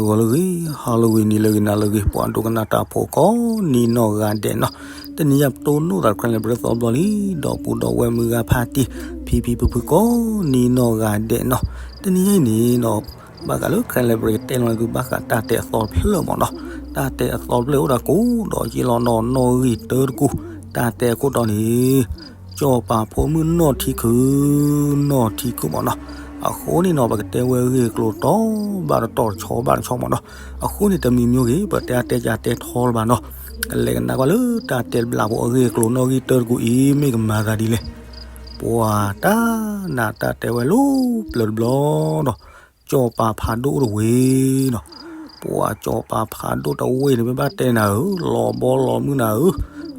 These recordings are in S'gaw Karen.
ဂီၤလၢအဂ့ၤ, ဟါလၢအဂ့ၤ, နံၤလၢအဂ့ၤ, နၤလၢအဂ့ၤ, ပှၤဒိကနၣ်တၢ်ဖိကိးနံၤနီၢ်ဂၤဒဲးနီၤ, တနံၤညါပတိၢ်နီၣ်သး Karen Library သီဘျီလံ, ဒီပုၢ်ဒီဝဲၢ်မုၢ်ဂၤဖါတံၢ်, ဖံဖံဖုဖုကိးနံၤနီၢ်ဂၤဒဲးနီၤ, တနံၤညါအံၤန့ၣ်နီၤ, ဘၣ်ဃးလၢ Karen Library တဲလီၤန့ၣ်သုဘၣ်ဃးတၢ်တဲအသီတဖျၢၣ်မ့ၢ်နီၤ, တၢ်တဲအသီတဖျၢၣ်အိၣ်ဒၣ်ကိးဒီးယ့ၢ်လီၤနီၤ, နီၣ်ဂံၢ်တၢတကူၣ်, တၢ်တဲအခိၣ်တီန့ၣ် ကၠီၣ်ပၤဖိမုၣ်နီၢ်ထံခုၣ်, နီၢ်ထံခုၣ်မ့ၢ်နီၤ, အဃိန့ၣ်နီၤ ပကတဲဝဲအဂ့ၢ်အကျိၤတီဘၣ်တတီၤတဆီဘၣ်တဆီမ့ၢ်နီၤ, အဃိန့ၣ်တမံၤမံၤဂ့ၤ ပတဲအတဲကတဲထီလၢၤဘၣ်နီၤ, ကလဲၤကနၣ်ကွၢ်လၢတၢ်တဲတဘျီဖိအဂ့ၢ်အကျိၤနီၣ်ဂံၢ်တၢတကူၣ်အံၤ မ့ၢ်ကမၤသးဒ်လဲၣ်, ပှၤတၢ်နးတၢ်တဲဝဲလၢပျၢၤတဘျီနီၤ, ကၠီၣ်ပၤဖးဒိၣ်အိၣ်တဝ့ၢ်နီၤ, ပှၤကၠီၣ်ပၤဖးဒိၣ်တဝ့ၢ်န့ၣ် မ့ၢ်ဘၣ်တဲနၤဧၢ, လီၤဘီလီၤမုၢ်နၤဧၢ,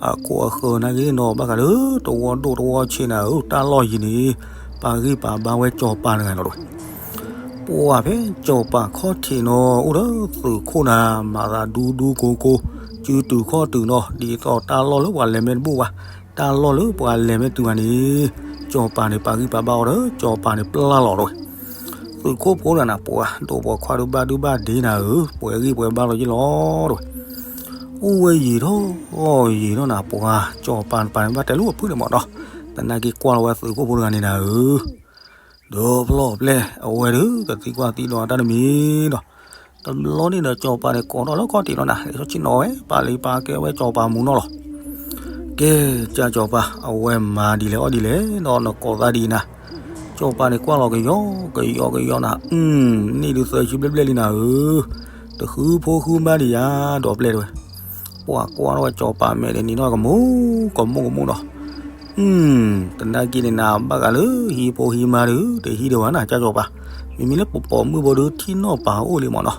အခိၣ်အဃၢၤနာ်က့နီၤ ဘၣ်ဃးလၢတဝီဒိၣ်တဝီဆံးနၤဧၢ, တၢ်လီၢ်ယံၤန့ၣ် ပာ်ဂံၢ်ပာ်ဘါဝဲကၠီၣ်ပၤတဂၤနီၤတဝဲ, ပှၤဖဲကၠီၣ်ပၤခီၣ်ထံးနီၤ အိၣ်ဒီးသုးခိၣ်နၤ မၤသးဒူဒူကိကိ, စုတုၤခီၣ်တုၤနီၤ ဒ်သိးတၢ်လီၢ်လၢပှၤလဲၤမ့ၢ်တဘူၣ်ဘၣ်, တၢ်လီၢ်လၢပှၤလဲၤမ့ၢ်တုၤဘၣ်န့ၣ် ကၠီၣ်ပၤန့ၣ် ပာ်ဂံၢ်ပာ်ဘါအီၤဒီး ကၠီၣ်ပၤန့ၣ်ပျၢ်လီၤတဝဲ, သုးခိၣ်ဖိတဂၤနၤ ပှၤဒိၣ်ပိာ်ခွါဒုးဘၣ်ဒုးဘၣ်ဒ့နၤဧၢ, ပှဲၤဂံၢ်ပှဲၤဘါလီၤယ့ၢ်လီၤတဝဲ, အိၣ်ဝဲယံာ်ထီၣ် ယံာ်ထီၣ်နၤ ပှၤကၠီၣ်ပၤတပၤန့ၣ် ဘၣ်တဲလၢအဖုၣ်န့ၣ်မ့ၢ်နီၤ, သနာ်က့ကွၢ်လီၤဝဲသုးခိၣ်ဖိတဂၤန့ၣ်နၤဧၢ, ဒီးဖျီၣ်ပျဲၢ် အဝဲဒုးကသံကွၢ်သံဒိးအတၢ်တမံၤဒီး, တဘျီန့ၣ်ဒီးကၠီၣ်ပၤန့ၣ်ကိးထီၣ်လၢခီၣ်ထံးလီၤနၤ, လံာ်စီဆှံနီၤဝဲ ပာ်လံပာ်ကဲဝဲကၠီၣ်ပၤမူနီၤလီၤ, ကဲ ကၠၢ်ကၠီၣ်ပၤ အဝဲမၤဒ်လဲၣ်အီၣ်ဒ်လဲၣ်ဒီး နကိးသးဒ်အံၤနၤ, ကၠီၣ်ပၤန့ၣ်ကွၢ်လီၤကယီကယီကယီနၤ, န့ၢ်ဒုးသၢဆံဘျဲၣ်ဘျဲၣ်လံနၤဧၢ, တဃုဖိဃုမါဒံးယၤဒီးပျဲၢ်တဝဲ, ပှၤကွၢ်ထီၣ်ဝဲကၠီၣ်ပၤမဲာ်န့ၣ် နံၤနီၢ်ကမူကမူကမူနီၤ, သနာ်က့န့ၣ်နၤ ဘၣ်ဃးလၢဟံၣ်ဖိဟံၣ်မါဒုး တဟံးဒံးဘၣ်နၤ ကၠၢ်ကၠီၣ်ပၤ, မ့မ့ၢ်လၢပိာ်ပိာ်မုၣ်ဖိဒုးထံၣ်နီၣ်ပၤအိၣ်လံမ့ၢ်နီၤ,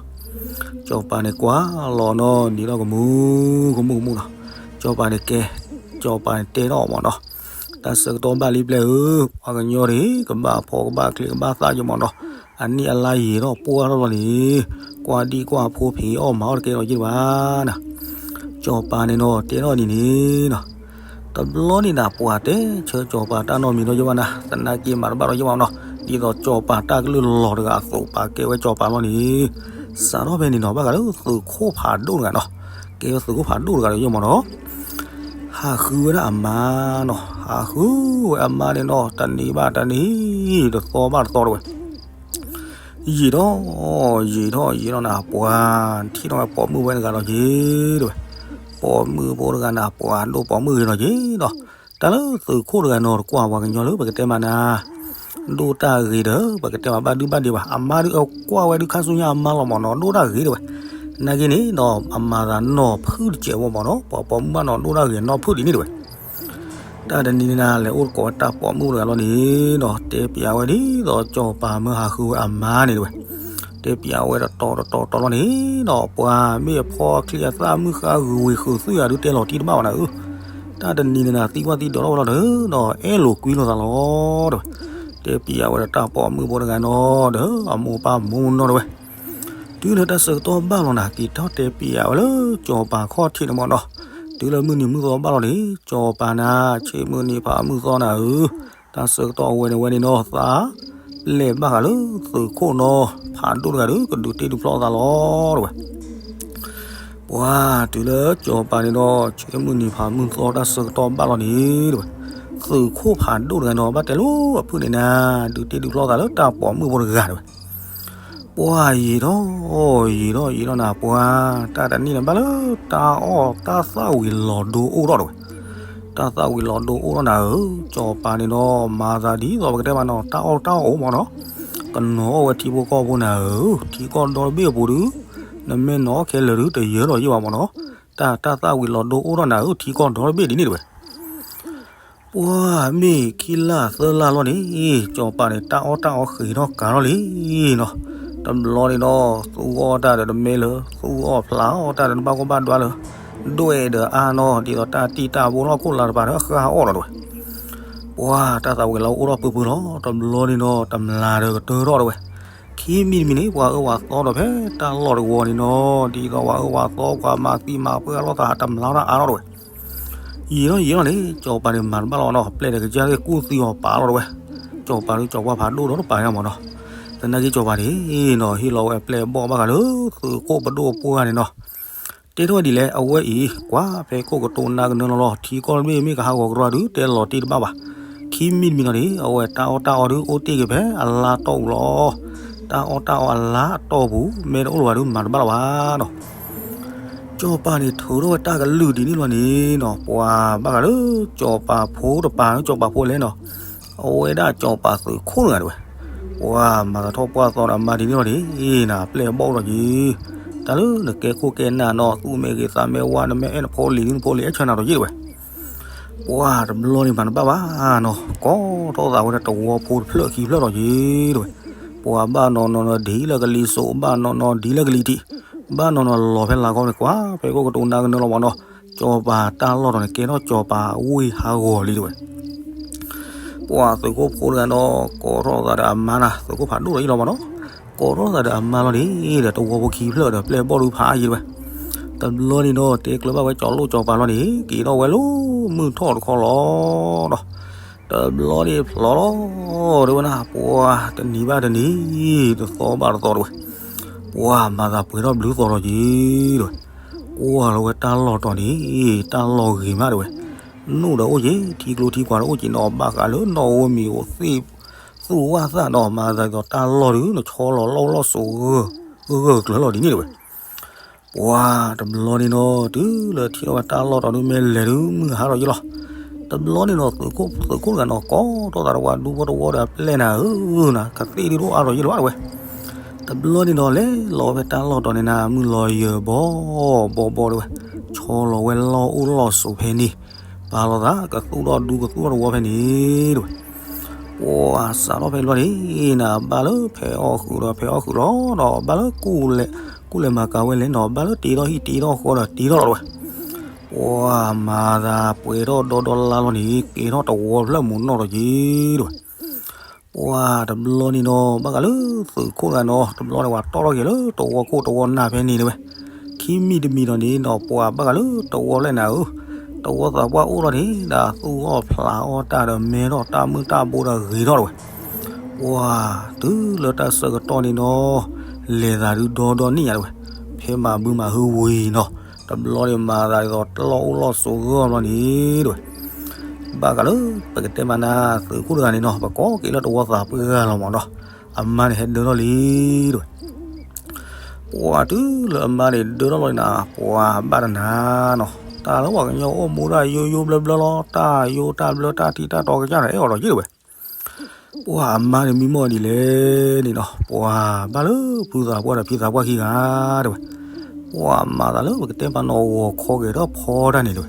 ကၠီၣ်ပၤန့ၣ်ကွၢ်လီၤနီၤ နံၤနီၢ်ကမူကမူကမူနီၤ, ကၠီၣ်ပၤန့ၣ်ကဲ, ကၠီၣ်ပၤန့ၣ်တဲထီၣ်အီၤမ့ၢ်နီၤ, တၢ်ဆၢကတီၢ်ဘၣ်လံပျဲၢ်ဧၢ, ပှၤကညီတဂ့ၤ ကဘၣ်ဖီကဘၣ်ချ့ကဘၣ်သၣ်ယမ့ၢ်နီၤ, အနံၣ်အလါယံာ်ထီၣ်ပှၢ်ထီၣ်လီၤန့ၣ်, ကွၢ်ဒံၣ်ကွၢ်ဖိဖံးအီၣ်မၤအီၣ်တကဲလီၤယ့ၢ်ဘၣ်နၤ, ကၠီၣ်ပၤန့ၣ်နီၤ တဲထီၣ်ဒ်န့ၣ်နီၤ, တဘျီန့ၣ်နၤ ပှၤတဲဆၢကၠီၣ်ပၤတၢ်နီတမံၤနီၤယ့ၢ်ဘၣ်နၤ, သနာ်က့မၤတဘၣ်ဒီးယ့ၢ်ဘၣ်နီၤ, ဒ်သိးကၠီၣ်ပၤတၢ်ကလုၢ်လီၤတဂၤအသိး ပာ်ကဲဝဲကၠီၣ်ပၤလီၤန့ၣ်, စးထီၣ်ဖဲန့ၣ်နီၤ ဘၣ်ဃးလၢသုးခိၣ်ဖးဒိၣ်တဂၤနီၤ, ကဲဝဲသုးခိၣ်ဖးဒိၣ်တဂၤဒီးယ့ၢ်မ့ၢ်နီၤ ဟးဃုဝဲဒၣ်အမါနီၤ, ဟးဃုဝဲအမါန့ၣ်နီၤ တနံၤဘၣ်တနံၤ တသီဘၣ်တသီတဝဲ, ယံာ်ထီၣ် ယံာ်ထီၣ်ယံာ်ထီၣ်နၤ ပှၤထံၣ်ထီၣ်ဝဲပိာ်မုၣ်ဝဲတဂၤလီၤက့ၤတဝဲ, ပိာ်မုၣ်ဖိတဂၤနၤ ပှၤဒိၣ်ပိာ်မုၣ်ဂ့ၤလီၤက့ၤဒီး, တၢ်လၢသုးခိၣ်တဂၤနီၤ တကွၢ်ပှၤကညီလၢပကတဲမးနၤ ဒိၣ်တၢ်ဂ့ၤဒီး ပကတဲမးဘၣ်ဒုဘၣ်ဒ့ဘၣ်, အမါဒုးအကွၢ်ဝဲဒုးခါဆူညါအမါလီၤမ့ၢ်နီၤ ဒိၣ်တၢ်ဂ့ၤတဝဲ, နာ်က့န့ၣ်ဒီး အမၤသးနီၢ်ဖုၣ်တစဲးဖိမ့ၢ်နီၤ ပှၤပိာ်မုၣ်ဘၣ်နီၤ ဒိၣ်တၢ်ဂ့ၤနီၢ်ဖုၣ်ဒ်န့ၣ်တဝဲ, တၢ်တနံၤန့ၣ်နၤ လဲၤအိၣ်သကိးဝဲတၢ်ပိာ်မုၣ်တဂၤလီၤန့ၣ်ဒီး တဲပျးဝဲဒ်သိးကၠီၣ်ပၤမၢဟးဃုဝဲအမါန့ၣ်တဝဲ, တဲပျးဝဲတတီၤတတီၤတတီၤလီၤန့ၣ်ဒီး ပှၤမ့ၢ်အဖီအချံအသၣ်မုၣ်ဃါဂုာ်ဝံၤဃုာ်သုၣ်ယၤဒုးတဲလီၤတံၢ်တဘၣ်ဘၣ်နၤ, တၢ်တနံၤန့ၣ်နၤ သံကွၢ်သံဒိးထီၣ်ဝဲလီၤဒီး ဒီးအဲၣ်လိာ်ကွံလိာ်သးလီၤတဝဲ, တဲပျးဝဲဒီးတၢ်ပိာ်မုၣ်ဖိတဂၤနီၤဒီး အမိၢ်ပၢ်မိၢ်နီၤတဝဲ, တုၤလၢတၢ်ဆၢကတီၢ်ဘၣ်လီၤနၤ က့ၤထီၣ်တဲပျးဝဲလၢကၠီၣ်ပၤခီၣ်ထံးန့ၣ်မ့ၢ်နီၤ, တုၤလၢမုၢ်နံၤမုၢ်သီဘၣ်လီၤန့ၣ် ကၠီၣ်ပၤနၤ ဆ့မုၢ်နံၤဖးမုၢ်သီနၤဧၢ, တၢ်ဆၢကတီၢ်အဝဲန့ၣ်ဝဲန့ၣ်နီၤ သးပျဲၢ်ဘၣ်ဃးလၢသုးခိၣ်နီၤ ဖးဒိၣ်တဂၤဒီး ကဒုးတ့ဒုးဖျီသးလီၤတဝဲ ပှၤတုၤလၢကၠီၣ်ပၤန့ၣ်ဒီး ဆ့မုၢ်နံၤဖးမုၢ်သီတၢ်ဆၢကတီၢ်ဘၣ်လီၤန့ၣ်တဝဲ, သုးခိၣ်ဖးဒိၣ်တဂၤနီၤ ဘၣ်တဲလၢအဖုၣ်န့ၣ်နၤ ဒုးတ့ဒုးဖျီသးလၢတၢ်ပိာ်မုၣ်ဖိတဂၤတဝဲ, ပှၤယံာ်ထီၣ် ယံာ်ထီၣ်ယံာ်ထီၣ်နၤ ပှၤ တၢ်တနံၣ်န့ၣ်ဘၣ်လၢတၢ်အီၣ်တၢ်သၣ်ဝံၤလီၤဒိအိၣ်ထီၣ်တဝဲ, တၢ်သၣ်ဝံၤလီၤဒိအိၣ်ထီၣ်နၤဧၢ, ကၠီၣ်ပၤန့ၣ်ဒီး မၤသးဒ်သိးပကတဲမးနီၤ တၢ်အီၣ်တၢ်အီၣ်အိၣ်မ့ၢ်နီၤ, ကနီၤအီၣ်ဝဲထံဖိကီၢ်ဖိနၤဧၢ, ထံကီၢ်ဒီတဘ့ၣ်အပူၤဒုး နမ့ၢ်နီၤခဲလၢာ်ဒုး တယၢၤဒီးယ့ၢ်ဘၣ်မ့ၢ်နီၤ, တၢ် တၢ်သၣ်ဝံၤလီၤဒိအိၣ်ထီၣ်နၤဧၢ ထံကီၢ်ဒီတဘ့ၣ်ဒ်န့ၣ်တဝဲ ပှၤမ့ၢ်ခံလါသၢလါလီၤန့ၣ် ကၠီၣ်ပၤန့ၣ် တၢ်အီၣ်တၢ်အီဃံးထီၣ်ကၤထီၣ်လံနီၤ, တဘျီန့ၣ်ဒီး သူၣ်အီၣ်တၢ်ဒီးတမဲလၢၤ, သူၣ်အီၣ်ဖျးအီၣ်တၢ်ဒီးတဘၣ်ကိၢ်ဘၣ်ဒွါလၢၤ, ဒွဲၣ်ဒီးအါနီၤ ဒ်သိးတၢ်တံၢ်တၢ်ဘိလီၢ်ခိၣ်လာ်တပၤဒီးဃၣ်အီၣ်ဒီးတဝဲ, ပှၤတၢ်သၣ်ဝံၤလီၤအိၣ်ထီၣ်ပၢၢ်ပၢၢ်လီၤ, တဘျီန့ၣ်ဒီး တမျးဒီးကတၢၢ်ထီၣ်တဝဲ, ခံမံၤတမံၤန့ၣ် ပှၤအၢပှၤသီဒီးဖဲတၢ်လီၢ်တဝီန့ၣ်နီၤ ဒ်သိးပှၤအၢပှၤသီပှၤမၤသံမၤပှၢ်အလီၢ်သးတမျးထီၣ်အါထီၣ်တဝဲ ယံာ်ထီၣ်ယံာ်ထီၣ်န့ၣ် ကၠီၣ်ပၤန့ၣ်မၤတဘၣ်လီၤနီၤ ပျဲၢ်ဒီးကစၢ်သ့ၣ်ကူၣ်သံအီၤပာ်လီၤတဝဲ, ကၠီၣ်ပၤဒုးကၠီၣ်ပၤဖးဒိၣ်ဒီးတပၤညါမ့ၢ်နီၤ, သနာ်က့စီၤပၤန့ၣ်နီၤ ဟ့ၣ်လီၤဝဲအပျဲၢ်အဘီၣ်ဘၣ်ဃးလၢ သုးခိၣ်ပဒိၣ်အပှၢ်န့ၣ်နီၤ, တဲထီၣ်ဒ်လဲၣ် အဝဲအံၤ ကွၢ်ဖဲခိၣ်ကတိၤနါကနၢလီၤလီၤ ထံကီၢ်တဘ့ၣ်မ့ၢ်ကဟးဂီၤကရီဒုး တဲလီၤတ့ၢ်တဘၣ်ဘၣ်. ခံမံၤတမံၤနီၤန့ၣ် အဝဲတၢ်အီၣ်တၢ်အီဒုး အိၣ်တ့ၢ်က့ၤဖဲအလါတီၢ်ပူၤလီၤ. တၢ်အီၣ်တၢ်အီအလါအတီၢ်ပူၤ မ့ၢ်တအိၣ်လၢၤဘၣ်ဒုး မၤတဘၣ်လၢၤဘၣ်နီၤ. စီၤပၤန့ၣ်ထုးထီၣ်ဝဲတၢ်ကလုၢ်ဒ်န့ၣ်လီၤန့ၣ်နီၤ ပှၤဘၣ်ဃးလၢ စီၤပၤဖိတပၤ စီၤပၤဖိလဲၣ်နီၤ, အဝဲဒၣ်စီၤပၤသုးခိၣ်တဂၤတဝဲ, ပှၤမၤသးထီၣ်ပှၢ်သီဒီးအမါဒ်န့ၣ်လီၤန့ၣ် နၤပျဲၢ်အဘီၣ်လီၤက့ၤ, တၢ်လၢနကဲခိၣ်ကဲနၢ်နီၤ သူၣ်မ့ၢ်ဂ့ၤသးမ့ၢ်ဝါ နမ့ၢ်အဲၣ်နဖိလံၤဒုး နဖိလံၤအဲၣ်ဆၢနၤဒီးယ့ၢ်တဝဲ ပှၤတဘျီန့ၣ်မၤတဘၣ်ဘၣ်နီၤ ကိးထီၣ်သးဝဲဒၣ်တဝီဖိတဖျၢၣ်ခံဖျၢၣ်ဒီးယ့ၢ်တဝဲ, ပှၤဘၣ်နီၤနီၤနီၤဒ်လၢကလံၤစိး ဘၣ်နီၤနီၤဒ်လၢကလံၤထံး, ဘၣ်နီၤနီၤလီၤဖဲလၤကီၢ်န့ၣ် ကွၢ်ဖဲခိၣ်ကတိၤနါကနၢလီၤမးနီၤ, စီၤပၤတၢ်လီၢ်တီၤန့ၣ် ကဲထီၣ်စီၤပၤဝ့ၢ်ဟးဂီၤလံတဝဲ ပှၤသုးခိၣ်ဖိတဂၤနီၤ ကိးထီၣ်သးဒီးအမါနၤ သုးခိၣ်ဖးဒိၣ်ဒီးယ့ၢ်လီၤမးနီၤ, ကိးထီၣ်သးဒီးအမါလီၤန့ၣ် ဒီးတဝီဖိခံဖျၢၣ်ဒီးပျဲၢ်ဘီၣ်ဒုးဖးယ့ၢ်တဝဲ, တဘျီန့ၣ်နီၤ တဲကျၢၤဘၣ်ဝဲစီၤလိၣ်စီၤပၤလီၤန့ၣ် က့ၤထီၣ်ဝဲလၢမုၢ်ထီၣ်တခီလီၤဒီး တဘျီန့ၣ်ဖျိးလီၤ တဲဝဲနၤ ပှၤတနံၤဘၣ်တနံၤ တသီဘၣ်တသီတဝဲ, ပှၤမၤသးပှဲၤထီၣ်ဘျုးသီလီၤက့ၤတဝဲ, ကွၢ်လီၤဝဲတၢ်လီၢ်တီၤန့ၣ် တၢ်လီၢ်ဂ့ၤမးတဝဲ, နူၣ်ဒီးအိၣ်က့ၤ ထံကျိထံကွၢ်ဒီးအိၣ်က့ၤနီၤ ဘၣ်ဃးလၢနီၣ်ဝဲမံၤအိၣ်သ့ၣ် သူၣ်ဝၣ်သၣ်ဒီး မၤသးဒ်သိးတၢ်လီၢ်ဒုး နဆီလီၤလီၢ်အိၣ်လီၢ်ဆိးဂၢၢ်ဂၢၢ်ကျၢၤလီၤဒ်န့ၣ်တဝဲ ပှၤတဘျီန့ၣ်နီၤ တုၤလၢထံၣ်ထီၣ်ဝဲတၢ်လီၢ်တီၤဒုး မ့ၢ်လဲၤဒုးမုၢ်ဟါထီၣ်ယ့ၢ်လီၤ. တဘျီန့ၣ်နီၤ သုးခိၣ်တဂၤနီၤ ကိးထီၣ်သးတဝါဒူဖိတဝီဒီး အပျဲၢ်နၤဧၢနၤ ကသ့ၣ်ဒုးတအိၣ်အါထီၣ်ယ့ၢ်လီၤဘၣ်တဝဲ. တဘျီန့ၣ်နီၤ လဲၤလီၤဝဲဖဲတၢ်လီၢ်တီၤန့ၣ်နၤ မုၢ်လီၤယၢၤဘီဘီဘီတဝဲ, ဆီလီၤဝဲလီၢ်အိၣ်လီၢ်ဆိးဖဲန့ၣ်, ပာ်လီၤသးကသူၣ်ထီၣ်ဒူကသူၣ်ထီၣ်တဝီဖဲန့ၣ်တဝဲ ပှၤစးထီၣ်ဖဲလီၤန့ၣ် နဘၣ်လၢဖဲအီၣ်ဃုာ်ဒီးဖဲအီၣ်ဃုာ်လီၤဒီး ဘၣ်လၢကူၣ်လဲၤမၤကၤဝဲလဲၣ်နီၤ ဘၣ်လၢတ့ထီၣ်ဟံၣ်တ့ထီၣ်ဃီဒီးတ့ထီၣ်လီၤတဝဲ. ပှၤမၤသးပှဲၤထီၣ်ဒီဒီလါလီၤန့ၣ် ကဲထီၣ်တဝီဖျၢၣ်မုၢ်နီၢ်ဒီးက့ၤတဝဲ ပှၤတဘျီန့ၣ်နီၤ ဘၣ်ဃးလၢသုးခိၣ်တဂၤနီၤ တဘျီန့ၣ် ပှၤတီၢ်ထီၣ်က့ၤလၢတဝီခိၣ်တဝီနၢ်ဖဲန့ၣ်တဝဲ. ခံမံၤတမံၤဒီးန့ၣ်နီၤ ပှၤဘၣ်ဃးလၢတဝီဖျၢၣ်နၤဧၢ, တဝီသးပှၢ်အိၣ်ထီၣ်န့ၣ် ဒီးသူၣ်အီၣ်ဖျးအီၣ်တၢ်ဒီးမဲထီၣ်တၢ်မုၢ်တၢ်ဘိဒီးဂ့ၤထီၣ်တဝဲ. ပှၤတုၤလၢတၢ်ဆၢကတီၢ်န့ၣ်နီၤ လဲၤသးဒုးဒီဒီနံၣ်ညါတဝဲ, ဖဲမၤဘုမၤဟုဝံၤနီၤ တဘျီန့ၣ်မၤသးဒ်သိးလီၢ်အိၣ်လီၢ်ဆိးဂၢၢ်ဘျီန့ၣ်တဝဲ ဘၣ်ဃးလၢပကတဲမးနၤ သုးခိၣ်တဂၤန့ၣ်နီၤ ပကိးက့ၤလၢတဝီသးပှၢ်လီၤမးနီၤ, အမါန့ၣ်ဟဲဒၢထီၣ်လံတဝဲ. ပှၤတုၤလၢအမါန့ၣ်ဒၢထီၣ်လီၤန့ၣ် ပှၤဘၣ်တနၤနီၤ, တၢ်လၢပှၤကညီအိၣ်မူဒၣ်ယိယိဘျၢဘျၢလီၤ, တၢ်ယိတၢ်ဘျၢတၢ်ထံတၢ်တီကစၢ်န့ၣ် အဲၣ်အီၤဒီးယ့ၢ်တဝဲ. ပှၤအမါန့ၣ်မံမီၢ်ဒ်လဲၣ်န့ၣ်နီၤ, ပှၤဘၣ်လၢဖုသးပှၢ်ဒီးဖံသးပှၢ်ခံဂၤတဝဲ. ပှၤမၤသးလၢပကတဲမးနီၤ ဂီၤခီက့ၤထီၣ်ဖီတၢ်န့ၣ်တဝဲ.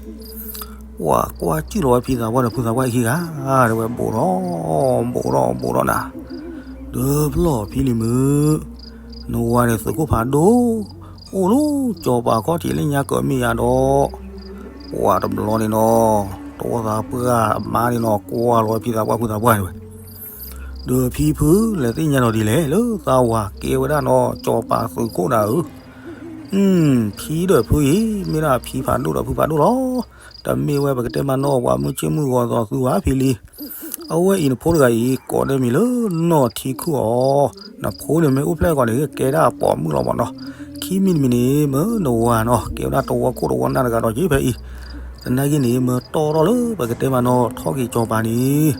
ပှၤကွၢ်ကၠုၣ်လီၤဝဲဖံသးပှၢ်ဒီးဖုသးပှၢ်ခံဂၤတဝဲ ဘူးဒီး ဘူးဒီး ဘူးဒီးနၤ, ဒၢဖျီၣ်ဖံလံၤမုၣ်, နဝၤန့ၣ်သုးခိၣ်ဖးဒိၣ်, အိၣ်လၢစီၤပၤခီၣ်ထံးလၢညါကၢးမ့ၢ်ယါဒီး ပှၤတဘျီန့ၣ်နီၤ, တဝီသးပှၢ်အမါန့ၣ်နီၤ ကွၢ်လီၤဝဲဖံသးပှၢ်ဖုသးပှၢ်န့ၣ်ဝဲ, ဒီးဖံဖု လဲၤသ့ၣ်ညါဒီးဒ်လဲၣ် လၢသးဝၤကဲဝဲဒၣ်နီၤ စီၤပၤသုးခိၣ်နၤဧၢ, ဖံဒီးဖုအံၤ မ့ၢ်ဒၣ်ဖံဖးဒိၣ်ဒီးဖုဖးဒိၣ်လီၤ. တမ့ၢ်ဝဲပကတဲမးနီၤ ပှၤမုၢ်ဆ့ၣ်မုၢ်ဂီၤသီးသူဘၣ်ဖံလံၤ, အဝဲအံၤနဖိတဂၤအံၤ ကိးန့ၢ်မံၤလၢနီၢ်ထံခုၣ်အီၤ, နဖိန့ၣ်မ့ၢ်အိၣ်ဖျဲၣ်ကီးန့ၣ် ကဲဒၣ်အပိာ်မုၣ်လီၤမးနီၤ, ခံမံၤတမံၤန့ၣ် မ့ၢ်နဝၤနီၤ ကဲဝဲဒၣ်တဝီခိၣ်တဝီနၢ်တဂၤဒီးယ့ၢ်ဖဲအံၤ, သနာ်က့န့ၣ် မ့ၢ်တီၢ်ထီၣ်လၢပကတဲမးနီၤ ထီၣ်က့ၤစီၤပၤန့ၣ်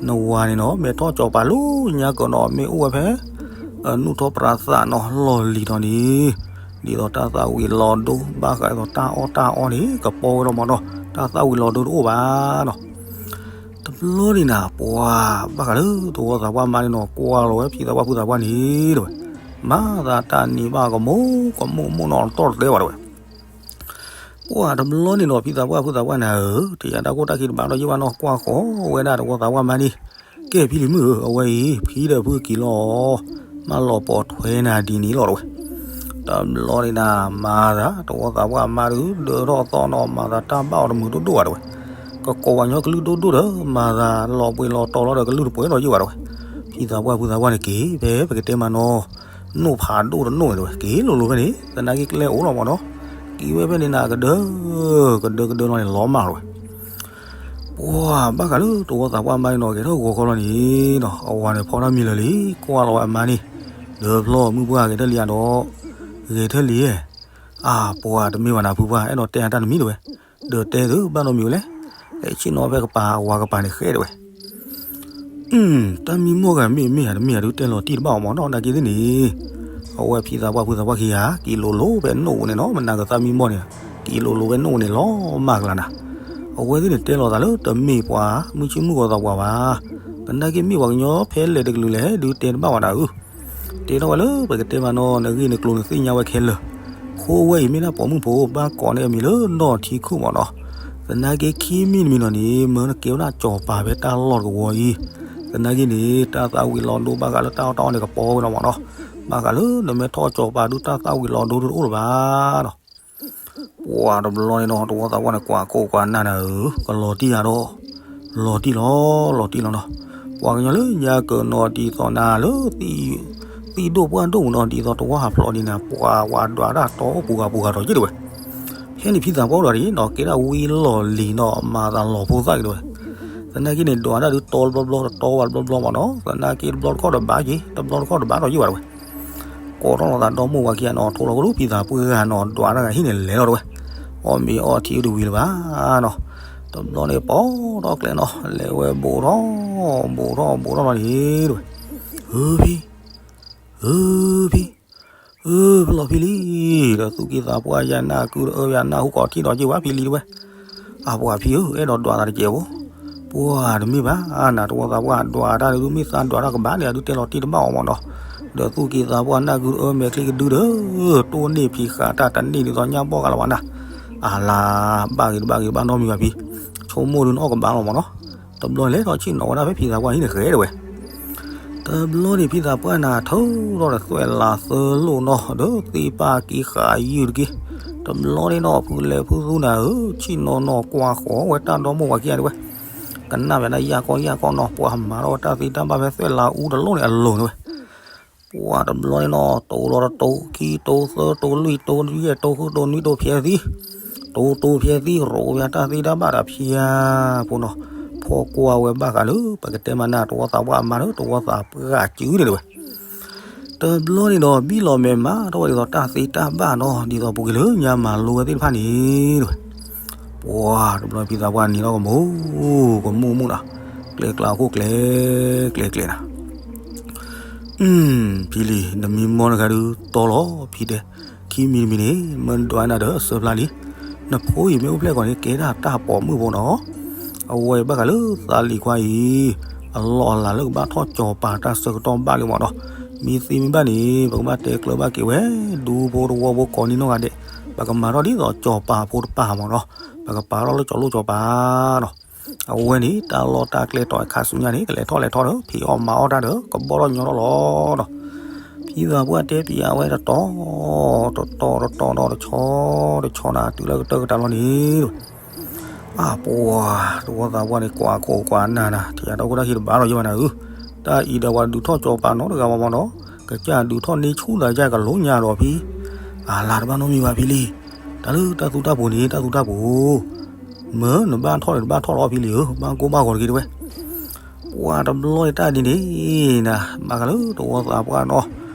နဝၤန့ၣ်နီၤ မ့ၢ်ထီၣ်စီၤပၤလၢညါကၢးနီၤ မ့ၢ်အိၣ်ဝဲဖဲ နူၢ်ထီၣ်ပြးသးနီၤ လီၢ်လံၤဒီးန့ၣ် ဒ်သိးတၢ်သၣ်ဝံၤလီၤဒိ ဘၣ်ဃးဒ်သိးတၢ်အီၣ်တၢ်အီန့ၣ် ကပီဝဲလီၤမးနီၤ တၢ်သၣ်ဝံၤလီၤဒိတအိၣ်ဘၣ်နီၤ. တဘျီန့ၣ်နၤ ပှၤဘၣ်ဃးလၢတဝီသးပှၢ်မါန့ၣ်နီၤ ကွၢ်လီၤဝဲဖံသးပှၢ်ဖုသးပှၢ်န့ၣ်တဝဲ, မၤသးတၢ်န့ၣ်ဘၣ်ကမိၣ်ကမိၣ်ကမိၣ်နီၤ တတီၢ်တတဲဘၣ်တဝဲ ပှၤတဘျီန့ၣ်နီၤ ဖံသးပှၢ်ဖုသးပှၢ်နၤဧၢ, တယၤတၢ်ကိၢ်တၢ်ခံတဘၣ်ဒီးယ့ၢ်ဘၣ်နီၤ ကွၢ်ဃီဝဲဒၣ်တဝီသးပှၢ်မါန့ၣ်, ကဲဖံလံၤမုၣ်ဧၢ, အဝဲအံၤ ဖံဒီးဖုက့ၤလီၤ မၢလီၤပိာ်ထွဲနၤဒ်န့ၣ်လီၤတဝဲ. တဘျီန့ၣ်နၤ မၤသးတဝီသးပှၢ်မါဒုး ဒၢထီၣ်သီၣ်နီၤ မၤသးတၢ်ဘၣ်အီၤတမုာ်ဒိၣ်ဒိၣ်ဘၣ်တဝဲ, ကကိးပှၤကညီကလုၢ်ဒိၣ်ဒိၣ်ဒီး မၤသးလီၤပှ့ၤလီၤတီၤလီၤဒီးကလုၢ်တပှဲၤဒီးယ့ၢ်ဘၣ်တဝဲ. ဖံသးပှၢ်ဖုသးပှၢ်န့ၣ်က့ၤ ဖဲပကတဲမးနီၤ နိၣ်ဖးဒိၣ်တနိၣ်န့ၣ်တဝဲ က့ၤလိၤလိၤဖဲန့ၣ် သနာ်က့ကျဲအိၣ်လီၤမးနီၤ, က့ၤဝဲဖဲန့ၣ်နၤ ကဒၢ ကဒၢကဒၢလီၤန့ၣ် လီၤမၢ်လီၤဝဲ. ပ ပှၤဘၣ်ဃးလၢတဝီသးပှၢ်မါန့ၣ်နီၤ ဂဲၤထီၣ်ဂီၤခီလီၤန့ၣ်နီၤ အဝၤန့ၣ်ဖီထီၣ်မံၤလၢာ်လံ ကွၢ်လီၤဝဲအမါန့ၣ် ဒီးဖျီမုၢ်ပှၢ်ဂဲၤထၢၣ်လံဧါဒီး ဂဲၤထၢၣ်လံဧါ အါပှၤတမ့ၢ်ဘၣ်နၤဖုပှၢ် အဲၣ်ဒိးတဲအတၢ်တမံၤတဝဲ ဒီးတဲသုဘၣ်နီတမံၤဝဲလဲၣ် အဲၣ်ဆ့ၣ်နီၤဖဲကပၤအဝၤကပၤန့ၣ်ဃဲတဝဲ တၢ်မံမီၢ်ဂၤမ့ၢ်မ့ၢ်ဧါတမ့ၢ်ဧါဒုးတဲလီၤတံၢ်တဘၣ်အီၤမးနီၤ နာ်က့သ့ၣ်န့ၣ် အဝဲဖံသးပှၢ်ဖုသးပှၢ်ခံဂၤ က့ၤလိၤလိၤဖဲနိၣ်န့ၣ်နီၤ မနၤကသၣ်မံမီၢ်န့ၣ် က့ၤလိၤလိၤဖဲနိၣ်န့ၣ်လီၤမၢ်ကလၤနၤ အဝဲသ့ၣ်န့ၣ်တဲလီၤသးလၢတမ့ၢ်ပှၤမုၢ်ဆ့ၣ်မုၢ်ဂီၤသးပှၢ်ဘၣ် သနာ်က့မ့ၢ်ပှၤကညီဖဲလဲၣ်တကလုာ်လဲၣ်ဒုးတဲတဘၣ်ဝဲဒၣ်ဧၢ တဲထီၣ်ဝဲလၢပကတဲမးနီၤ နဂ့ၢ်နကျိၤနသ့ၣ်ညါဝဲခဲလၢာ် ခိဝဲအံၤမ့ၢ်ဒၣ်ပိာ်မုၣ်ဖိ ဘၣ်ကိးန့ၢ်အမံၤလၢနီၢ်ထံခိၣ်မးနီၤ သနာ်က့ခံမံၤတမံၤနီၤန့ၣ် မၢနကဲဝဲဒၣ်စီၤပၤဖဲတၢ်လီၢ်တကဝီၤအံၤ သနာ်က့န့ၣ် တၢ်သၣ်ဝံၤလီၤဒိဘၣ်ဃးလၢတၢ်အီၣ်တၢ်အီန့ၣ် ကပီၤဝဲလီၤမးနီၤ ဘၣ်ဃးလၢနမ့ၢ်ထီၣ်စီၤပၤဒုးတၢ်သၣ်ဝံၤလီၤဒိတအိၣ်လၢၤဘၣ်နီၤ ပှၤတဘျီန့ၣ်နီၤ တဝီသးပှၢ်န့ၣ် ကွၢ်ကိၢ်ကွၢ်နၢ်နၤဧၢ ကလီၤတံၢ်ဧါဒီး လီၤတံၢ်လီၤ လီၤတံၢ်လီၤနီၤ ပှၤကညီလၢညါကနီၤဒ်သိးနၤလၢ သံၣ်ဒိၣ်ပှၢ်ဒိၣ်မးနီၤ ဒ်သိးတဝီဟးဖျိးဒ်န့ၣ် ပှၤဝၤဒွးတၢ်တီအိၣ်ပူၤဂၤပူၤဂၤဒီးယ့ၣ်တဝဲ ဖဲန့ၣ်ဖံသးပှၢ်အိၣ်ဒီးတဂ့ၤနီၤ ကဲဒၣ်ဝံလီၢ်လံၤနီၤ မၤသးလီၤဖိသၣ်က့ၤတဝဲ သနာ်က့န့ၣ် ဒွးတၢ်ဒုးတီတဘျီဘျီ တတီဝဲတဘျီဘျီမးနီၤ သနာ်က့တဘျီတခီၣ်တဘၣ်က့ၤ တဘျီတခီၣ်တဘၣ်ဒီးယ့ၣ်ဝဲတဝဲ ကိးထီၣ်လီၤသးဒီမိၢ်ဝၤခံဂၤနီၤ ထိၣ်လီၤကလူးဖံသးပှၢ်ဂၤနီၤ ဒွးတၢ်ဂၤဟံၣ်န့ၣ်လဲၤလီၤတဝဲ အီၣ်မ့ၤအီထံတဝံၤလၢၤဘၣ်နီၤ တဘျီန့ၣ်ပိာ်ထီၣ်ကျဲနီၤ လဲၤဝဲဘိးထီၣ် ဘိးထီၣ်ဘိးထီၣ်လီၤန့ၣ်တဝဲ ဧၢဖံ ဧၢဖံ ဧၢဖျီၣ်ဖံလံ ဒီးသူၣ်က့သးပှၢ်ယၤနၢ်ကုဒီးအၢယၤနၢ်ဟူကိးထံၣ်ဒီးက့ၤဝဲဖံလံတဝဲ အပှၤဖံဧၢ အဲၣ်ဒိးဒွးသးတကဲးဖိ ပှၤတမ့ၢ်ဘၣ် နတဝီသးပှၢ်ဒွးတၢ်ဒုးမ့ၢ်သးဒွးတၢ်ကဘၣ်န့ၣ် အဒုးတဲလီၤတံၢ်တဘၣ်အီၤမးနီၤ ဒီးသူၣ်က့သးပှၢ်နၢ်ကုဒီးအၢမဲာ်ချံကဒုဒီး တိၢ်န့ၢ်ဖံးဃာ်တၢ်တန့ၢ်ဒ်သိးညၣ်ဘီၣ်ကလီၤဝဲနၤ အလၤ ဘၣ်ဂ့ၤတဘၣ်ဂ့ၤတဘၣ်နီတမံၤဘၣ်ဖံ ဆိကမိၣ်ဒုးနအီၣ်ကဘၣ်လီၤမးနီၤ တဘျီလဲၤထီၣ်ဆ့ၣ်နီၤဝဲဒၣ်ဖဲဖံသးပှၢ်ဟံၣ်န့ၣ်ဃဲတဝဲ တဘျီန့ၣ်ဖံသးပှၢ်နၤထၢထီၣ်ဒီးသွဲၣ်လးသၢလိၣ်နီၤ ဒီးသ့ၣ်ပၢ်က့ၤဃာ်ယုၢ်တက့ၢ် တဘျီန့ၣ်နီၤ ဖုလဲၤဖုသူနၤဧၢ ဆ့ၣ်နီၤနီၤကွၢ်ဃီၤဝဲတၢ်ဒီမိၢ်ဝၤခံဂၤတဝဲ ကနၣ်ဝဲဒၣ်ယၢ်ကီယၢ်ကီနီၤ ပှၤမၤထီၣ်ဝဲတၢ်သ့တၢ်ဘၣ်ဖဲသွဲၣ်လးအူတလိၣ်န့ၣ်အလိၤန့ၣ်ဝဲ ပှၤတဘျီန့ၣ်နီၤ တိၤလီၤတတိၤ ခံတိၤ သၢတိၤ လွံၢ်တိၤ ယဲၢ်တိၤ ဃုတိၤ နွံတိၤ ဖျဲးသံ တိၤတိၤဖျဲးသံ ရိးဝဲတၢ်သ့တၢ်ဘၣ်ဒီးဖျါဖိနီၤ ဖီၣ်ကွၢ်ဝဲဘၣ်ဃးလၢ ပကတဲမးနၤ တဝီသးပှၢ်အမါလၢ တဝီသးပှၢ်စုန့ၣ်တဝဲ တဘျီန့ၣ်ဒီး ဘံၣ်လီၤမဲာ်မးထီၣ်ဝဲဒ်သိးတၢ်သ့တၢ်ဘၣ်နီၤ ဒ်သိးပူၤကွံာ်လၢညါမၤလိဝဲသ့ၣ်တဖၣ်န့ၣ်တဝဲ ပှၤတဘျီဖံသးပှၢ်နံၤထီၣ်ကမူ ကမူၣ်မူၣ်နီၤ ကျဲကျါအခိၣ်ကျဲ ကျဲကျဲနၤ ဖံလံၤ နမံမီၢ်တဂၤဒုးတီလီၤ ဖံတဲ ခံမံၤတမံၤန့ၣ် မၢဒွးနၤဒီးအစၢဖျါလံ နဖိအံၤမ့ၢ်အိၣ်ဖျဲၣ်ကီးန့ၣ် ကဲဒၣ်တၢ်ပိာ်မုၣ်ဖိနီၤ အဝဲအံၤဘၣ်ဃးလၢသးလံၤခွါအံၤ အလီၢ်အလၤလၢကဘၣ်ထီၣ်စီၤပၤတၢ်ဆၢကတီၢ်ဘၣ်လံမးနီၤ မ့ၢ်သ့မ့ၢ်ဘၣ်န့ၣ် ပကဘၣ်တဲကျၢၤဘၣ်က့ၤဝဲ ဒူဖိတဝီဖိကိးနံၤနီၢ်ဂၤဒဲး ပကမၤထီၣ်ဒ်သိးစီၤပၤဖိတပၤမးနီၤ ပကပာ်ထီၣ်လၢစီၤလိၣ်စီၤပၤနီၤ အဝဲန့ၣ် တၢ်လီၢ်တၢ်ကျဲတီၤအခါဆူညါန့ၣ် ကလဲၤထီၣ်လဲၤထီၣ်ဒီး ဖံးအီၣ်မၤအီၣ်တၢ်ဒီး ကဘီၣ်ထီၣ်ညီထီၣ်လီၤဒီး ဖံသးပှၢ်တဲပျးဝဲတတီၤ တတီၤတတီၤဒီး တဆီတဆီနၤ တုၤလၢကတၢၢ်ကတၢၢ်လီၤန့ၣ် အပှၤ တဝီသးပှၢ်န့ၣ် ကွၢ်ကိၢ်ကွၢ်နၢ်နၤ ထံၣ်အတၢ်ခိၣ်တၢ်ခံတဘၣ်ဒီးယဲၢ်ဘၣ်နၤဧၢ တၢ်အံၤဒီးပှၤဒုးထီၣ်စီၤပၤနီတဂၤဘၣ်မးနီၤ ကစၢ်ဒုးထီၣ်န့ၢ်ဆူၣ်သးယၢ်ကလိညါဒီးဖံ အလၤတဘၣ်နီတမံၤဘၣ်ဖံလံ တၢ်လၢတၢ်သူတၢ်ပူၤန့ၣ် တၢ်သူတၢ်ပူၤ မၢနဘၣ်ထီၣ်န့ၣ် တဘၣ်ထီၣ်လီၤဖံလံဧၢ ဘၣ်ကိၢ်ဘၣ်ဂီၤတဂ့ၤတဝဲ ပှၤတဘျီတၢ်ဒ်န့ၣ်နၤ ဘၣ်ဃးလၢတဝီသးပှၢ်နီၤ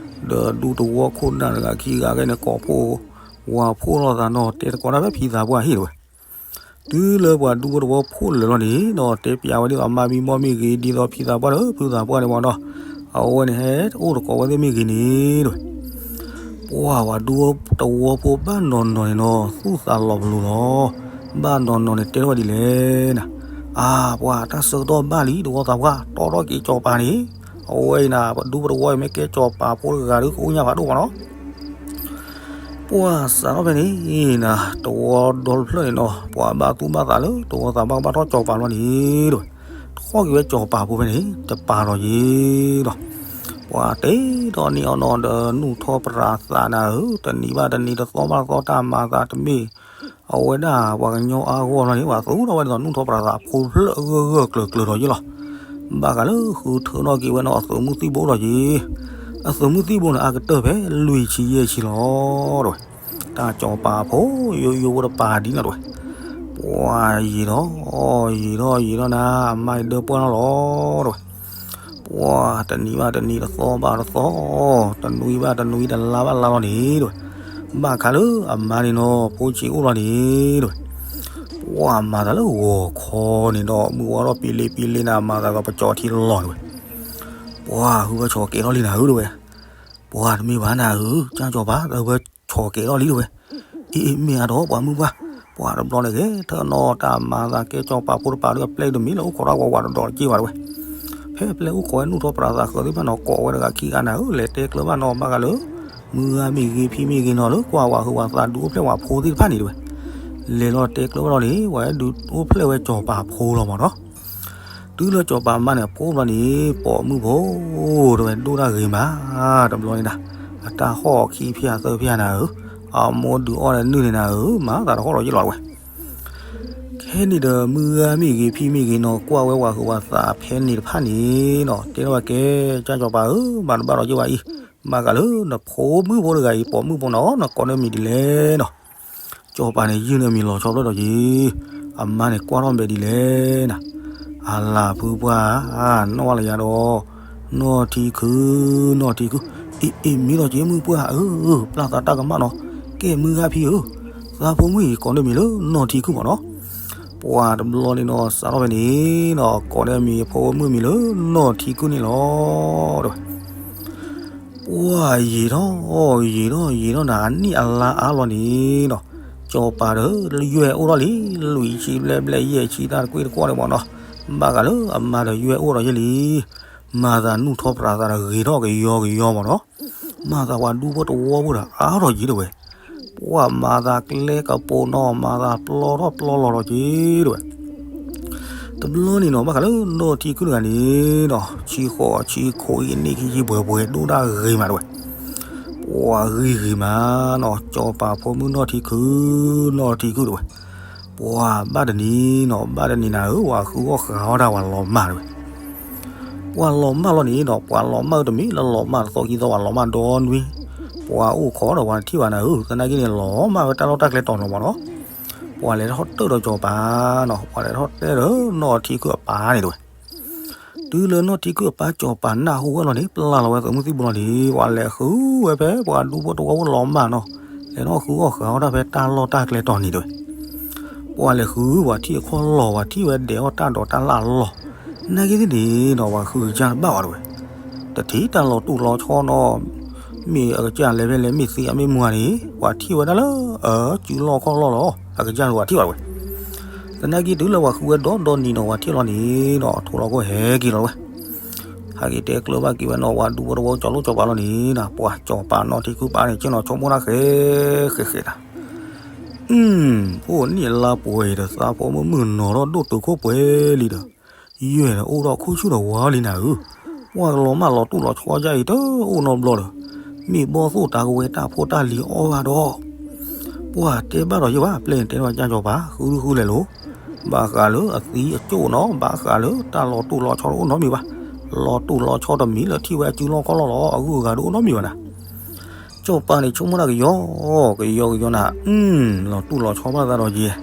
ဒီးဒူတဝီခိၣ်နၢ်တဂၤခံဂၤဂ့ၤန့ၣ် ကိးဖှိၣ်ဝၤဖှိၣ်လိာ်သးနီၤ တဲသကိးတၢ်ဖဲဖံသးပှၢ်ဟံၣ်တဝဲ တုၤလၢပှၤဒူဖိတဝီဖိလၢာ်လီၤန့ၣ်နီၤ တဲပျးဝဲဒ်သိးမါမံမီၢ်မ့ၢ်ဂ့ၤ ဒ်သိးဖံသးပှၢ်ဒီးဖုသးပှၢ်န့ၣ်မးနီၤ အဝဲန့ၣ်ဟဲအိၣ်သကိးဝဲသ့ၣ်မ့ၢ်ဂ့ၤန့ၣ်တဝဲ ပှၤဝၤဒူတဝီဖိဘၣ်နီၢ်နီၢ်န့ၣ်နီၤ သူၣ်သးလီၤပလိာ်လီၤ ဘၣ်နီၢ်နီၢ်န့ၣ်တဲထီၣ်ဝဲဒ်လဲၣ်နၤ အါ ပှၤတၢ်ဆၢကတီၢ်ဘၣ်လံ တဝီသးပှၢ် တီထီၣ်က့ၤစီၤပၤန့ၣ် အဝဲအံၤနၤ ပဒူပတဝီအံၤမ့ၢ်ကဲစီၤပၤဖိတဂၤဒီး ကအိၣ်ညါဖးဒိၣ်မးနီၤ ပှၤစးထီၣ်ဖဲန့ၣ်နၤ တဝီဒီတဖျၢၣ်န့ၣ်နီၤ ပှၤဘၣ်သူၣ်ဘၣ်သးလၢ တဝီသးပှၢ်ကဘၣ်ထီၣ်စီၤပၤလီၤန့ၣ်တဝဲ ထီၣ်က့ၤဝဲစီၤပၤဖိဖဲန့ၣ် တပာ်လီၤယ့ၤဒီး ပှၤတဲဒီးန့ၢ်အီၤနီၤဒီး နူၢ်ထီၣ်ပရးသးနၤဧၢ တနံၤဘၣ်တနံၤ တသီဘၣ်တသီ တၢ်မၤသးတမ့ၢ် အဝဲဒၣ်ပှၤကညီအါဂီၢ်လီၤန့ၣ် ပှၤသူၣ်ထီၣ်ဝဲဒ်သိး နူၢ်ထီၣ်ပရးသးဖိဖျၢၣ်အဂၢၢ်ဂၢၢ်ကျၢၤကျၢၤဒီးယ့ၤလီၤ. ဘၣ်ဃးလၢဃုထၢထီၣ်က့ၤဝဲနီၤ အသုးမုၢ်သံၣ်ဘိဒီးယ့ၤ, အသုးမုၢ်သံၣ်ဘိန့ၣ် အကတၢၢ်ဖဲလွံၢ်ဆံယဲၢ်ဆံလီၤ တဝဲ. တၢ်စီၤပၤဖိယိယိဖိတပၤဒ်န့ၣ်တဝဲ. ပှၤ ပှၤယံာ်ထီၣ် ယံာ်ထီၣ် ယံာ်ထီၣ်နၤ အမါအံၤဒၢပှၢ်ထီၣ်လီၤ တဲဝဲ. ပှၤတနံၤဘၣ်တနံၤ တသီဘၣ်တသီ, တနွံဘၣ်တနွံ တလါဘၣ်လါလီၤန့ၣ် တဲဝဲ. ဘၣ်ခါလၢအမါန့ၣ်နီၤ ဖိဆံးအိၣ်လီၤန့ၣ် တဲဝဲ. ပှၤမၤသးလၢဂီၤခီန့ၣ်ဒီး မုၢ်ဝါထီၣ်ပံလ့ပံလ့နၤ မၤသးဒီးပကၠီထံလီၤ တဲဝဲ. ပှၤဟုဘၢဆီၣ်ကဲထီၣ်လံနၤဧၢ တဲဝဲ. ပှၤတမ့ၢ်ဘၣ်နၤဧၢ ကၢ်ကၠီၤပၤ တၢ်ဟုဘၢဆီၣ်ကဲထီၣ်လံ တဲဝဲ. အ့ အ့ မ့ၢ်အါဒီးပှၤမုၣ်ပှၢ်, ပှၤတဘျီန့ၣ်ဂ့ၤ ထၢၣ်နီၣ်တၢ်မၤသးကဲကၠီၤပၤဖိတပၤဒီး အပျဲၢ်တမံၤလၢအိၣ်ခိးတၢ်ဝးဝးဒီးဒီးတက့ၢ်ဘၣ် တဲဝဲ. ဖဲအပျဲၢ်အိၣ်ခိးဝဲနူၢ်ထီၣ်ပြးသးဃၢၤသ့ၣ်တဖၣ်နီၤ ကိးဝဲတဂၤခံဂၤနၤဧၢ လဲၤတဲကျၢၤဘၣ်နီၤ ဘၣ်ဃးလၢ မုၢ်ဂၤမ့ၢ်ဂ့ၤဖံမ့ၢ်ဂ့ၤနီၤ လၢကွၢ်ဝးဟုးဝးသးဒုးအိၣ်ဖျဲၣ်ဝဲဖိသ့ၣ်တဖၣ်န့ၣ် တဲဝဲ. လဲၤလီၤတဲကျၢၤဘၣ်လီၤန့ၣ် ပှၤဒုးအိၣ်ဖျဲၣ်ဝဲကၠီၤပၤဖိလီၤမးနီၤ. တုၤလၢကၠီၤပၤမါန့ၣ် အဖိဘျီန့ၣ် ပိာ်မုၣ်ဖိ တဲဝဲ ဒိၣ်တၢ်ဂ့ၤမး တဘျီန့ၣ်နၤ, အတၢ်ဟီၣ်ခံဖျၢၣ်သၢဖျၢၣ်နၤဧၢ, အမိၢ်ဒုးအီၣ်ဒီးနုၢ်န့ၣ်နၤဧၢ မၤသးတဟီၣ်လီၤယ့ၢ်လီၤ တဲဝဲ. ခဲန့ၣ်ဒီး မုၢ်ဂၤမ့ၢ်ဂ့ၤဖံမ့ၢ်ဂ့ၤနီၤ ကွၢ်ဝဲဝးဟုးဝးသးဖဲန့ၣ်တဖၣ်န့ၣ်နီၤ တဲထီၣ်ဝဲကဲ ကၢ်ကၠီၤပၤဧၢ မၤတဘၣ်လီၤယ့ၢ်ဘၣ်အံၤ, ဘၣ်ဃးလၢနဖိမုၣ်ဖိတဂၤအံၤ ပိာ်မုၣ်ဖိနီၤ နကိးန့ၢ်မံၤဒ်လဲၣ်နီၤ. ကၠီၤပၤန့ၣ် ယုၢ်န့ၢ်မံၤလီၤဆီဖျၢၣ်ဒီးက့ၤ, အမါန့ၣ်ကွၢ်ထီၣ်မဲာ်ဒ်လဲၣ်နၤ, အလၤဖုပှၢ်ဧၢ, နီၢ်ဝဲလၢယၤဒီး, နီၢ်ထံခု, နီၢ်ထံခု, အ့ အ့ မ့ၢ်ဒီးက့ၤမုၣ်ပှၢ်ဧၢ, ပျၢ်သးတၢ်ကမၣ်နီၤ, ကဲမုၢ်ဂၤဖံဧၢ, သးဖိမုၣ်အံၤကိးန့ၢ်မံၤလၢနီၢ်ထံခုမးနီၤ. ပှၤတဘျီန့ၣ်နီၤ စးထီၣ်ဖဲန့ၣ်နီၤ ကိးန့ၢ်မံၤအဖိမုၣ်မံၤလၢနီၢ်ထံခုန့ၣ်လီၤ တဲဝဲ. ပှၤယံာ်ထီၣ် ယံာ်ထီၣ် ယံာ်ထီၣ်နၤ အနံၣ်အလါအါလီၤန့ၣ်နီၤ, ကၠီၤပၤဒီး ယွဲၢ်အိၣ်ထီၣ်လံ, လွံၢ်ဆံဘျဲၣ်ဘျဲၣ် ယဲၢ်ဆံတၢ်တကွ့ၢ်တကွီၢ်န့ၣ်မးနီၤ, ဘၣ်ဃးလၢအမါဒီးယွဲၢ်အိၣ်ဒီးယဲၢ်လံ, မၤသးနူၢ်ထီၣ်ပြးသးဒီးဂ့ၤထီၣ်ကယီကယီမးနီၤ, မၤသးပှၤဒူဖိတဝီဖိဒီးအါထီၣ်ယံာ်တဲဝဲ, ပှၤမၤသးကျဲကပူၤနီၤ မၤသးပျီထီၣ်ပျီလီၤလီၤက့ၤတဲဝဲ. တဘျီန့ၣ်နီၤ ဘၣ်ဃးလၢနီၢ်ထံခုတဂၤန့ၣ်နီၤ ဆံဃိးဆံခိၣ်အံၤ အနံၣ်ခံဆံပှဲၤပှဲၤ ဒိၣ်တၢ်ဂ့ၤမးတဲဝဲ, ပှၤဂ့ၤဂ့ၤမးနီၤ ကၠီၤပၤဖိမုၣ်နီၢ်ထံခု, နီၢ်ထံခုတဲဝဲ, ပှၤဘၣ်တနံၤနီၤ ဘၣ်တနံၤနၤဧၢ ပှၤဃုအီၣ်ဃုအီတၢ်ပှၤလီၤမၢ်တဲဝဲ, ပှၤလီၤမၢ်လီၤန့ၣ်နီၤ ပှၤလီၤမၢ်တမံၤလၢလီၤမၢ်တသီခံသီ ပှၤလီၤမၢ်ဒီနွံ, ပှၤအိၣ်ခိးဒီးပှၤတထံၣ်ဘၣ်နၤဧၢ, သနာ်က့န့ၣ် လီၤမၢ်ဝဲတၢ်လီၢ်တၢ်ကျဲတီၤနီၤမးနီၤ, ပှၤလဲၤထီၣ်တၢၢ်ဒီးကၠီၤပၤနီၤ ပှၤလဲၤထီၣ်တဲဒီးနီၢ်ထံခုအပၢ်န့ၣ်တဲဝဲ တုၤလၢနီၢ်ထံခုအပၢ်ကၠီၤပၤနၢ်ဟူဝဲလီၤန့ၣ် ပျၢ်လီၤဝဲသုးမုၢ်သံၣ်ဘိလီၤန့ၣ် ပှၤလဲၤဃုဝဲဖဲပှၤဒူဖိတဝီဖိလီၤမၢ်နီၤ, လဲၤထီၣ်ဃုအီၣ်ဃုအီတၢ်ဖဲတၢ်လီၢ်တၢ်ကျဲတီၤန့ၣ်တဲဝဲ, ပှၤလဲၤဃုပှၤထံၣ်အခီၣ်လီၢ် ပှၤထံၣ်ဝဲဒဲးအီၣ်တၢ်ဒိးတၢ်လၢ်အလီၢ်, နာ်က့သ့ၣ်န့ၣ်နီၤ ပှၤဃုကစၢ်တဘၣ်ဘၣ်တဲဝဲ, တထံၣ်တၢ်လီၤတူၢ်လီၤဆီနီၤ မ့ၢ်အကစၢ်လဲၤဖဲလဲၣ် မ့ၢ်သံအမ့ၢ်မူဧါန့ၣ် ပှၤထံၣ်ဝဲဒၣ်လၢ အစုလီၢ်ခီၣ်လီၢ်လီၤ အကစၢ်န့ၣ်ပှၤထံၣ်ဘၣ်တဲဝဲ, သနာ်က့တုၤလၢပှၤဃုဝဲဒီဒီနံၤနီၤ ပှၤထံၣ်လီၤန့ၣ်နီၤ ထိၣ်လီၤခိၣ်ဟဲက့ၤလီၤဝဲ, ဟဲက့ၤတဲကျၢၤဘၣ်က့ၤဝဲနီၤ ပှၤဒူဖိတဝီကၠီၤလိၣ်ကၠီၤပၤလီၤန့ၣ်နီၤ ပှၤကၠီၤပၤနီၢ်ထံခုပၢ်န့ၣ် က့ၤနီၤဆိကမိၣ်တၢ်ဃဲဃဲဃဲတၢ် အၢ ဖိနံၣ်အလါပှဲၤဒီး သးဖိမုၣ်မုၣ်နီၤထီၣ်ဒိၣ်တုာ်ခိၣ်ပှဲၤလံဒီး ယွဲၢ်ဒီးအိၣ်ထီၣ်ခိၣ်ဆူၣ်ဒီးဝါလံနၤဧၢ, ပှၤကလီၤမၢ်လီၤတူၢ်လီၤဆီယါအံၤတအိၣ်နီတဘျီဒီး မ့ၢ်ဘီၣ်သိၣ်တၢ်ကဝဲတၢ်ဖိတၢ်လံၤအီၣ်ဘၣ်ဒီး ပှၤတဲဘၣ်ဒီးယဲၢ်ဘၣ် ပျဲၢ်န့ၣ်တဲဘၣ်ကၠီၤပၤ ဃုဃုလဲၤလိၤ, ဘၣ်ဃးလၢအသံအကၠိၣ်နီၤ ဘၣ်ဃးလၢတၢ်လီၤတူၢ်လီၤဆီတအိၣ်နီတမံၤဘၣ်, လီၤတူၢ်လီၤဆီတမံၤလၢထံၣ်ဝဲအစုလီၢ်ခီၣ်လီၢ်လီၤ အဂုၤအဂၤတအိၣ်နီတမံၤဘၣ်နၤ ကၠီၤပၤန့ၣ်ဆိကမိၣ်တၢ်ကယီ ကယီကယီနၤ အၢ လီၤတူၢ်လီၤဆီဘၣ်သးဒီးယဲၢ်,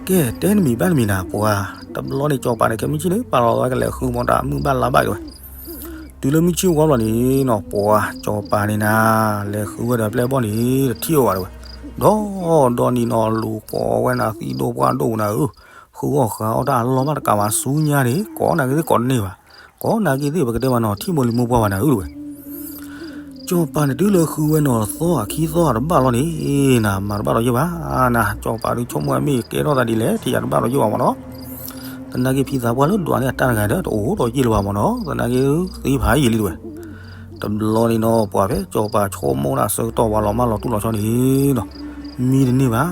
ကဲတဲနမံၤဘၣ်နမံၤနၤ ပှၤ တဘျီန့ၣ်ကၠီၤပၤန့ၣ် ကဲမုၢ်ဆ့ၣ်န့ၣ် ပာ်လီၤဝဲကလဲၤဃုမီၤတၢ်မုၢ်ဘၣ်လါဘၣ်တဲဝဲ, တုၤလၢမုၢ်ဆ့ၣ်ဝါဘျီန့ၣ်နီၤ ပှၤကၠီၤပၤန့ၣ်နၤ လဲၤဃုဝဲဒီးပျဲၢ်ဘီၣ်န့ၣ် တထံၣ်ဝဲဘၣ်တဲဝဲ, ဒီးဒီနံၤနီၤ လူၤကိးဝဲနၤ သံဒိၣ်ပှၢ်ဒိၣ်နၤဧၢ, ဃုအီၣ်ဃုအီတၢ်အလီၢ်ဘၣ်တကးဘၣ်ဆူညါန့ၣ် ကိးနာ်က့သ့ၣ်ကိးတန့ၢ်ဘၣ်, ကိးနာ်က့သ့ၣ်ပကတဲမးနီၤ ထံၣ်မိၢ်လံၤမိၢ်ပှၢ်ဘၣ်နၤဧၢတဲဝဲ ကၠီၤပၤန့ၣ် တုၤလၢဃုဝဲနီၤသီအခံသီအတဘၣ်လီၤန့ၣ်, နမၤတဘၣ်ဒီးယဲၢ်ဘၣ်, နကၠီၤပၤဒုးဆိကမိၣ်ဝဲမ့ၢ်ကဲထီၣ်သးဒ်လဲၣ် ထံၣ်ယၤတဘၣ်ဒီးယဲၢ်ဘၣ်မးနီၤ, သနာ်က့ဖံသးပှၢ်လၢဒွးန့ၢ်အတၢ်တဂၤဒီးတအိၣ်ဒီးယဲၢ်လၢၤဘၣ်မးနီၤ, သနာ်က့သ့ဖးယံာ်လံတဲဝဲ, တဘျီန့ၣ်နီၤ ပှၤဖဲကၠီၤပၤဆိကမိၣ်တၢ်ဆၢကတီၢ်ပှၤလီၤမၢ်လီၤတူၢ်လီၤဆီန့ၣ်နီၤ, မံတန့ၢ်ဘၣ်,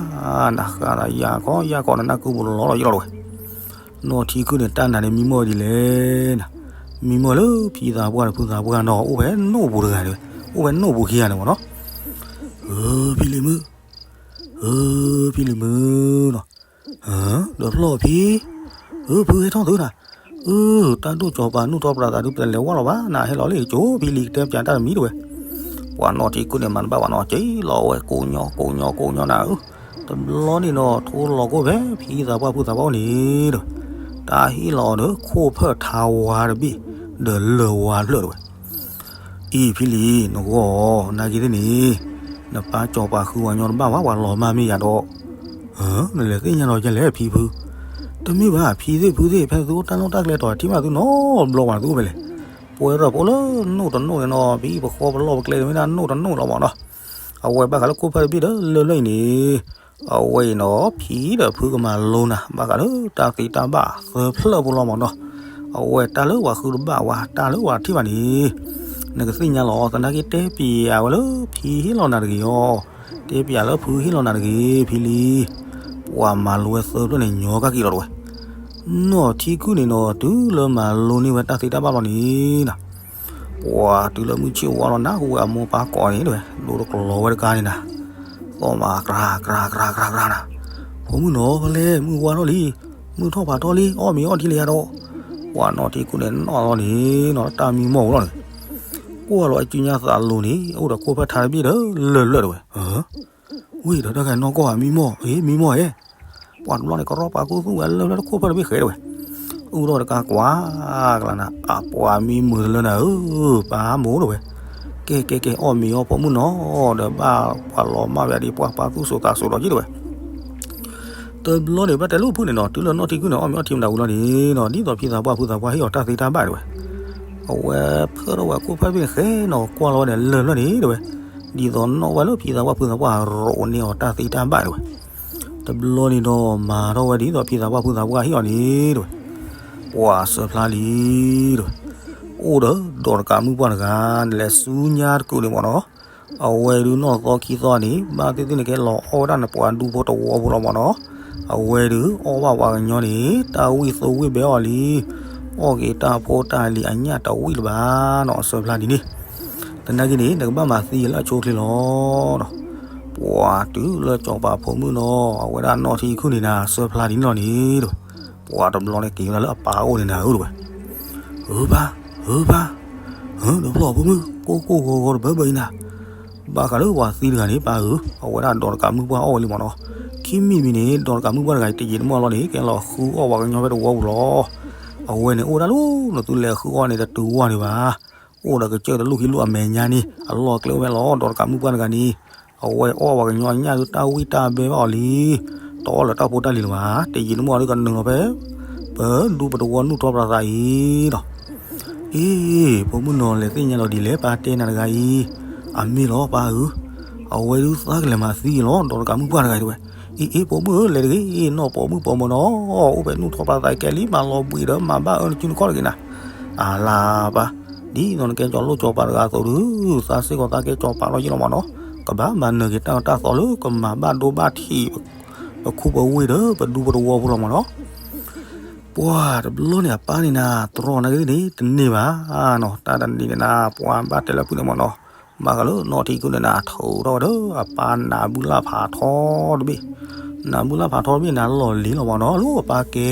နဃၣ်သးယၤခီ ယၤခီနနၢ်ကုပူၤလီၤဒီးယဲၢ်လီၤတဲဝဲ နီၢ်ထံခုန့ၣ် တၢ်နာ်န့ၣ် မံမီၢ်ဒ်လဲၣ်နၤ, မံမီၢ်လၢဖံသးပှၢ်ဒီးဖုသးပှၢ်နီၤ အိၣ်ဖဲနိၣ်ပူၤတဂၤန့ၣ်, အိၣ်ဖဲနိၣ်ပူၤခံဂၤန့ၣ်မးနီၤ, ဧၢ ဖံလံၤမုၣ်, ဧၢ ဖံလံၤမုၣ်နီၤ, ဒီးဖျီၣ်ဖံ, ဧၢ ဖုဟဲထီၣ်သုနၤ, ဧၢ တၢ်ဒိၣ်ကၠီၤပၤနူၢ်ထီၣ်ပြးသးဒုး ပတလဲၤဝဲလီၤဘၣ်နၤ ဟဲလီၤလၢကၠိ ဖံလံၤကတဲပၠးတၢ်တမံၤတဲဝဲ, ပှၤနီၢ်ထံခုန့ၣ် မၤတဘၣ်ဘၣ်နီၤ က့ၤလီၤဝဲကိးညီကိးညီကိးညီနၤဧၢ, တဘျီန့ၣ်ဒီး ထိလီၤကိၣ်ဖဲဖံသးပှၢ်ဖုသးပှၢ်အိၣ်န့ၣ်ဒီး တၢ်ဟ့ၣ်လီၤအီၤဒီး ခိၣ်ဖၢၣ်ထါဝါတဘ့ၣ် ဒီးလၢၢ်ဝါတဖျၢၣ်တဝဲ. အံၤဖံလံၤ နဂီၢ် နာ်က့သ့ၣ်န့ၣ် နပၢ်စီၤပၤဃုဝဲညီတဘၣ်ဘၣ် ပှၤလီၤမၢ်မ့ၢ်ယၤဒီး နလဲၤသ့ၣ်ညါလီၤကလဲၣ်ဖံဖု, တမ့ၢ်ဘၣ် ဖံသ့ၣ်ဖုသ့ၣ် ဖဲသုအိၣ်တၢ်လီၢ်တၢ်ကျဲတီၤ ထံၣ်ဘၣ်သုနီတဘျီဘၣ် သုအိၣ်ဖဲလဲၣ်. ပဝဲဒၣ်ဖိလၢနိၣ်တနိၣ်န့ၣ်နီၤ ဖံပဃီပလီၢ်ပကျဲမ့ၢ်ဒၣ်နိၣ်တနိၣ်လီၤမးနီၤ. အဝဲဘၣ်ဃးလၢခိၣ်ဖၢၣ်တဘ့ၣ်ဒီးလၢၢ်လၢ်အံၤန့ၣ် အဝဲအံၤနီၤ ဖံဒီးဖုကမၤလိနၤ ဘၣ်ဃးလၢတၢ်သ့တၢ်ဘၣ်သၢဖျၢၣ်ဖိလီၤမးနီၤ. အဝဲတၢ်လၢပှၤဃုတဘၣ်ဝဲ တၢ်လၢပှၤထံၣ်ဘၣ်န့ၣ် နကသ့ၣ်ညါလီၤ သနာ်က့တဲပျးဝဲလၢဖံဟ့ၣ်လီၤနၤတဂ့ၤအီၤ, တဲပျးလၢဖုဟ့ၣ်လီၤနၤတဂ့ၤ ဖံလံၤ. ပှၤမၤလိဝဲသၢဖျၢၣ်န့ၣ် ညီကၣ်က့ၤလီၤတဝဲ. နီၢ်ထံကုၢ်န့ၣ်နီၤ တုၤလၢမၤလိန့ၢ်ဝဲတၢ်သ့တၢ်ဘၣ်လီၤန့ၣ်နီၤ ပှၤတုၤလၢမုၢ်ဆ့ၣ်ဝါလီၤ နၢ်ဟူဝဲအမိၢ်ပၢ်ကိးန့ၣ်တဝဲ ဒိတကလီၤဝဲတကါန့ၣ်နၤ, သီၣ်မးကြၤကြၤကြၤကြၤနၤ, ဖိမုၣ်နီၤ ဖဲလဲၣ် မုၢ်ဝါထီၣ်လံ, မုၢ်ထီၣ်ဖးထီလံ အီၣ်မ့ၤအီထံလံယၤဒီး, ပှၤနီၢ်ထံကုၢ်န့ၣ်နီၢ်လီၤန့ၣ်နီၤ တၢ်မံမီၢ်ဝဲလီၤန့ၣ်, ကွၢ်လီၤအစုညါသးလိၤန့ၣ် အိၣ်ဒီးခိၣ်ဖၢၣ်ထါတဘ့ၣ်ဒီးလၢၢ်လၢၢ်တဝဲ ဝံၤဒီးတၢ်ဂၤနီၢ်ကီၢ်ဧါ မံမီၢ် အ့ မံမီၢ်ဧါ, ပှၤတဘျီန့ၣ် ကရီပှၤကူသူၣ်ဝဲလၢလၢတခိၣ်ဖၢၣ်တဘ့ၣ်ဃဲတဝဲ, အုၣ်ထီၣ်တကါကွၢ်ကလၤနၤ အပှၤမံမုာ်တလၢနၤဧၢ, ပၢ်မိၢ်တဝဲ, ကဲကဲကဲ အီၣ်မ့ၤအီဖိမုၣ်နီၤ, ဒီးဘၣ်ပှၤလီၤမၢ်ဝဲဒ်ပှၤပာ်သူၣ်စိသးစိဒီးက့တဝဲ တဘျီန့ၣ် ဘၣ်တဲလိာ်ဖုၣ်န့ၣ်နီၤ တုၤလၢနီၢ်ထံကုၢ်န့ၣ် အီၣ်မ့ၤအီထံမတၤဝံၤလီၤန့ၣ်နီၤ ဒ်သိးဖံသးပှၢ်ဖုသးပှၢ်ဟ့ၣ်အီၤတၢ်သ့တၢ်ဘၣ်တဝဲ, အဝဲဖၢထီၣ်ဝဲခိၣ်ဖၢၣ်တဘ့ၣ်ဃဲနီၤ ကွၢ်လီၤဝဲဒီးလၢၢ်လၢၢ်န့ၣ်တဝဲ, ဒ်သိးနီၣ်ဝဲလၢဖံသးပှၢ်ဖုသးပှၢ်ရိးန့ၢ်အီၤတၢ်သ့တၢ်ဘၣ်တဝဲ, တဘျီန့ၣ်ဒီးမၤထီၣ်ဝဲဒ်သိးဖံသးပှၢ်ဖုသးပှၢ်ဟ့ၣ်အီၤန့ၣ်တဝဲ, ပှၤဆၢဖျါလံတဝဲ, အိၣ်ဒီးဒီးတကးမုၣ်ပှၢ်တဂၤ နလဲၤဆူညါတကုာ်န့ၣ်မ့ၢ်နီၤ အဝဲဒုးနီၢ်သီခံသီန့ၣ် ဘၣ်သ့ၣ်သ့ၣ်န့ၣ် ကဲလီၤအီၣ်ဝဲဒၣ်နပှၤဒူဖိတဝီဖိလီၤမ့ၢ်နီၤ, အဝဲဒုးအီၣ်ဘၣ်ပှၤကညီန့ၣ် တၢ်ဝံၣ်သိဝံၣ်ဘဲအီၤလံ, အီၣ်က့ၤတၢ်ဖိတၢ်လံၤအညၣ်တဝံၣ်လၢၤဘၣ်နီၤ အဆၢဖျါဒ်န့ၣ်, သနာ်က့န့ၣ် နကဘၣ်မၤသံလၢအဆိအချ့လီၤနီၤ, ပှၤတုၤလၢစီၤပၤဖိမုၣ်နီၤ အဝဲဒၣ်နီၢ်ထံခုၣ်န့ၣ်နၤ အဆၢဖျါဒ်န့ၣ်လီၤန့ၣ်တဝဲ, ပှၤတဘျီန့ၣ်က့ၤဝဲဒၣ်လၢအပၢ်အိၣ်န့ၣ်နၤဧၢတဝဲ ဧၢပၢ်, ဧၢပၢ်, ဧၢ ဒီးဖျီၣ်ဖိမုၣ် ကိၢ်ကိၢ်ဂီၤဂီၤတဘၢဘၢအံၤနၤ, ဘၣ်ဃးလၢပှၤသံတဂၤန့ၣ် ပၢ်ဧၢ, အဝဲဒၣ်ဒီးတကးမုၣ်ပှၢ်အီၣ်ဝဲလံမ့ၢ်နီၤ, ခံမံၤမံၤန့ၣ် ဒီးတကးမုၣ်ပှၢ်တဂၤအံၤ တယံာ်တမီၢ်လီၤန့ၣ် ကဲလီၤဃုအီၣ်ပှၤကညီဖဲတဝီပူၤလီၤ, အဝဲန့ၣ်အိၣ်ဝဲဒၣ်လၢ နသုလဲၤဃုအီၣ်န့ၣ် တတုၤဝဲန့ၣ်ဘၣ်, အိၣ်ဒီးကစၢၢ်တလူၢ်ခံလူၢ်အမဲာ်ညါန့ၣ် အလီၢ်ကျဲအိၣ်ဝဲလီၤ, ဒီးတကးမုၣ်ပှၢ်တဂၤန့ၣ် အဝဲအီၣ်ပှၤကညီအညၣ်ဒုးတၢ်ဝံၣ်တၢ်ဘဲဘၣ်အီၤလံ, တအီၣ်လၢတၢ်ဖိတၢ်လံၤလၢၤဘၣ်, တယံာ်တမီၢ်ဒုးကနုာ်လီၤဖဲ ပဒူပတဝီနူၢ်ထီၣ်ပသးအံၤလီၤ. အ့ ဖိမုၣ်နီၤ လဲၤသ့ၣ်ညါလီၤဒ်လဲၣ် ပၢ်တဲနၤတဂၤအံၤ, အမ့ၢ်လီၤပၢ်ဧၢ, အဝဲဒုးသးကလဲၤမၤသံလီၤ ဒီးတကးမုၣ်ပှၢ်တဂၤအံၤတဝဲ, အ့ အ့ ဖိမုၣ်ဧၢ လဲၤတဂ့ၤ နီၢ်ပိာ်မုၣ်ပိာ်မၢၤနီၤ, အိၣ်ဖဲနူၢ်ထီၣ်ပသးကဲလံ မၤလီၤဘှံးဒီးမၤဘၣ်အၢနစုနခီၣ်တဂ့ၤနၤ, အလါပၢ်, ဒ်သိးနကဲစီၤလိၣ်စီၤပၤတဂၤအသိးဒုး သးစ့ၢ်ကီးသးကဲစီၤပၤလီၤယ့ၣ်လီၤမ့ၢ်နီၤ, ကဘၣ်မၤနၢၤက့ၤတၢ်အၢတၢ်သီလၢကမၤဘၣ်ဒိဘၣ်ထံး ပခူပဝ့ၢ်ဒီးပဒူပတဝီဖိလီၤမ့ၢ်နီၤ. ပှၤတဘျီန့ၣ် အပၢ်န့ၣ်နၤ တြီနာ်က့သ့ၣ်န့ၣ် တန့ၢ်ဘၣ်နီၤ, တၢ်တနံၤန့ၣ်နၤ ပှၤဘၣ်တဲလၢဖုန့ၣ်မ့ၢ်နီၤ, ဘၣ်ဃးလၢနီၢ်ထံကုၢ်န့ၣ်နၤ ထုးထီၣ်ဝဲဒီးအပၢ်နးဘုလၢ်ဖးထီတဘ့ၣ်, နးဘုလၢ်ဖးထီတဘ့ၣ်နၤလီၢ်လံၤလီၤမ့ၢ်နီၤ, လၢအပၢ်ကဲ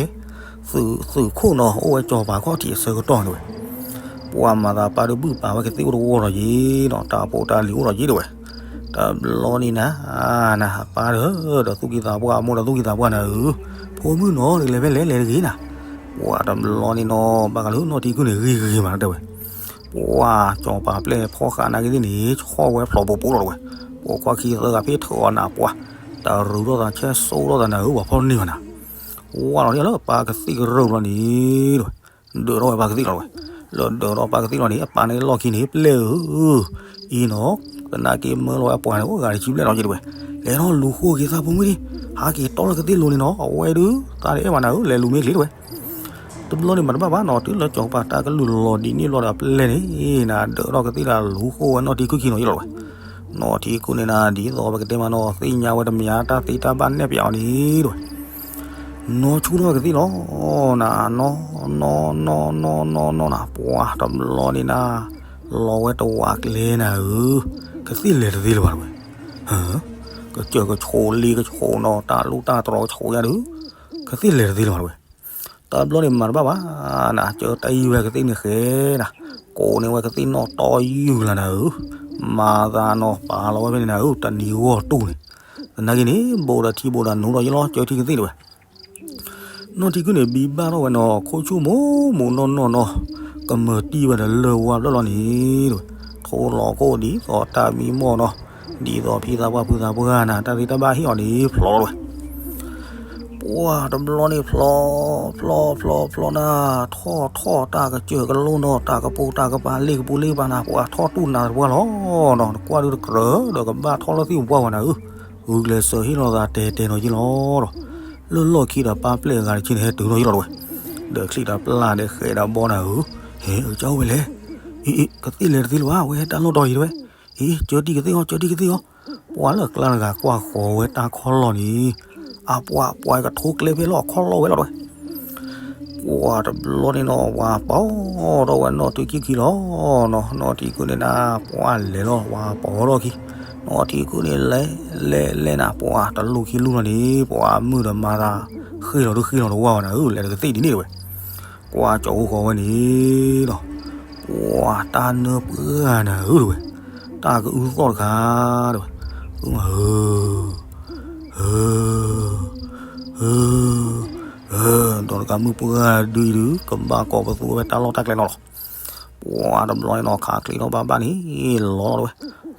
သုးခိၣ်နီၤ အိၣ်ဝဲစီၤပၤခီၣ်ထံးအဆၢကတီၢ်န့ၣ်ဝဲ ပှၤမၤသးပၢ်ဒုးဘုၣ်ပာ်ဝဲကသ့ၣ်အိၣ်တဝီလီၤယ့ၣ်ဒီး တၢ်ဖိတၢ်လံၤအိၣ်လီၤယ့ၣ်တဝဲ, တဘျီန့ၣ်နၤ နၤ အပၢ်ဒီး ဒီးသူၣ်ကံၢ်သးပှၢ် အမိၢ်ဒီးသူၣ်ကံၢ်သးပှၢ်နၤဧၢ, ဖိမုၣ်နီၤ နကလဲၤဖဲလဲၣ်လဲၤတဂ့ၤနၤ, ပှၤတဘျီန့ၣ်နီၤ ဘၣ်ဃးလၢနီၢ်ထံကုၢ်န့ၣ် ဂ့ၤဂ့ၤမးတဲဝဲ, ပှၤစီၤပၤပျဲၢ်ဖီၣ်ဃာ်နာ်က့သ့ၣ်န့ၣ် ဆီၣ်ဝဲဖျိးပူၤပူၤလီၤတဝဲ, ပိာ်ခွါခံသၢဂၤဖဲထၢၣ်အီၤနၤပှၤ, တရူးထီၣ်သးဆဲးစိထီၣ်သးနၤဧၢ ပှၤဖီၣ်န့ၢ်ဘၣ်နၤ, ဝါလီၤဒ်လၢအပၢ်ကသံၣ်ကရၢၢ်ဘျီန့ၣ် ဒၢးထီၣ်ဝဲပၢ်ကသံၣ်လီၤတဝဲ, လၢဒၢးထီၣ်ပၢ်ကသံၣ်လီၤန့ၣ် အပၢ်န့ၣ်လီၢ်ခံန့ၣ် ပျဲၢ်ဧၢ, အံၤနီၤ, သနာ်က့မၢလီၤဝဲအပှၤန့ၣ် အိၣ်ဂၤတဆံဘျဲၣ်နီၤယ့ၣ်တဝဲ, လဲၤထီၣ်လူၤဃိက့ၤသးဖိမုၣ်လံ, ဟးက့ၤတီလၢကသ့ၣ်လိၤန့ၣ်နီၤ အဝဲဒုး သးတအဲၣ်ဘၣ်နၤဧၢ လဲၤလူၤမ့ၢ်ချ့တဝဲ တဘျီန့ၣ်မၤတဘၣ်ဘၣ်နီၤ တုၤလၢစီၤပၤတၢ်ကလုၢ်လီၤဒ်န့ၣ်ဘျီဒီးအပျဲၢ်န့ၣ် နၤဒၢးထီၣ်ကသံၣ်ဒီးလူၤဃိဝဲနီၢ်ထံကုၢ်ခံနီၤယ့ၣ်လီၤတဝဲ, နီၢ်ထံကုၢ်န့ၣ်နၤ ဒ်သိးပကတဲမးနီၤ သ့ၣ်ညါဝဲတမံၤတၢ်သ့တၢ်ဘၣ်နဲၣ်ပၠးအီၤန့ၣ်တဝဲ နီၢ်ဆူၣ်ထီၣ်ကသံၣ်လီၤ, နၤနီၢ်နီၢ်နီၢ်နီၢ်နီၢ်နီၢ်နၤ ပှၤတဘျီန့ၣ်နၤ, လီၤဝဲတဝးကျဲနၤဧၢ, ကသ့ၣ်လဲၤတသ့လၢၤဘၣ်တဝဲ, ကစၢၢ်ကဆိးလ့ကဆိးနီၤ တၢ်လူၢ်တၢ်တြီၤကဆိးယါဒုး, ကသ့ၣ်လဲၤတသ့လၢၤဘၣ်တဝဲ တဘျီန့ၣ်မၤတဘၣ်ဘၣ်, နၤ ကၢတၢ်ယံာ်ဝဲကသ့ၣ်န့ၣ်ဃဲနၤ, ကိးန့ၢ်ဝဲကသ့ၣ်နီၣ်တီယုၢ်လၢနၤဧၢ, မၤသးနီၤ ပာ်လီၤဝဲဖဲန့ၣ်နၤဧၢ တနံၤဂီၢ်တူၢ်န့ၣ်, သနာ်က့န့ၣ် ဘိးဒီးထံဘိးဒီးနိဒီးယလီၤ ကၢထံကသ့ၣ်တဝဲ. နီၢ်ထံကုန့ၣ် ဘံဘၣ်ထီၣ်ဝဲနီၤ ခိၣ်ဆူၣ်မိၢ်မိၢ်နီၢ်နီၢ်နီၤ, ကမၢၤတံၢ်ဝဲဒီးလၢၢ်ဝါဘျီၣ်လီၤန့ၣ်တဝဲ. ထိလီၤခိၣ်ဒ်သိးတၢ်မံမီၢ်နီၤ, ဒ်သိးဖံသးပှၢ်ဖုသးပှၢ်နၤ တၢ်သ့တၢ်ဘၣ်ဟ့ၣ်အီၤန့ၣ် ဖျိးလီၤတဝဲ. ပှၢ်တဘျီန့ၣ်ဖျိး, ဖျိးဖျိးဖျိးနၤ, ထီၣ်ထီၣ်တၢ်ကစၢၢ်ကလိၣ်နီၤ, တၢ်ကပိာ်တၢ်ကပၤလ့ၣ်ကပူၤလ့ၣ်ကပၤနၤ, ပှၢ်ထီၣ်တူၢ်နၤတပှၢ်လီၤနီၤ, နကွၢ်ဒုတကြၢးဒီးကဘၣ်ထီၣ်လၢသ့ၣ်ပှၢ်ဝဲနၤဧၢ, ဂုာ်ကျဲးစၢးဟ့ၣ်လီၤသးတဲတဲနီၤယ့ၢ်လီၤဒီး လၢလီၢ်ခံဒီးပၢ်ပျဲၢ်အဂၤတဆံန့ၣ် ဟဲတုၤနီၤယ့ၢ်လီၤတဝဲ. ဒီးချံၣ်ဒီးပျၢ်ဒီးဃဲးဒီးဘီနၤဧၢ, ဟဲအကၢ်အိၣ်ဝဲလဲၣ်, အ့အ့ ကသ့ၣ်လဲၤတသ့လၢၤဘၣ်, ဝဲဟဲတၢ်လီၢ်တီၤအံၤတဝဲ. အ့ ကၢတံၢ်ကသ့ၣ်အီၤ ကၢတံၢ်ကသ့ၣ်အီၤ. ပှၢ်လၢအကျါတဂၤကွၢ်ဃီၤဝဲတၢ်ခီၣ်လီၢ်န့ၣ်, အပှၢ်ပှၢ်ကထိကျဲဖဲလီၢ်အခီၣ်လီၢ်ဝဲလီၤတဝဲ. ပှၢ်တဘျီန့ၣ်နီၤ ဝၤပိာ်ထီၣ်ဝဲနီၢ်ထံကုခံလီၤနီၤ, နီၢ်ထံကုန့ၣ်နၤ ပှၢ်လဲၤလီၤ ဝၤပိာ်ထီၣ်ခံ, နီၢ်ထံကုန့ၣ်လဲၤ လဲၤလဲၤနၤ ပှၢ်တလူၢ်ခံလူၢ်လီၤန့ၣ် ပှၢ်မုၢ်ဒီးမၤသး ဃ့ၢ်လီၤဒုဃ့ၢ်လီၤတဝၢ်ဝဲနၤဧၢ, လဲၤတကသ့ၣ်ဒ်န့ၣ်တဝဲ. ကွၢ်ကၠီၤအိၣ်ဃီၤဝဲန့ၣ်နီၤ, ပှၢ်တၢ်နၢပှၢ်နၤဧၢတဝဲ, တၢ်ကအုသီၣ်တခါတဝဲ, အုမးဧၢ ဧၢ ဧၢ ဒီးတကးမုၢ်ပှၢ်ဒုအံၤဒု ကဘၣ်ကိးပသူဝဲတၢ်လီၢ်တၢ်ကျဲလီၤလီၤ. ပှၢ်တဘျီန့ၣ်နီၤ ခးချံးထီၣ်ဘၣ်ဘၣ်န့ၣ် လီၤလီၤတဝဲ,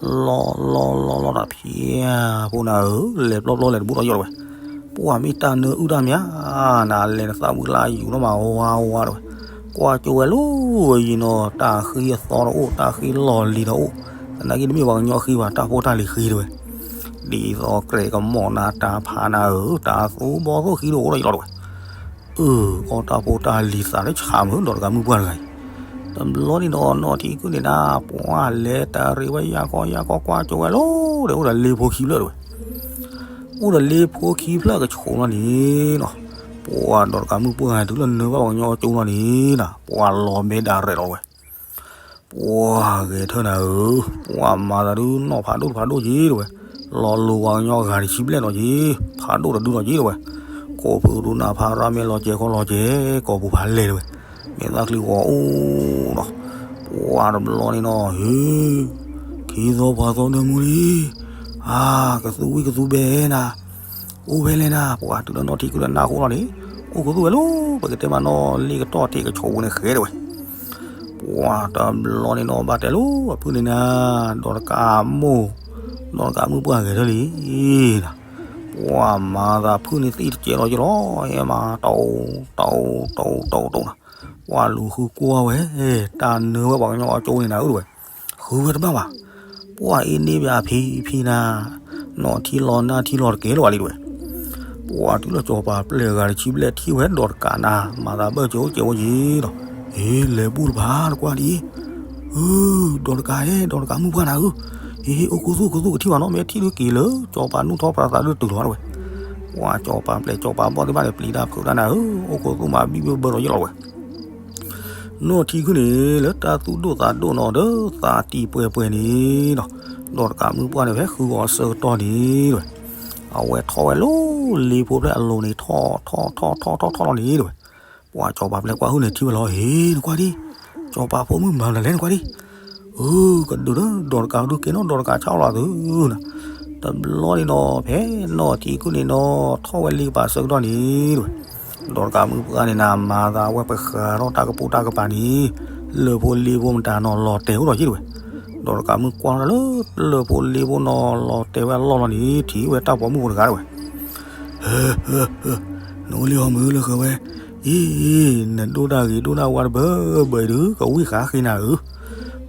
လီၤလီၤလီၤလီၤတၢ်ဖျဲးဖိနၤဧၢ, လဲၤပျီပျီလဲၤတဘူးဒီးယီၢ်တဝဲ. ပှၢ်မ့ၢ်တၢ်နၢအုၣ်တၢ်မၠၣ်နၤ လဲၤနသၣ်ဝံၤလၢယူၤနီၣ်မး ဝါဝါတဝဲ. ကွၢ်ကၠိဝဲလၢဝဲယံၤနီၤ တၢ်ဃံအသီတအိၣ် တၢ်ဃံလီၢ်လံၤတအိၣ်, သနာ်က့တမ့ၢ်ပှၤကညီဃံဘၣ် တၢ်ဖိတၢ်လံၤဃံတဝဲ. ဒ်သိးကြဲးကမီၣ်နၤ တၢ်ဖးနၤဧၢ, တၢ်သူဘီသိၣ်ဃံတအိၣ်ဒီးယီၢ်လီၤတဝဲ. အၢ အီၣ်တၢ်ဖိတၢ်လံၤသးလၢဆးမုၢ် ဒီးတကးမုၢ်ပှၢ်တဂၤအံၤ, တဘျီန့ၣ်ဒီးနီၢ်ထံကုန့ၣ်နၤ ပှၢ်လဲၤတၢ်ရ့ဝဲယၢ်ကီယၢ်ကီ ကွၢ်ကၠိဝဲလီၤဒီး အိၣ်ဒီးလ့ဖိခံဖျၢၣ်တဝဲ. အိၣ်ဒီးလ့ဖိခံဖျၢၣ်ကဆိးလီၤန့ၣ်နီၤ, ပှၢ်ဒီးတကးမုၢ်ပှၢ်တုၤလၢနၢဘၣ်ပှၤကညီကၠိလီၤန့ၣ်နၤ ပှၢ်လီၤမဲာ်ဒၣ်ရဲၣ်လီၤဝဲ. ပှၢ်ဂဲၤထၢၣ်နၤဧၢ, ပှၢ်မၤသးဒုနီၢ်ဖးဒိၣ်တဖးဒိၣ်က့ၤတဝဲ, လီၤလိၤပှၤကညီဂၤတဆံဘျဲၣ်နီၤက့ၤ, ဖးဒိၣ်တဒုနီၤက့ၤတဝဲ, ကိးဖုဒုနၢ်ဖးရၣ်မဲာ်လီၤကဲၤခီလီၤကဲၤ, ကိးပူၤဖးလဲၢ်တဝဲ, မဲာ်သၣ်ချံဝီၤအိၣ်နီၤ, ပှၢ်တဘျီန့ၣ်နီၤ ဟ့ၣ် ခံသီပှၤသီနၢမူလံ, အါ ကသူဝံၣ်ကသူဘဲနၤ, အိၣ်ဝဲလဲၣ်နၤ, ပှၢ်တုၤလၢနီၢ်ထံကုဒီးနၢ်ဟူလီၤန့ၣ်, အိၣ်ကသူဝဲလီၤ, ပကတဲမးနီၢ်လ့ၣ်ကတီၢ်ထံးကဆိးပူၤန့ၣ်ဃဲတဝဲ. ပှၢ်တဘျီန့ၣ်နီၤ ဘၣ်တဲလိာ်အဖုၣ်န့ၣ်နၤ, ဒီးတကးမိၢ်, ဒီးတကးမုၢ်ပှၢ်ဂဲၤထၢၣ်လံနၤ, ပှၢ်မၤသးဖုၣ်န့ၣ်သံၣ်တကဲလီၤက့ၤလီၤ, ဟဲမၤ တအိၣ်တအိၣ်တအိၣ်တအိၣ်တအိၣ်နၤ, ပှၢ်လူၤဃုကွၢ်ဝဲ, တၢ်နၢဝဲပှၤကညီအကၠိန့ၣ်နၤဧၢတဝဲ, ဃုဝဲတဘၣ်ဘၣ်. ပှၢ်အ့န့ၣ်ဘၣ်ဖံဖံနၤ, နီၢ်ထံလီၤနၢ်ထံလီၤတကဲလၢၤဘၣ်လံတဝဲ. ပှၢ်တုၤလၢစီၤပၤပျဲၢ်အဂၤတဆံဘျဲၣ်ထံၣ်ဝဲဒီးတကးနၤ, မၤသးဘၣ်ကၠိကဲဝဲက့ၤဒီး, အ့ လဲၤဘူၣ်တဖၣ်တကွၢ်ဒံး, အၢ ဒီးတကးဧၢ ဒီးတကးမုၢ်ပှၢ်နၤဧၢ, အ့ အိၣ်ခိၣ်သူၣ်ခိၣ်သူၣ်ကထံၣ်ဘၣ်နီၤ, မ့ၢ်ထံၣ်ဒုက့ၤလၢ စီၤပၤနူၢ်ထီၣ်ပြးသးဒုတုၤလီၤတဝဲ. ပှၢ်စီၤပၤပျဲၢ်စီၤပၤဘီၣ်သ့ၣ်တဖၣ်န့ၣ် ပျံၤတၢ်ဖုးတၢ်နၤဧၢ, အိၣ်ခိၣ်သူၣ်မးဘံၣ်ဘၢဘၢဒီးယလီၤတဝဲ. နီၢ်ထံကုန့ၣ် လၢတၢ်သူၣ်ဒိၣ်သးဒိၣ်နီၤဒီးသးတံၢ်ပှဲၤပှဲၤန့ၣ်နီၤ, ဒီးတကးမုၢ်ပှၢ်န့ၣ် ဖဲဃုဂီၤအဆၢကတီၢ်န့ၣ်တဝဲ, အဝဲထီၣ်ဝဲလၢလ့ဖိဖျဲၣ်အလိၤန့ၣ် ထီၣ်ထီၣ်ထီၣ်ထီၣ်ထီၣ်ထီၣ်လီၤန့ၣ်တဝဲ. ပှၢ်စီၤပၤပျဲၢ်ကွၢ်ဟုၣ်န့ၣ်ထံၣ်ဝဲလီၤ, အ့ နကွၢ်ဒံး, စီၤပၤဖိမုၣ်မၤမနုၤလဲၣ်နကွၢ်ဒံး, အၢ ကဒုးဒီးဒီးတကးဒုကဲနီၤ ဒီးတကးဆါလီၤသုနၤ. တဘျီန့ၣ်နီၤ ဖဲနီၢ်ထံကုန့ၣ်နီၤ ထီၣ်ဝဲလ့ကပၤအဆၢကတီၢ်န့ၣ်တဝဲ, ဒီးတကးမုၢ်ပှၢ်န့ၣ်နၤ မၤသးဝဲပဃးထီၣ်တၢ်ကပိာ်တၢ်ကပၤန့ၣ်, လၢၢ်ဖိလ့ဖိမတၤနီၤလီၤတဲာ်အိၣ်ဒီးက့ၤတဝဲ. ဒီးတကးမုၢ်ကွၢ်ထီၣ်လၢလၢၢ်ဖိလ့ဖိနီၤလီၤတဲာ်ဝဲအလီၢ်လီၤန့ၣ် ထံၣ်ဝဲတၢ်ပိာ်မုၣ်ဖိတဂၤတဝဲ. ဟၢ ဟၢ ဟၢ, နအိၣ်လံဟီမုၢ်လၢဃၢၤဝဲ, အံၤ နဒိၣ်တၢ်ဂ့ၤဒိၣ်တၢ်ဝါတဘၢဘၢအံၤဒုး ကဝံၣ်ဃာ်ဃ့နၤဧၢ.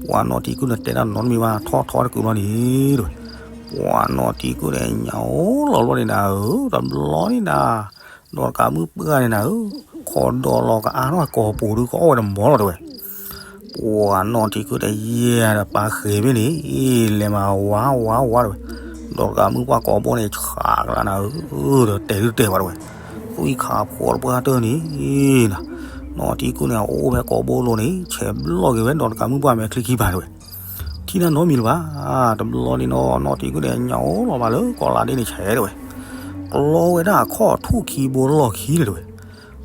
ပှၤနီၢ်ထံကုန့ၣ်တဲတၢ်နီတမံၤဘၣ် ထီၣ်ထီတကုာ်ဘျီန့ၣ်တဝဲ, ပှၤနီၢ်ထံကုန့ၣ်ညါအိၣ်လီၤဘျီန့ၣ်နၤဧၢ, တဘျီန့ၣ်နၤ ဒီးတကးမုၢ်ပှၢ်န့ၣ်နၤဧၢ, ခိးဒီးလီၤကအါထီၣ်ကိာ်ပူၤဒုး ကအီၣ်ဝဲတမီၤလီၤတဝဲ. ပှၤနီၢ်ထံကုဒီးယဲၢ်ဒီးပာ်ဃဲၤဖဲန့ၣ်, လဲၤမၤဝါဝါဝါတဝဲ. ဒီးတကးမုၢ်ပှၢ်ကိာ်ဘိန့ၣ် ဆးကလးနၤဧၢ, ဒီးတဲဒုးတဲဝဲတဝဲ. သွံၣ်ခးဖိတပှၢ်တၢၢ်န့ၣ်နၤ, နီၢ်ထံကုန့ၣ် အအိၣ်ဖဲကိာ်ဘိလိၤန့ၣ် ဆဲးဘျီၣ်က့ၤဝဲဒီးတကးမုၢ်ပှၢ်မဲာ်ချံခံပၤတဝဲ. ထံၣ်နၢ်နီတမံၤလၢၤဘၣ်, တဘျီန့ၣ်နီၢ် နီၢ်ထံကုန့ၣ် ညါအိၣ်လီၤဘၣ်လၢကိးလါဒ့န့ၣ်ဆဲးတဝဲ. ကျီဝဲဒၣ်အခီၣ်ထူၣ်ခံဘိလီၢ်ခံန့ၣ်တဝဲ.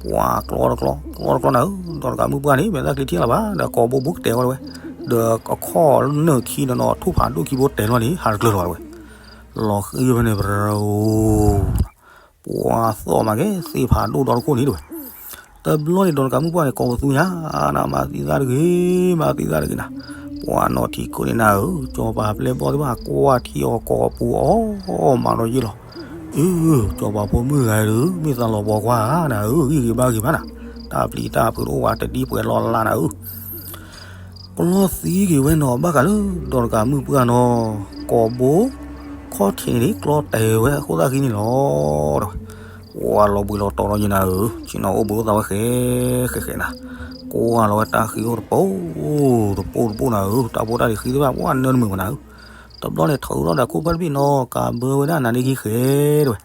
ပှၤကျီတကျီ ကျီတကျီနၤဧၢ, ဒီးတကးမုၢ်ပှၢ်န့ၣ် မဲာ်သၣ်ချံထံၣ်လီၤဘၣ်, ဒီးကိာ်ဘိဘူးကတဲာ်ဝဲတဝဲ, ဒီးအခီၣ်နၢၣ်ခံန့ၣ်နီၤ ထူၣ်ဖးဒိၣ်ခံဘိတဲာ်လီၤန့ၣ် ဟးတကျၢၤလီၤတဝဲ. လီၤဃံဖဲန့ၣ် ပရၢအိၣ်, ပှၤသီၣ်မၤကဲသ့ၣ်ဖးဒိၣ်ဒီတခိၣ်န့ၣ်တဝဲ. တဘျီန့ၣ် ဒီးတကးမုၣ်ပှၢ်န့ၣ် ကိးပသူညါ, နမၤသံသးတဂ့ၤ, မၤသံသးတဂ့ၤနၤ. ပှၤနီၢ်ထံခိၣ်န့ၣ်နၤဧၢ, စီၤပၤပျဲၢ်ဘီၣ်သ့ၣ်တဖၣ် ကွၢ်ထံအီၤကိးပူၤအီၤ, မၤဒီးယ့ၢ်လီၤ. အၢ, စီၤပၤဖိမုၣ်ဂၤဒုး မ့ၢ်သးလီၤပှီၤကွၢ်နၤဧၢ, ဂံၢ်ဂ့ၤဘါဂ့ၤမးနၤ, တၢ်ပျံၤတၢ်ဖုးတအိၣ်ဝဲ တဒ်ပှဲၤလီၤလးနၤဧၢ. ကလီသံက့ၤဝဲနီၤ ဘၣ်ဃးလၢဒီးတကးမုၣ်ပှၢ်နီၤ, ကိးဘိ ခီၣ်ထံးန့ၣ် ကျီတဲာ်ဝဲအဃိသတးဃံန့ၣ်လီၤ. ဝဲလီၤဘှံးလီၤတီၤလီၤယံၤနၤဧၢ, ဆ့ၣ်နီၤအိၣ်ဘှံးအိၣ်သးဝဲဃဲဃဲဃဲနၤ, ကွၢ်လီၤဝဲတၢ်ဃံအိၣ်တပိ တပိတပိနၤဧၢ, တၢ်ဖိတၢ်လံၤဃံသ့ၣ်တဖၣ် ပှၤနၢနမုာ်မးနၤဧၢ. တဘျီန့ၣ် ထုးထီၣ်ဒီးခိၣ်ဖၢတဘ့ၣ်နီၤ, ကးဘၢဝဲဒၣ်နၤန့ၣ်ဂံၢ်ဃဲတဝဲ.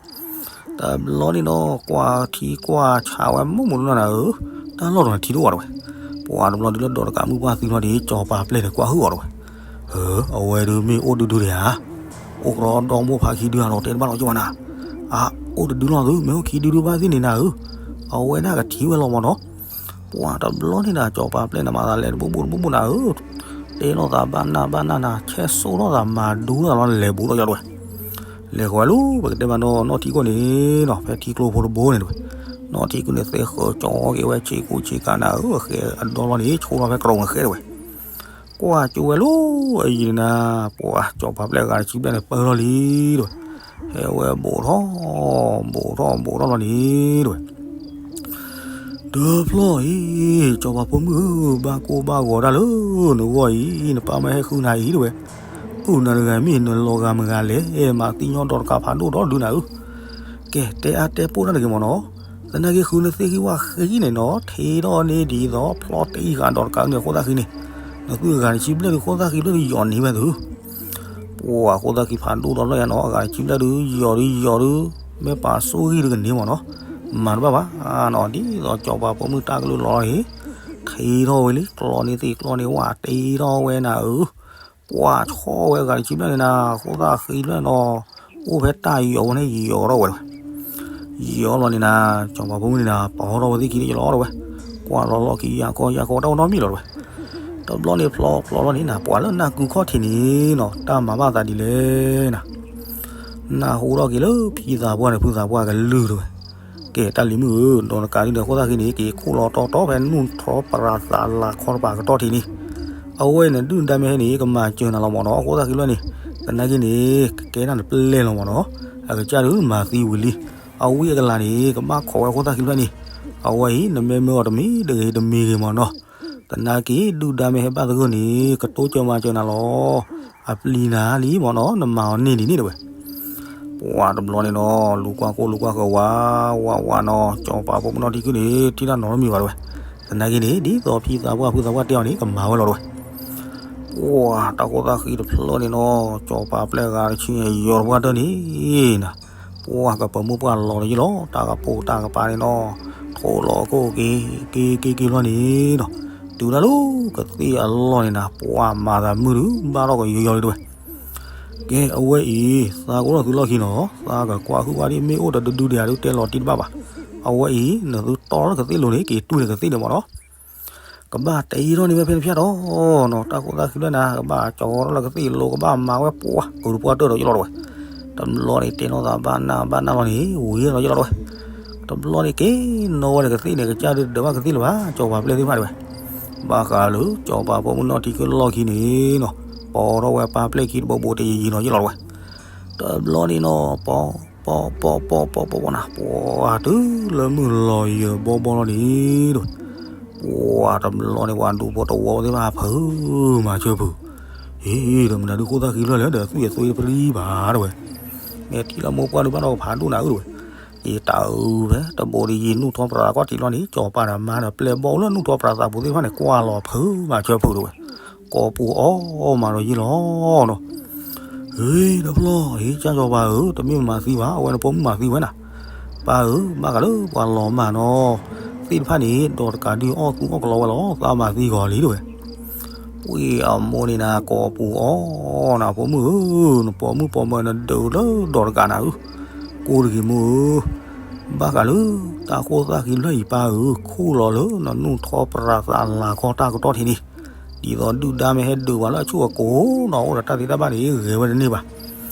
တဘျီန့ၣ်နီၤ ကွၢ်ထံကွၢ်ဆးဝဲမုၢ်မုၢ်နီၤနၤဧၢ, တၢ်လီၢ်တထံတအိၣ်တဝဲ. ပှၤတဘျီဒုးလၢဒီးတကးမုၣ်ပှၢ်သံလီၤဒီး စီၤပၤပျဲၢ်န့ၣ် ကွၢ်ဟုၣ်အီၤတဝဲ. အဝဲဒုးမ့ၢ်အိၣ်ဒုဒုဒံးဧါ, အိၣ်ကရီဒီမိၢ်ဖးခံဒုဧါလီၤ တဲတဘၣ်လီၤကၠိဝဲနၤ. အါ, အိၣ်တဒုလီၤသု, မ့ၢ်အိၣ်ခံဒုဒုဘၣ်သ့ၣ်န့ၣ်နၤဧၢ, အဝဲဒၣ်ကထံၣ်ဝဲလီၤမးနီၤ. ပှၤတဘျီန့ၣ်နၤ စီၤပၤပျဲၢ်န့ၣ် မၤသးလဲၤတဘိဘိတဘိဘိနၤဧၢ, တဲလိာ်သးဘၣ်နၢ်ဘၣ်နၢ်နၤ, ဆဲးစိၣ်ထီၣ်သးမၤဒူလိာ်သးလီၤ လဲၤဘူးထီၣ်ယီၤတဝဲ. လဲၤဃီၤဝဲလၢ ပကတဲမးနီၤ နီၢ်ထံခိၣ်န့ၣ်နီၤ ဖဲထံကျိဖိတဘိန့ၣ်တဝဲ. နီၢ်ထံခိၣ်န့ၣ် သဲဃၢၤကၠီက့ၤဝဲ ဆ့ကူဆ့ကၤနၤဧၢ, အဃဲအဒီလီၤန့ၣ် ဆိလီၤဖဲကရိၣ်နဃဲတဝဲ. ကွၢ်ကၠိဝဲလၢအယံၤန့ၣ်နၤ, ပှၤစီၤပၤပျဲၢ်အဂၤတဆံဘျဲၣ်န့ၣ် ပၢၢ်ထီၣ်လံတဝဲ. ဟဲဝဲဘူးထီၣ်, ဘူးထီၣ်ဘူးထီၣ်လီၤန့ၣ်တဝဲ. တဖျီၣ်အံၤ, စီၤပၤဖိမုၣ်ဧၢ, ဘၣ်ကိၢ်ဘၣ်ဂီၤတၢ်လၢနဂီၢ်အံၤ, နပၢ်မၢဟဲဃုနၤအံၤတဝဲ. အိၣ်နၤတဂၤမ့ၢ်နလီၤဂာ်မုၢ်ဂၤလဲၣ်, မၤသံညီဒီးတကးဖးဒိၣ်ဒီဒုနၤဧၢ. ကဲ, တဲအါတဲပိၢ်တၢ်တဂ့ၤမးနီၤ, သနာ်က့ဃုနသ့ၣ်ဂံၢ်ဝၣ်ဃံန့ၣ်နီၤ, ထံထီၣ်န့ၢ်ဒ်သိးဖျီၣ်တအံၤဃာ်ဒီးတကးန့ၣ်အဃိသတးဃံန့ၣ်, နသုဂၤတဆံဘျဲၣ်ဒုးဃိသတးဃံဘျဲၣ်ဒုးယီၤန့ၢ်ဝဲသု ပှၤအဃိသတးဃံဖးဒိၣ်ဒီလီၤယၤနီၤ, အဂၤတဆံဘျဲၣ်ဒုးယီၤဒုးယီၤဒုး, မ့ၢ်ပာ်ဆိၣ်ဂံၢ်ဒုးကန့ၢ်မးနီၤ, မၤတဘၣ်ဘၣ်နီၤ, ဒ်သိးစီၤပၤဖိမုၣ်တၢ်ကလုၢ်လီၤလီၤန့ၣ်, ထံထီၣ်ဝဲလံ, ကျီန့ၢ်သ့ၣ်ကျီန့ၢ်ဝၣ်တ့ထီၣ်ဝဲနၤဧၢ, ပှၤဆီၣ်ဝဲအဂၤတဆံဘျဲၣ်န့ၣ်နၤ, အဃိသတးဃံဘျဲၣ်နီၤ, အိၣ်ဖဲတၢ်ယီၤဝဲန့ၣ်ယီၤထီၣ်ဝဲတဝဲ. ယီၤလီၤန့ၣ်နၤ, စီၤပၤဖိမုၣ်န့ၣ်နၤ, ပီထီၣ်ဝဲသ့ၣ်ခံန့ၣ်ယလီၤတဝဲ, ကွၢ်လီၤလီၢ်ခံယၤခီယၤခီတၢ်အိၣ်နီတမံၤလီၤတဝဲ. တဘျီန့ၣ်ဖျီဖျီလီၤန့ၣ်နၤ, ပှၤလၢနၢ်ကုခီၣ်ထံးန့ၣ်နီၤ, တၢ်မၤဘၣ်သးဒ်လဲၣ်နၤ, နၢ်ဟူထီၣ်က့ၤလၢဖံသးပှၢ်ဒီးဖုသးပှၢ်ကလုၢ်တဝဲ. ကဲတၢ်လံၤမုၣ်ဧၢ, ဒီးတကးဒုဒီးအဃိသတးဃံန့ၣ် က့ၤခိၣ်လီၤတီတီဖဲနူၢ်ထီၣ်ပြးသးလၤခီတပၤကတီၢ်ထံးန့ၣ်, အဝဲနဒုၣ်ဒါမ့ၢ်ဟဲန့ၣ် ကမၤစၢၤနၤလီၤမးနီၤ, အဃိသတးဃံလၢန့ၣ်, သနာ်က့န့ၣ် ကကဲနၤနပျဲၢ်လီၤမးနီၤ, အကစၢ်ဒုးမၤသံဝံၤလံ, အဝံအကလၤန့ၣ် ကဘၣ်ခိးဝဲအဃိသတးဃံလၢန့ၣ်, အဝဲအံၤ နမ့ၢ်မၢအီၤတမံၤတဂ့ၤတမံၤဂ့ၤမးနီၤ, သနာ်က့ဒုၣ်ဒါမ့ၢ်ဟဲဘၣ်သဂၢၢ်န့ၣ် ကတိစၢၤမၤစၢၤနၤလီၤ, အပျံၤနၤလံမးနီၤ, နမၤအီၤန့ၢ်ဒ်န့ၣ်တဝဲ. ပှၤတဘျီန့ၣ်နီၤ, လူၤကွၢ်ကိၢ်လူၤကွၢ်ဃၢၤဝး, ဝးဝးနီၤ, စီၤပၤဖိမုၣ်နီၢ်ထံခုၣ်န့ၣ် ထံၣ်တၢ်နီတမံၤဘၣ်တဝဲ. သနာ်က့န့ၣ် ဒ်သိးဖံသးပှၢ်ဖုသးပှၢ်တဲအီၤန့ၣ် ကမၤဝဲလီၤတဝဲ. ပှၤတၢ်ဃိသတးဃံတဖျၢၣ်န့ၣ်နီၤ, စီၤပၤပျဲၢ်ဂၤတဆံယီၤတပှၢ်တၢၢ်န့ၣ်နၤ, ပှၤကပၢၤမုၢ်ပှၢ်လီၤတယံာ်လီၤ, တၢ်ကပိာ်တၢ်ကပၤန့ၣ်နီၤ, ထိးလီၤကိၢ်က့ၤက့ၤက့ၤက့ၤလီၤန့ၣ်နီၤ, တုၤဒၣ်လၢကသ့ၣ်အလီၢ်န့ၣ်နၤ, ပှၤမၤသးမုၢ်ဒုး ဘၣ်ထီၣ်ကယီၤယီၤလံတဝဲ. ကဲအဝဲအံၤ, သးကအိၣ်ဒီးသုလီၢ်ခံနီၤ, သးကကွၢ်ဟုၣ်ဝဲဒၣ်မ့ၢ်အိၣ်ဒီးတဒုဒံးဧါဒုးတဲလီၤတံၢ်တဘၣ်ဘၣ်. အဝဲအံၤ နသုတီလၢကသ့ၣ်လိၤန့ၣ် က့ၤတွံၢ်န့ၣ်ကသ့ၣ်န့ၣ်မးနီၤ, ကဘၣ်တ့ထီၣ်န့ၢ်ဝဲဖဲတဖၠၣ်ဒီးနီၤ, တၢ်ဃိသတးဃံလၢနၤ, ကဘၣ်ကၠီထီၣ်လၢကသ့ၣ်လိၤ, ကဘၣ်မၤဝဲပှၤ ကုၤတပှၢ်တၢၢ်ဒီးယလီၤတဝဲ. တဘျီန့ၣ်တဲနီၢ်သးဘၣ်နၢ်ဘၣ်နၢ်လီၤန့ၣ် ဝံၤလီၤယလီၤတဝဲ. တဘျီန့ၣ်က့ၤနီၣ်ဝဲဒီးကသ့ၣ်န့ၣ် ကစၢ်ဒုးဒၢးဘၣ်ကသ့ၣ်လၢၤဘၣ်, စီၤပၤပျဲၢ်သ့ၣ်တဖၣ်တဝဲ. ဘၣ်ဃးလၢစီၤပၤဖိမုၣ်နီၢ်ထံခုၣ်လီၢ်ခံန့ၣ်နီၤ, ပီထီၣ်ဝဲပၢ်ပျဲၢ်ခံတဘိဘိတယံာ်ယံာ်နီၤယလီၤတဝဲ. တဘျီန့ၣ်နီၤ, ပီ ပီ ပီ ပီ ပီ ပီ ပီနၤ, ပှၤတုၤလၢမုၢ်လီၤယၢၤဘီဘီလီၤန့ၣ်တဝဲ. ပှၤတဘျီန့ၣ် ပှၤဒူဖိတဝီသ့ၣ်တဖၣ်ဖုးမၤစၢၤဖုး, အ့ ဒီးမနုၤဒုးဃိသတးဃံလၢာ်လဲၣ်, ဒီးသူၣ်ယဲၢ်သွံတပရံဘၣ်တဝဲ. မ့ၢ်ထံၣ်လၢမိၢ်ပှၢ်ဒုးဘၣ်ဒီးဖးဒိၣ်နၤဧၢတဝဲ. ယတၢ်အုးဖဲတဘိးတယံာ်နူၢ်ထီၣ်ပြးသးကီၢ်ထံးလီၤန့ၣ်, စီၤပၤဒီးမါဒီးပျဲၢ်ဘီၣ်လၢနူၢ်ထီၣ်ပြးသးပူၤသ့ၣ်တဖၣ်န့ၣ် ကွၢ်လီၤဖုးမၤစၢၤဖုးတဝဲ. ကိးပူၤအီၣ်မးဒီးယံာ်လီၤနီၤ. ဟ့ တဖျီၣ်, ဟ့ ကၢ်စီၤပၤဧၢ, တမ့ၢ်မၤသံဘၣ်, အဝဲနဖိမုၣ်မၤသံဝဲနၤ. ပၢ်ဧၢ, ဘၣ်ဃးလၢပှၤလီၤမၢ်နီၤသ့ၣ်တဖၣ်န့ၣ်, ဒီးတကးဒုးအီၣ်သူအီၣ်ကလီဝဲလီၤ, သးမၤသံဂီၤလံတဝဲ. ပှ့ၤအမိၢ်န့ၣ်နၤ ကိးပူၤအီၣ်နၤ, ဖိမုၣ်ဧၢ, နပိာ်မုၣ်ပိာ်မၢၤနဒုးလၢဒီးတကးနၤဧၢ, ကိးတဂ့ၤမိၢ်ဧၢ. ဘၣ်ဃးလၢတၢ်ဃိသတးဃံလၢာ်အံၤပၢ်ဧၢ, ခိၣ်လီၤလၢနနူၢ်ထီၣ်ပြးသးလၤခီတၢ်ကတီၢ်ထံးန့ၣ်, ဒ်သိးဒုၣ်ဒါမ့ၢ်ဟဲဒုးပှၤလၢအဆူၣ်အကိာ်နီၤ, အိၣ်ဒီးတၢ်သ့တၢ်ဘၣ်န့ၣ် ဂဲၤဝဲတန့ၢ်ဘၣ်.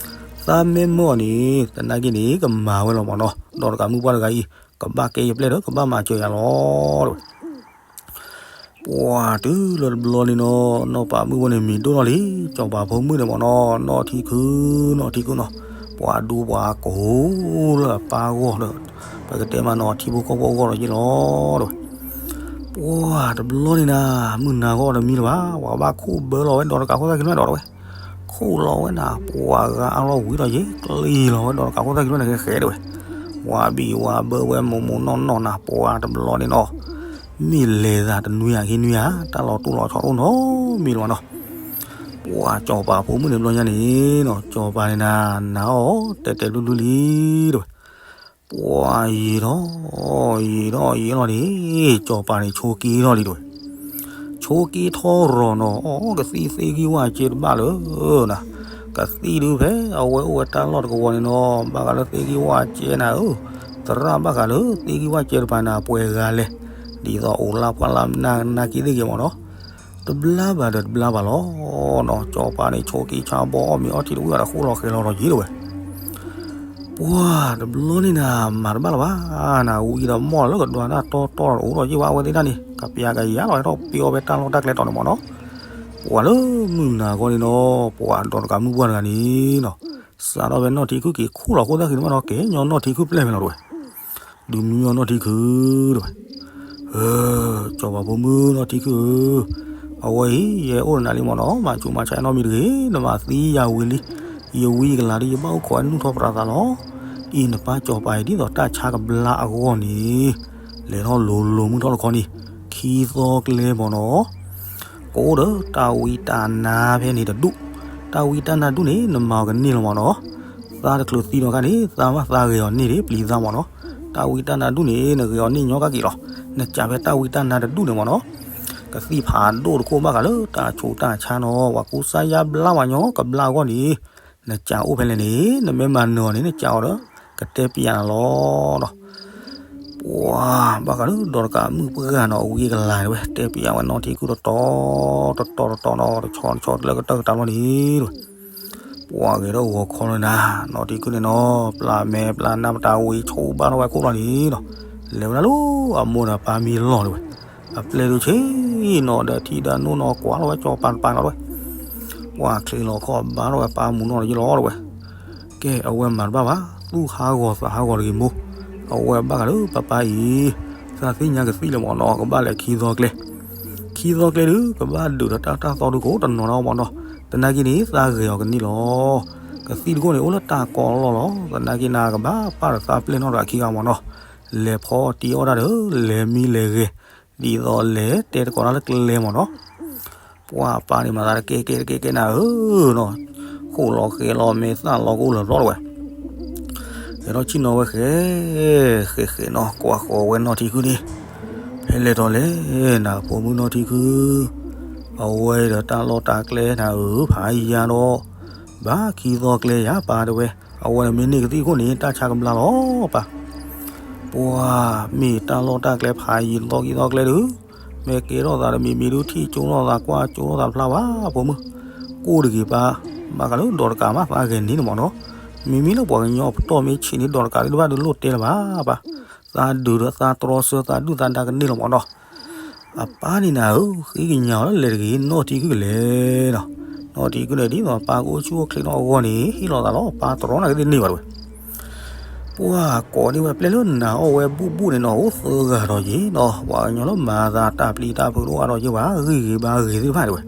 သးမ့ၢ်မၢအီၤန့ၣ် သနာ်က့န့ၣ် ကမၤဝဲလီၤမၢ်နီၤ. ဒီးတကးမုၣ်ပှၢ်တဂၤအံၤ ကဘၣ်ကဲယပျဲၢ်ဒီး ကဘၣ်မၤစၢၤယၤလီၤ တဲဝဲ. ပှၤတုၤလၢတဘျီန့ၣ်နီၤ နီၢ်ပၤမုၣ်ဖိန့ၣ် မံၤဒိၣ်ထီၣ်လံ စီၤပၤဖိမုၣ်န့ၣ်မၢ်နီၤ. နီၢ်ထံခုၣ် နီၢ်ထံခုၣ်နီၤ, ပှၤဒူပှၤကိးလၢအပၢ်ဂီၢ်ဒီး ပကတဲမးနီၤ ထံဖိကီၢ်ဖိအဂီၢ်ဒီးယ့ၢ်လီၤ တဲဝဲ. ပှၤတဘျီန့ၣ်နၤ မုၢ်နၤဂီၢ်တမံၤလၢၤဘၣ် ပှၤကဘၣ်ခိၣ်ဘၢလီၤဝဲဒီးတကးခိၣ်သၣ်ခံဖျၢၣ်ဒီး တဲဝဲ. ခိၣ်လီၤဝဲနၤ ပှၤဂၤအါလီၤဝံၤဒီးယ့ၢ် ကျံၤလီၤဝဲဒီးတကးခိၣ်သၣ်ခံဖျၢၣ်န့ၣ် ဃဲဃဲ တဲဝဲ. ပှၤဘံၣ်ဝၤဘၢဝဲမိၢ်မိၢ်နီၢ်နီၢ်နၤ ပှၤတဘျီန့ၣ်နီၤ မ့ၢ်လဲၤသးတနွံဧါ ခံနွံဧါ တၢ်လီၤတူၢ်လီၤဆီတအိၣ်နီတမံၤလၢၤဘၣ်နီၤ. ပှၤစီၤပၤဖိမုၣ်န့ၣ်တဘျီညါန့ၣ်နီၤ စီၤပၤန့ၣ်နၤ နာ်အီၤတဲာ်တဲာ်လွံၢ်လွံၢ်လံ တဲဝဲ. ပှၤယံာ်ထီၣ် ယံာ်ထီၣ်ယံာ်လီၤန့ၣ် စီၤပၤန့ၣ်ဆိးက့ထီၣ်လံ တဲဝဲ. ဆိးက့ထီၣ်ရီၤနီၤ အီ ကသံၣ်သ့ၣ်ဂံၢ်ဝၣ်စဲတဘၣ်လၢၤနၤ. ကသံၣ်ဒုးဖဲအဝဲအိၣ်ဝဲတၢ်လီၢ်တကဝီၤန့ၣ်နီၤ ဘၣ်ဃးလၢသ့ၣ်ဂံၢ်ဝၣ်စဲနၤဧၢ, သရၣ်ဘၣ်ဃးလၢသ့ၣ်ဂံၢ်ဝၣ်စဲတဖၣ်န့ၣ် ပှဲၤဂၤလဲၣ်, ဒ်သိးအိၣ်လၢပှၢ်လၢ်နာ်က့သ့ၣ်ဂ့ၤမၢ်နီၤ. တဘျါဘၣ်ဒီးတဘျါဘၣ်လီၤနီၤ. စီၤပၤန့ၣ်ဆိးက့ဆါဘီအီၣ်မ့ၤအီထံတဝံၣ်ဘၣ်ဒီး ဃိၣ်လီၤဃဲၤလီၤဒီးယ့ၢ် တဲဝဲ. ပှၤတဘျီန့ၣ်နၤ မၤတဘၣ်လၢၤဘၣ်နၤ, ဝံၤဒီးမီၢ်လၢကဒွးတၢ်တီတီဒီးအိၣ်ဒီးယ့ၢ်ဝဲ အဝဲသ့ၣ်တၢ်န့ၣ် ကပျးကယၤလီၤ ဟဲထီၣ်ပ့ၤအီၣ်ဖဲတၢ်လီၢ်တၢ်ကျဲတီၤန့ၣ်မၢ်နီၤ. ပှၤလၢမုၢ်နၤဂီၢ်န့ၣ်နီၤ ပှၤဒီးတကးမုၣ်ပှၢ်တဂၤန့ၣ်နီၤ စးထီၣ်ဖဲနီၢ်ထံခုၣ်က့ၤခူၣ်လီၤခိၣ်သၣ်ခံန့ၣ်မၢ်နီၤ ကဲညီနီၢ်ထံခုၣ်ပျဲၢ်ဖဲလီၤ တဲဝဲ. ဒုးမံမီၢ်နီၢ်ထံခုၣ် တဲဝဲ. စီၤပၤဖိမုၣ်နီၢ်ထံခုၣ်ဧၢ, အဝဲအံၤ ယအိၣ်ဒီးနၤလံမၢ်နီၤ မၤဆူးမၤဆါနီတမံၤတဂ့ၤ, နမၤသံယၤဝံၤလံ. ယဝံယကလၤဒီး ယဘၣ်အိၣ်ခိးဝဲနုၢ်ထီၣ်ပြးသးလီၤ. အံၤနပၢ်စီၤပၤအံၤ ဒ်သိးတၢ်ဆါကဘျါအဂီၢ်န့ၣ် လဲၤထီၣ်လိၤလိၤမုၢ်ထီၣ်တခီန့ၣ် ခံသီကျဲမၢ်နီၤ ကအိၣ်ဒီးတၢ်ဝံတၢ်နါဖဲန့ၣ်တဒူၣ်, တၢ်ဝံတၢ်နါဒူၣ်န့ၣ် နမၤအီၤကန့ၢ်လီၤမၢ်နီၤ. သးတချုးသံဒီးခါန့ၣ် သးဘၣ်သးဂဲၤအီၤန့ၢ်ဒံးပျံၤသးမၢ်နီၤ. တၢ်ဝံတၢ်နါဒူၣ်န့ၣ် နဂဲၤအီၤန့ၢ်ညီကက့ၤလီၤ. နကးဖဲတၢ်ဝံတၢ်နါတဒူၣ်န့ၣ်မၢ်နီၤ ကသံၣ်ဖးဒိၣ်တခိၣ်ဘၣ်ဃးလၢတၢ်ဆူးတၢ်ဆါနီၤ ပှၤကူစါယါဘျါဝဲညီကဘျါအဂီၢ်န့ၣ် နကးအိၣ်ဖဲလဲၣ်န့ၣ် နမ့ၢ်မၤနၢၤအီၤန့ၣ် နကးအီၤဒီး ကတဲပျးနၤလီၤနီၤ. ပှၤဘၣ်ဃးလၢဒီးတကးမုၣ်ပှၢ်နီၤ အဝံအကလၤတဲဝဲ တဲပျးဝဲနီၢ်ထံခုၣ်တတီၤ တတီၤတတီၤနီၤ တဆီတဆီတလၢကတၢၢ်ကတၢၢ်လီၤန့ၣ်တဲဝဲ. ပှၤဂဲၤထီၣ်ဂီၤခီလၢနၤ နီၢ်ထံခုၣ်န့ၣ်နီၤ ပျၢ်မဲာ်ပျၢ်နါပတၢ်ဝံဆိဘၣ်ထီၣ်ဝဲခိၣ်လီၤန့ၣ်နီၤ လဲၤဝဲဒၣ်လၢအမိၢ်ဒီးပၢ်မံလီၢ်တဲဝဲ. အပျဲၢ်ဒုးဆ့ၣ်နီၤဒီးထံဒီးနိနီၤကွၢ်ထီၣ်ဝဲစီၤပၤတပၤနီၤတဲဝဲ. ပှၤချ့လီၤခီၣ်ဘါထီၣ်ဝဲပၢ်မုၢ်နီၢ်ဒီးယလီၤတဲဝဲ. ကဲအဝဲမၤတဘၣ်ဘၣ် သူၣ်ဟးဂီၤသးဟးဂီၤတဂ့ၤမိၢ်, အဝဲဘၣ်ဃးလၢပၢ်ပၢ်အံၤ သးသ့ၣ်ညါကသံၣ်လၢမၢ်နီၤ ကဘၣ်လဲၤခံသီကျဲ ခံသီကျဲဒုး ကဘၣ်ဒုးဒီးတၢ်တၢ်သီဒုးကအိၣ်တနီၤနီၤမၢ်နီၤ. သနာ်က့န့ၣ် သးဂဲၤအီၤကန့ၢ်လီၤ. ကသံၣ်တခိၣ်န့ၣ် အိၣ်လၢတၢ်ကီလီၢ်လီၤ. သနာ်က့နၤကဘၣ်ပာ်ဒီးသးပျဲၢ်နီၢ်တဂၤခံဂၤမၢ်နီၤ. လဲၤဖီတံၢ်အီၣ်တၢ်ဒီး လဲၤမံလဲၤဂဲၤ ဒ်သိးလဲၤတဲသကိးတၢ်လၢကျဲမၢ်နီၤ. ပှၤပၢ်န့ၣ်မၤသးတကဲကဲတကဲကဲနၤဧၢနီၤ, ဃိၣ်လီၤဃဲၤလီၤမဲာ်သၣ်လီၤကအိၣ်လၢၤဘျီတဲဝဲ. ဟဲထီၣ်ဆ့ၣ်နီၤဝဲဃဲ ဃဲဃဲနီၤ ကွၢ်ဃီၤဝဲနီၢ်ထံခုၣ်န့ၣ်, ဖဲလဲၣ်တီၤလဲၣ် နဖိမုၣ်နီၢ်ထံခုၣ်, အဝဲဒီးတၢ်လီၢ်တၢ်ကျဲနၤဧၢ ဖးယံၤယၤဒီး, ဘၣ်ခံသီကျဲယၤပၢ်တဲဝဲ, အဝဲန့ၣ်မ့ၢ်န့ၢ်ကသံၣ်တခိၣ်န့ၣ် တၢ်ဆါကဘျါလီၤပၢ်. ပှၤမ့ၢ်တၢ်လီၢ်တၢ်ကျဲဖးယံၤသီခံသီကျဲဒုး, မ့ၢ်ကဲထီၣ်သးဒီးမ့ၢ်မ့ၢ်ဒုးထံၣ်ကၠိထီၣ်သးကွၢ်ကၠိထီၣ်သးတဖျါဘၣ် ဖိမုၣ်, ကိၢ်တဂ့ၤပၢ်, ဘၣ်ဃးလၢဒီးတကးမးသးဂဲၤန့ၣ်န့ၣ်မၢ်နီၤ, မ့မ့ၢ်လၢပှၤကညီအပတီၢ်မ့ၢ်ဆံးန့ၣ်ဒီးတကးသ့ၣ်တဖၣ်ဒုးလိၣ်တဲလၢၤဘၣ်ပၢ်, သးဒုးဒီးသးတြီဆၢသးဒုၣ်သးဒါကန့ၢ်လီၤမၢ်နီၤ. အပၢ်န့ၣ်နၤဧၢ, ဃ့ကညးအီၤလၢလဲၤတဂ့ၤ နီၢ်ထံခုၣ်ကလဲၤနီၤ, နီၢ်ထံခုၣ်န့ၣ်ဒ်သိးပၢ်ကအိၣ်ဆူၣ်အိၣ်ချ့နီၢ်အဂီၢ်န့ၣ် ဟ့ၣ်လီၤသးလီၤ ပၢ်တြီနာ်က့သ့ၣ်န့ၢ်ဘၣ်တဲဝဲ. ပှၤကိးန့ၢ်ဝဲပျဲၢ်လၢနၤအီၣ်ဝဲဘူၣ်ဘူၣ်န့ၣ်နီၤ အိၣ်သၢဂၤဒီးယ့ၢ်နီၤ, ပှၤကညီလၢမၤသးတၢ်ပျံၤတၢ်ဖုးတအိၣ်အါဒီးယ့ၢ်ဘၣ် ဂံၢ်ဂ့ၤဘါဂ့ၤသ့ၣ်တဖၣ်တဲဝဲ.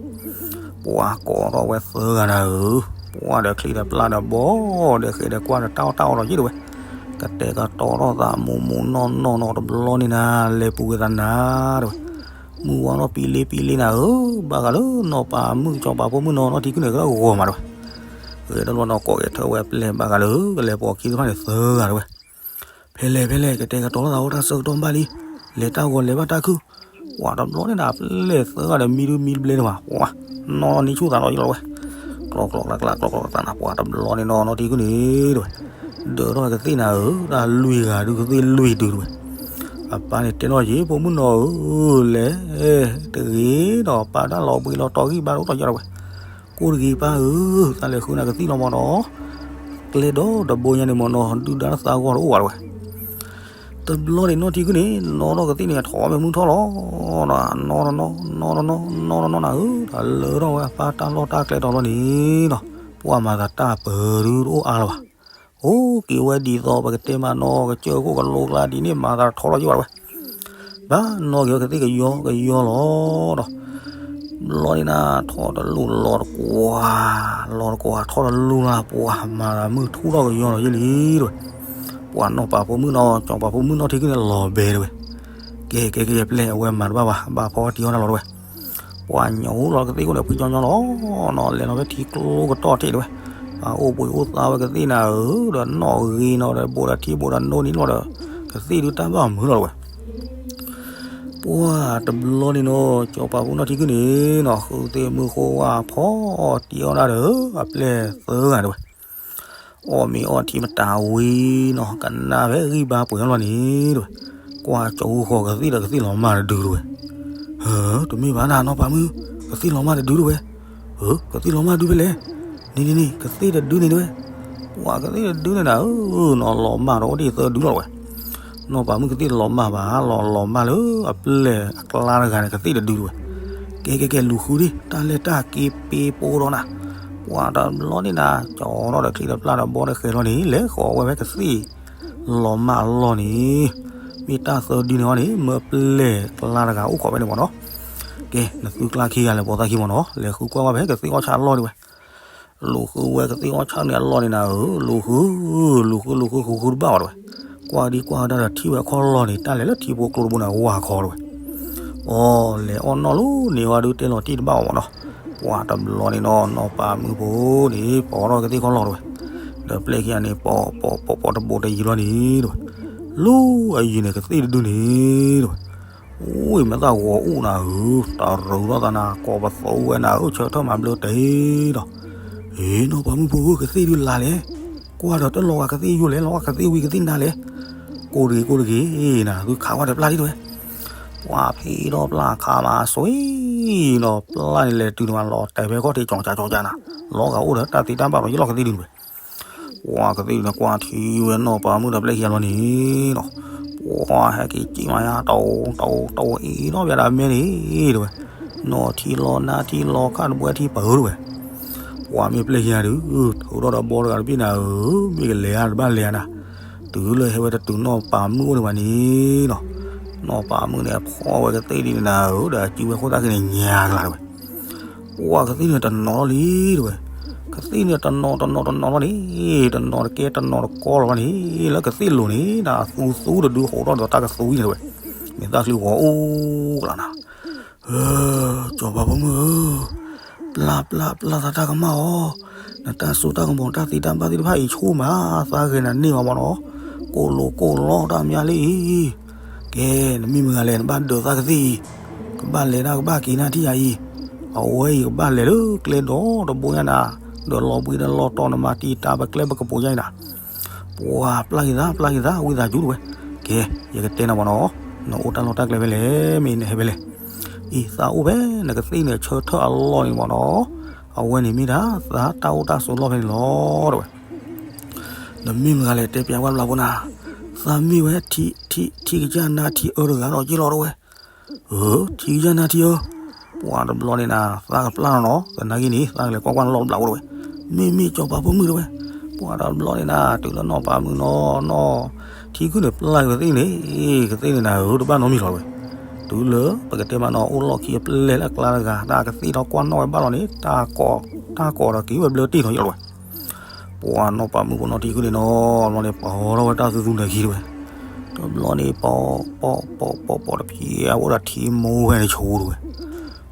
ပှၤကိးထီၣ်ဝဲသၢဂၤနၤဧၢ, ပှၤဒီးချံဒီးပျၢ်ဒီးဘီ, ဒီးဃဲၤဒီးကွၢ်ဒီးတၢ်အီၣ်တၢ်အီဒီးယ့ၢ်တဲဝဲ. ကတဲာ်ကတီၤထီၣ်သးမိၢ်မိၢ်နီၢ်နီၢ်နီၤတဘျီန့ၣ်နၤ, လဲၤပူၤဝဲသးနၤတဲဝဲ. မုၢ်ဝါထီၣ်ပံလ့ပံလ့နၤဧၢ, ဘၣ်ဃးလၢနီၢ်ပၤမုၣ်စီၤပၤဖိမုၣ်နီၤ နီၢ်ထံခုၣ်န့ၣ် ကဒီးဂီၤမးတဲဝဲ. ဂဲၤထီၣ်လီၤနီၤကိးဂဲၤထၢဝဲပျဲၢ်ဘၣ်ဃးလၢကလဲၤပိာ်ခံသ့ၣ်တဖၣ်န့ၣ်သၢဂၤတဲဝဲ. ဖဲလဲၣ်ဖဲလဲၣ် ကတဲာ်ကတီၤထီၣ်သးအိၣ်တၢ်ဆၢကတီၢ်ဘၣ်လံ, လဲၤတၢ်ဂီၤလဲၤဘၣ်တၢ်ခုၣ်, ပှၤတဘျီန့ၣ်နၤပျဲၢ်သၢဂၤဒီးမံဒုမံတဘျဲၣ်န့ၣ်ဘၣ်, ပှၤနီၢ်နီၢ်န့ၣ်ဆူၣ်သးဒီးယ့ၢ်လီၤတဲဝဲ. ကျီကျီကျါကျါကျီကျီကျါနၤ ပှၤတဘျီန့ၣ်နီၤ နီၢ်ထံခုၣ်န့ၣ်တဲဝဲ. ဒၢးထီၣ်ကသ့ၣ်နၤဧၢ, တၢ်လွံၢ်ဂၤဒုးကသ့ၣ်လွံၢ်ဒုးတဲဝဲ. အပၢ်န့ၣ်တဲထီၣ်ယ့ၢ် ဖိမုၣ်နီၤဧၢ, လဲၤတဂ့ၤဒီး ပၢ်တၢ်လီၤဘှံးလီၤတီၤဂံၢ်ဘါတအိၣ်ထီၣ်ယ့ၢ်တဲဝဲ. ကိၢ်တဂ့ၤပၢ်ဧၢ, သးလဲၤဃုနၤကသံၣ်လီၤမၢ်နီၤ. ကျဲဒီတဘိညါန့ၣ်မ့ၢ်နီၤ ဒုၣ်ဒါသးဂီၢ်တအိၣ်ဘၣ်တဝဲ. တဘျီန့ၣ်နီၢ်ထံခုၣ်န့ၣ် နီၢ်ထီၣ်ကသ့ၣ်န့ၣ် အထီၣ်ဝဲမုၢ်ထီၣ်လီၤ. နီၢ်တနီၢ် နီၢ်တနီၢ် နီၢ်တနီၢ်နၤဧၢ တၢ်လၢထီၣ်ဝဲအပၢ်တၢ်လီၢ်တၢ်ကျဲတီၤလီၤန့ၣ်နီၤ ပှၤမၤသးတၢ်ပၢၤဒုတအိၣ်အါလၢၤဘၣ်. အိၣ်က့ၤဝဲဒ်သိးပကတဲမးနီၤ ကစၢၢ်ခိၣ်ကလိကျါဒ်န့ၣ် မၤသးထီထီၣ်ယံၤဘၣ်တဝဲ. ဘၣ်နီၢ်က့ၤဝဲကသ့ၣ်ကယီကယီလီၤဒီး ဘျီန့ၣ်နၤ ထီၣ်တလူၢ်လီၤတကွၢ်, လီၤတကွၢ်ထီၣ်တလူၢ်လၢ် ပှၤမၤသးမုၢ်ထူၣ်ထီၣ်ကယီလီၤယဲလံတဝဲ. ပှၤနီၢ်ပၤဖိမုၣ်နီၤ ကၠီၤပၤဖိမုၣ်နီၢ်ထံခုၣ်န့ၣ်လီၤဘဲတဝဲ. ကဲ ကဲ ကဲ ပျဲၢ် အဝဲမၤတဘၣ်ဘၣ် ဘၣ်ဖီအီၣ်တံၢ်အီၣ်တၢ်လီၤတဝဲ. ပှၤညိးလီၤကသ့ၣ်ခိၣ်န့ၣ် ဖှံကၠီကၠီလီၤနီၤ လဲၤလီၤဖဲထံကျိကတီၢ်ထံးတဝဲ. ပှၤအိၣ်ဘှံးအိၣ်သါဝဲကသ့ၣ်နၤဧၢ ဒီးနီၣ်ဂ့ၤနီၤ ဒီးဘိးဒီးထံဘိးဒီးနိန့ၣ်လီၤဒီး ကသ့ၣ်ဒုတၢ်ဘၣ်မုာ်လီၤတဝဲ. ပှၤတဘျီန့ၣ်နီၤ ကၠီၤပၤဖိနီၢ်ထံခုၣ်န့ၣ်နီၤ ဃုသ့ၣ်မုၢ်ဃိဝါဖီအီၣ်တံၢ်အီၣ်တၢ်ဒီး အပျဲၢ်သၢဂၤတဝဲ. အီၣ်မ့ၤအီထံမတၤဝံၤနီၤ ကနၣ်ဖဲဂံၢ်ဘါပှဲၤအလီၢ်န့ၣ်တဝဲ. ကွၢ်ကၠီၤဟူဃီၤကသ့ၣ်ဒီးကသ့ၣ်လီၤမၢ်တဒုတဝဲ. ဟၢ တမ့ၢ်ဘၣ်နၤနီၢ်ပၤမုၣ် ကသ့ၣ်လီၤမၢ်တဒုတဝဲ. ဟၢ ကသ့ၣ်လီၤမၢ်ဒုဖဲလဲၣ်. န့ၣ်န့ၣ်န့ၣ် ကသ့ၣ်တဒုန့ၣ်တဝဲ. ပှၤကသ့ၣ်တဒုန့ၣ်နၤဧၢ နီၤလီၤမၢ်ဒီးအိၣ်ဒံးသၢဒုလီၤတဝဲ. နီၢ်ပၤမုၣ်ကသ့ၣ်လီၤမၢ်ဘၣ် လီၤလီၤမၢ်လၢအပျဲၢ်အကျါတဂၤန့ၣ် ကသ့ၣ်တဒုတဝဲ. ကဲကဲကဲ လူၤဃုဒံး တၢ်လဲၢ်တၢ်က့ပ့ပိဒီးနၤ. ပှၤတဘျီန့ၣ်နၤ ကၠီၤထီၣ်ဒီးချံဒီးပျၢ်ဒီးဘီဒီးဃဲၤလီၤန့ၣ် လဲၤဃီၤဝဲဖဲကသ့ၣ်လီၤမၢ်အလီၢ်န့ၣ် မ့ၢ်တၢ်သၢဒုန့ၣ်အီၤန့ၣ် မၢပျဲၢ်ကျါတဂၤအိၣ်ခိးဖဲန့ၣ်မ့ၢ်နီၤ. ကဲ နသုကျါခံဂၤလဲၤပိာ်သးခံမ့ၢ်နီၤ လဲၤဃုကွၢ်ဝဲဖဲကသ့ၣ်အီၣ်ဆၣ်အလီၢ်ဒံးဝဲ. လူၤဃုဝဲကသ့ၣ်အီၣ်ဆၣ်န့ၣ်အလီၢ်န့ၣ်နၤဧၢ လူၤဃု လူၤဃုလူၤဃုဃုဃုတဘၣ်အီၤတဝဲ. ကွၢ်ဒံကွၢ်ဝဲဒၣ်ဒီးထံၣ်ဝဲအခီၣ်လီၢ်န့ၣ် တၢ်လဲၤလၢထံဖိကျိတဘိန့ၣ် ဝါခီတဝဲ. အီ လဲၤအီၣ်နီၣ်လီၤန့ၢ်ဝဲဒုးတဲလီၤတံၢ်တဘၣ်အီၤမ့ၢ်နီၤ. ပှၤတဘျီန့ၣ်နီၤ နီၢ်ပၤမုၣ်ဖိန့ၣ် ပိာ်ထီၣ်ကသ့ၣ်ခီၣ်လီၢ်တဝဲ. ဒီးပျဲၢ်ခံဂၤန့ၣ် ပိာ်ပိာ်ပိာ်ပိာ်တဘိးတယံၤလီၤန့ၣ်တဝဲ. လၢအယံၤန့ၣ် ကသ့ၣ်တဒုန့ၣ်တဝဲ. အိၣ်မ့ၢ်သၣ်ဂီၤအူၣ်နၤဧၢ, တရူးထီၣ်သးနၤ ကိးပသူဝဲနၤဧၢ, ဆၢထၢၣ်မၤဘျၢတ့ၢ်ဒီး, အ့ နီၢ်ပၤမုၣ်ဖိဧၢ, ကသ့ၣ်ဒုးလါလဲၣ်, ကွၢ်ဒီးတလီၤဂာ်ကသ့ၣ်ယိာ်လဲၣ်, လီၤဂာ်ကသ့ၣ်ဝံၤကသ့ၣ်နါလဲၣ်, ကိးတဂ့ၤကိးတဂ့ၤနၤ သုခးကွၢ်ဒီးပျၢ်ဒ်တဝဲ, ပှၤဖံးထီၣ်ပျၢ်ခးမးစွံဒီး ပျၢ်န့ၣ်လဲၤတုၤန့ၣ်မး လီၤတဲာ်ဖဲခီၣ်ထံး ကၠီကၠးကၠီကၠးနၤ, လီၤဂာ်အိၣ်ဒီးတၢ်သ့တၢ်ဘၣ်ဒီး ယလီၢ်ကသ့ၣ်ဒုးတဝဲ. ပှၤကသ့ၣ်ဒုးန့ၣ် ကွၢ်ထံဝဲနီၢ်ပၤမုၣ်ဒီးပျဲၢ်ခံဂၤလီၤန့ၣ်ဒီး, ပှၤဟဲက့ၤက့ၤမးယါ တအိၣ်တအိၣ်တအိၣ်အံၤဒီး ပျဲၢ်ဒီးမဲန့ၣ်တဝဲ, နီၢ်ထံလီၤနါထံလီၤခၣ်တဘှဲထံပၢၢ်တဝဲ, ပှၤမ့ၢ်ပျဲၢ်ခံဂၤဒုး ထုးထီၣ်ဒီးဘီတဂၤတဘ့ၣ်နၤဧၢ, မ့ၢ်ကလဲၤဧါတဘၣ်လဲၤဧါနၤ, တုၤလၢဟဲဝဲတတုၤနီၢ်ပၤမုၣ်အိၣ်န့ၣ်ဘၣ်န့ၣ်ဒီး, နီၢ်ပၤမုၣ်န့ၣ် ဖီၣ်ဝဲကသ့ၣ်ဒုးန့ၣ်နၤဧၢ, ဒီးစုဝဲခိၣ်သၣ်ခံန့ၣ်ညါကလၤတဝဲ. ပှၤကသ့ၣ်န့ၣ်တနီၤလီၤလံတဝဲ, ကသ့ၣ်န့ၣ်တနီၤတနီၤတနီၤလီၤန့ၣ်, တနီၤတကဲတနီၤတကီလီၤဘၣ်န့ၣ်, လၢကသ့ၣ်လိၤန့ၣ် နသူသူတဒုဟိးထီၣ်ဒီးတၢ်ကသူအံၤန့ၣ်တဝဲ, မ့ၢ်သၣ်ချံဂီၤအိၣ်ကလၤနၤ, စီၤပၤဖိမုၣ်ဧၢ, ပျၢ်ပျၢ်ပျၢ်သးတၢ်ကမၣ်အီၤ, နတၢ်စိတၢ်ကမီၤတၢ်သ့တၢ်ဘၣ်သ့ၣ်တဖၣ်အံၤဆိၣ်မး, သးဂဲၤနၤန့ၢ်အီၤမ့ၢ်နီၤ, ကိၣ်လိကိၣ်လီတၢ်မါလၢအံၤ, ကဲ နမ့ၢ်မတၤဂၤလဲၣ် နဘၣ်ဒၢးသးကသ့ၣ်အံၤ, ကဘၣ်လဲၤတၢ်ကဘၣ်က့ၤနၢ်ထံၣ်ယၤအံၤ, အဝဲအံၤကဘၣ်လဲၤလၢကျဲဒီတဘိညါနၤ, ဒီးလီၤဘှံးဒီးလီၤတီၤ နမၤတံာ်တာ်ပကျဲပကပိာ်ညါအံၤနၤ, ပှၤပျၢ်က့ၤသး ပျၢ်က့ၤသး ဝံသးစူၤတဝဲ, ကဲ ယကတဲနၤမ့ၢ်နီၤ, နအိၣ်တၢ်လီၢ်တၢ်ကျဲဖဲလဲၣ်, မ့ၢ်နဟဲဖဲလဲၣ်, အံၤသးအိၣ်ဖဲ နကသ့ၣ်န့ၣ် ဆၢထၢၣ်အလီၢ်န့ၣ်မ့ၢ်နီၤ, အဝဲန့ၣ်မ့ၢ်ဒၣ်သးတၢ်အိၣ်တၢ်ဆိးလီၢ်ဖဲန့ၣ်လီၤတဝဲ. နမ့ၢ်မတၤဂၤလဲၣ် တဲပျးဝဲဘျးဖိနၤ, သးမ့ၢ်ဝဲ ထံကစၢ်နါထံအၢတဂၤဒီးက့ၤလီၤတဝဲ. ထံကစၢ်နါထံအၢ, ပှၤတဘျီန့ၣ်နၤ သးကပျၢ်နီၤနီၤ, သနာ်က့န့ၣ် သးကလဲၤကွၢ်ကွၢ်လီၢ်ဘျးဖိတဝဲ, မ့မ့ၢ်စီၤပၤဖိမုၣ်တဝဲ, ပှၤတဘျီန့ၣ်နၤ တုၤလၢနီၢ်ပၤမုၣ်နီၤနီၤ, ထံခုၣ်န့ၣ်ပျၢ်ကသ့ၣ်န့ၣ်, ကသ့ၣ်န့ၣ်နၤဧၢ တဘၣ်နီတမံၤလီၤတဝဲ, တုၤလၢပကတဲမးနီၤ အိၣ်လီၢ်ခံအပျဲၢ်လၢအကျါတဂၤ တၢ်ကသ့ၣ်ထီၣ်ကွၢ်နီၣ်ဝဲဘၣ်လီၤန့ၣ် တၢ်ကိးဒီးက့ၤဝဲဘျၢတ့ၢ်နီၤယီၤတဝဲ. ပှၤနီၢ်ပၤမုၣ်ဖိနီၢ်ထံခုၣ်န့ၣ်နီၤ တဘျီန့ၣ် ပှၤဟီထီၣ်ဝဲတၢ်သူသူနာ်ခံတဝဲ, တဘျီန့ၣ် ပီၤပီၤပီၤပီၤတဖံး အအိၣ်ဒီးထံမူဝဲတဆူတဝဲ,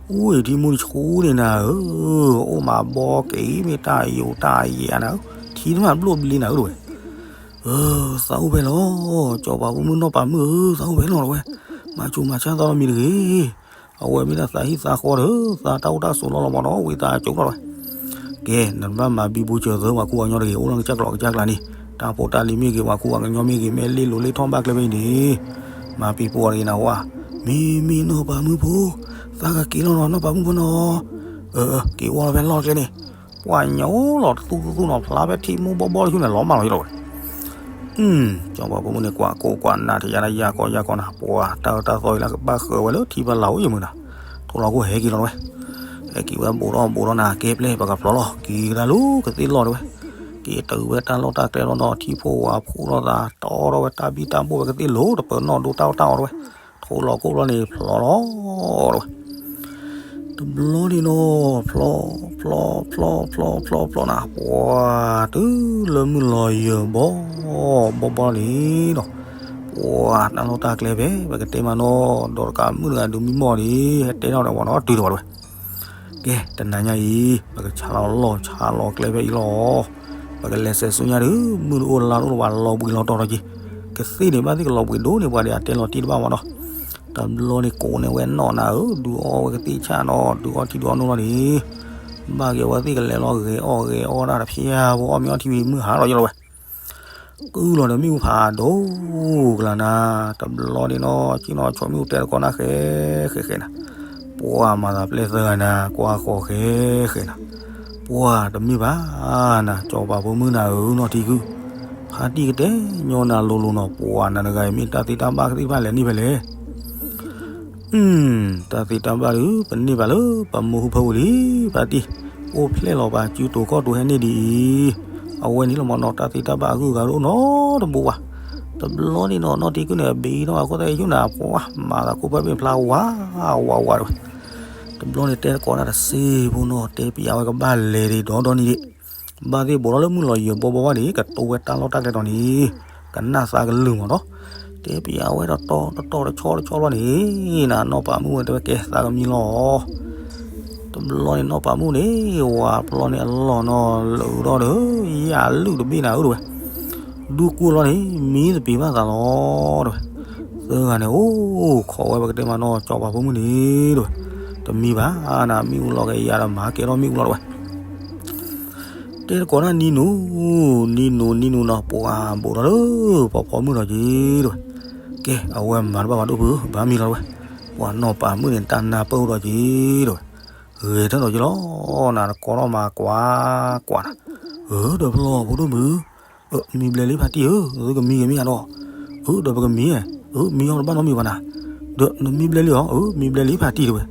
အိၣ်အံၤထံမူတဆူန့ၣ်နၤဧၢ, အိၣ်မးဘီက့ၤ မ့ၢ်တၢ်ယိာ်တၢ်ယဲၢ်နၤဧၢ, ထံတမ့ၢ်ဘျိၣ်ဘျ့နၤဧၢတဝဲ. သးအိၣ်ဖဲလီၤ, စီၤပၤဖိမုၣ်နီၢ်ပၤမုၣ်ဧၢ, သးအိၣ်ဖဲလီၤတဝဲ, မၤဆူးမၤဆါသးလီၤမံၤတဂ့ၤ, အဝဲမ့ၢ်ဒၣ်သးဟံၣ်သးဃီဒီး သးတၢ်အိၣ်တၢ်ဆိးလီၢ်လီၤမ့ၢ်နီၤ ဝံသးစူၤလီၤတဝဲ. ကဲ နတဘၣ်မၤဘံဘူစၢၤသၢ ပှၤကူပှၤကညီတဂ့ၤ, အိၣ်လၢကစၢ်ကျိၤကစၢ်ကျါန့ၣ်, တၢ်ဖိတၢ်လံၤမ့ၢ်ဂ့ၤ ပှၤကူပှၤကညီမ့ၢ်ဂ့ၤ မ့ၢ်လ့ၣ်လိၤလ့ၣ်ထီၣ်ဘၣ်ကျဲဖဲအံၤန့ၣ်, မၤပံၤပှီၤတဂ့ၤနၤဝဲ, မ့မ့ၢ်နီၢ်ပၤမုၣ်ဖိ, သးကက့ၤလီၤနီၤ နီၢ်ပၤမုၣ်ဖိနီၤ, အၢ က့ၤဝီလီၤဖဲလီၢ်ကျဲန့ၣ်, ပှၤညိလီၤတသူသူသူနီၤ ဖျါဖဲထံမူဘီဘီတဆူန့ၣ် လီၤမၢ်လီၤယလီၤဝဲ ကၠီပၤဖိမုၣ်န့ၣ် ကွၢ်ကိးကွၢ်နၢ် ထံယါနယါကီယါကီနၤ ပှၤတၢ်အၢတၢ်သီအံၤလၢ ကဘၣ်ဃၢၤဝဲလၢထံဖီလာ်အိၣ်ယမုာ်နၤ, ထိၣ်လီၤခိၣ်ဟဲက့ၤလီၤဝဲ, ဟဲက့ၤဝဲဘူးထီၣ်ဘူးထီၣ်နၤ ကဲပျဲၢ် ပကဖျီလီၤ က့ၤကဒါလူၤကသ့ၣ်လီၤတဲဝဲ, က့ၤတုၤဝဲတၢ်လီၢ်တၢ်ကျဲလီၤနီၤ ထံဖိဝၤဖိလိာ်သး တီထီၣ်ဝဲတၢ်ဘံၣ်တၢ်ဘိၣ်ဝဲကသ့ၣ်လိၤ တပၢၤနီၣ်ဒိတၢ်အီၣ်တၢ်အီတဲဝဲ, ထိၣ်လီၤခိၣ်လီၤန့ၣ် ဖျီလီၤတဲဝဲ တဘျီန့ၣ်နီၤ ဖျီ ဖျီ ဖျီ ဖျီ ဖျီ ဖျီ ဖျီနၤ ပှၤတုၤလၢမုၢ်လီၤယၢၤဘီ ဘီဘီန့ၣ်နီၤ, ပှၤတၢ်လီၢ်တၢ်ကျဲဖဲ ပကတဲမးနီၤ ဒီးတကးမုၣ်တဂၤဒုးမံမီၢ်န့ၣ် ဟဲတဲထီၣ်ဒီးပှၤနီၤ တုၤဒီးပှၤတဝဲ, ကဲ တနၤညါအံၤ ပကဆါလီၤလီၢ်ဆါလီၤကျဲဖဲအံၤလီၤ, ပကလဲၤစဲးဆူညါဒုး မုၢ်တအိၣ်လါတအိၣ်လၢၤဘၣ် လီၤဘှံးလီၤတီၤထီၣ်က့ၤ, ကသ့ၣ်န့ၣ် ဘၣ်သ့ၣ်ကလီၤဘှံးဒိၣ်န့ၢ်ပှၤဒီး အတဲလီၤတံၢ်တဘၣ်မးနီၤ တဘျီန့ၣ်ကိးန့ၢ်ဝဲနီၣ်နၤဧၢ ဒုးအီဝဲကသ့ၣ်ဆၣ်နီၤ ဒုးအီထံဒုးအီနိလီၤန့ၣ်, ဘၣ်က့ၤအဝဲသ့ၣ်ကလဲၤလီၤဂဲၤအီၣ်ဂဲၤအီတၢ်တဖျၢၣ်ဖိ အီၣ်မ့ၤအီထံဝံၤမုၢ်ဟါလီၤယလီၤဝဲ, ကုၢ်လီၤဒီးမ့ၣ်အူဖးဒိၣ်ကလၤနၤ, တဘျီန့ၣ်နီၤ က့နီၤ ဆိမ့ၣ်အူတဲတကိးနၢ်ဃဲ ဃဲဃဲနၤ, ပှၤမၤသးပျဲၢ်သၢဂၤနၤ ကွၢ်ဃီၤဃဲဃဲနၤ, ပှၤတမ့ၢ်ဘၣ်နၤ ကၠီပၤဖိမုၣ်နၤဧၢ နီၢ်ထံကုၢ်, ဖါတံၢ်ကတဲညီနၤလိၤလိၤနီၤ ပှၤနၤတဂၤအံၤမ့ၢ်တၢ်သ့တၢ်ဘၣ်ကသ့ၣ်တဖၣ်လဲၤန့ၢ်ဖဲလဲၣ် တၢ်သ့တၢ်ဘၣ်ဒုး ပန့ၢ်ဘၣ်လၢပမိၢ်ဟူဖၢပူၤလံ ဖါတံၢ်, အိၣ်ဖျဲၣ်လီၤပာ်စုတိၤခီၣ်တိၤဟဲန့ၢ်ဒ်အံၤ, အဝဲန့ၣ်လီၤမးနီၤ တၢ်သ့တၢ်ဘၣ်အဂုၤအဂၤတအိၣ်နီတဘိဘၣ်, တဘျီန့ၣ်နီၤ နီၢ်ထံကုၢ်န့ၣ် အဘ့ၣ်ထီၣ်အခိၣ်သၣ်ယုၢ်နၤ ပှၤမၤသးခိၣ်ဖၢၣ်ဘ့ၣ်ဖျါဝးဝးဝးတဝဲ, တဘျီန့ၣ်တဲတကိးနၢ်တစ့ဖိနီၤ တဲပျးဝဲကဘၣ်လဲၤဒံးဒီဒီနံၤဒံး, ဘၣ်သ့ၣ်ဘူးထီၣ်လၢမုၢ်လီၤယၢၤဘီဘီဘၣ်ဒံး ကတိၤဝဲတၢ်လီၢ်တၢ်ကျဲတီၤန့ၣ်, ကနၣ်သးကလုၢ်မးနီၤ, တဲပျးဝဲတတီၤတတီၤတဆီတဆီလီၤန့ၣ်, နနီၢ်ပၤမုၣ်ဝဲတဲဝဲကဲသးကမံလီၤ တဘျီန့ၣ်နီၢ်ပၤမုၣ်န့ၣ် ဝၤပျီန့ၣ်အလီၢ်နီၤ လၢာ်ထီၣ်ဒီး ယလုၢ်တဘ့ၣ်နၤဧၢတဝဲ, ဒူကိၢ်လီၤန့ၣ် မံသပ့ၤဘၣ်သးလီၤတဝဲ, သၢဂၤန့ၣ် အိၣ်ခိးဝဲပကတဲမးနီၤ ကၠီပၤဖိမုၣ်န့ၣ်တဝဲ, တမံဘၣ်နၤ မ့ၣ်အူလီၤကယၤဒီးမၤကဲထီၣ်မ့ၣ်အူလီၤတဝဲ တဲတကိးနၢ်နံၤနူၤ, နံၤနူၤ နံၤနူၤနီၤ ပှၤဘူးထီၣ်လၢ ပှၤဖီမုၢ်ဒီးက့ၤတဝဲ, ကဲ အဝဲမၤတဘၣ်ဘၣ်ဒိၣ်ဖု ဘၣ်မံလီၤတဝဲ, ပှၤနီၢ်ပၤမုၣ်န့ၣ် တၢ်နၢ်ပၢၢ်ဒီးက့ၤတဝဲ, ဂဲၤထၢၣ်ဒီးက့ၤလီၤ နတကိးထီၣ်မၤကွၢ်ကွၢ်နၤ, ဧၢ ဒီးဖျီဖိဒိၣ်မုၣ် မံဘျဲလံဖါတံၢ်ဧၢ, သုကမံဂ့ၤမ့ၢ်ဧါဒီး, အၢ ဒီးပကမံ, အၢ မံအီၤတဘၣ်နီတမံၤဘၣ်နၤ, ဒီးနမံဘျဲလံအီၤ, အၢ မံဘျဲလံဖါတံၢ်တဝဲ,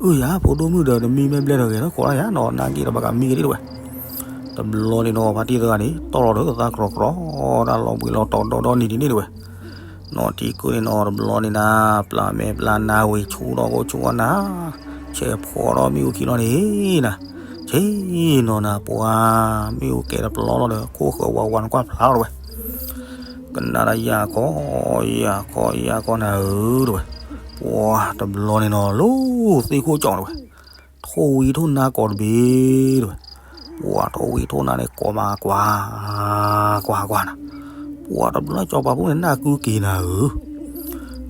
အၢ ယၤ ဖိဒိၣ်မုၣ်ဒီး နမံဘျဲဘျဲဒီးဂဲၤထီၣ်ကိးလၢယၤနီၤ နၢ်က့ၤဒီးပကမံက့ၤဒံးတဝဲ, တဘျီန့ၣ်နီၤ ဖါတံၢ်သၢဂၤန့ၣ် တီၢ်လီၤဒီးသးကြီကြီ တၢ်လီၤဘှံးလီၤတီၤဒီဒီနံၤဒ်န့ၣ်တဝဲ, နီၢ်ထံကုၢ်န့ၣ်နီၤ တဘျီန့ၣ်နၤ ပျၢ်မဲာ်ပျၢ်နါဝံၤ ဆူၣ်ထီၣ်ကိၣ်ဆူၣ်အီၣ်နၤ, ဆဲးဖှီၣ်ထီၣ်မ့ၣ်အူခံလီၤန့ၣ်နၤ, ဆ့ၣ်နီၤနၤ ပှၤမ့ၣ်အူကဲတပျီလီၤဒီး ခိၣ်ဃၢၤဝးဝးနကွၢ်ဖျါလီၤတဝဲ, ကနၣ်ဒၣ်ယၤခီ ယၤခီ ယၤခီနၤဧၢတဝဲ, ပှၤတဘျီန့ၣ်နီၤ လၢသ့ၣ်ခိၣ်ကၠီၣ်တဝဲ, ထိၣ်ဝံထိၣ်နါကိးတဘ့ၣ်တဝဲ, ပှၤထိၣ်ဝံထိၣ်နါန့ၣ်ကိးမးကွၢ် ကွၢ်ကွၢ်နၤ, ပှၤတဘျီကၠီပၤဖိန့ၣ် နၢ်ကုက့ၤနၤ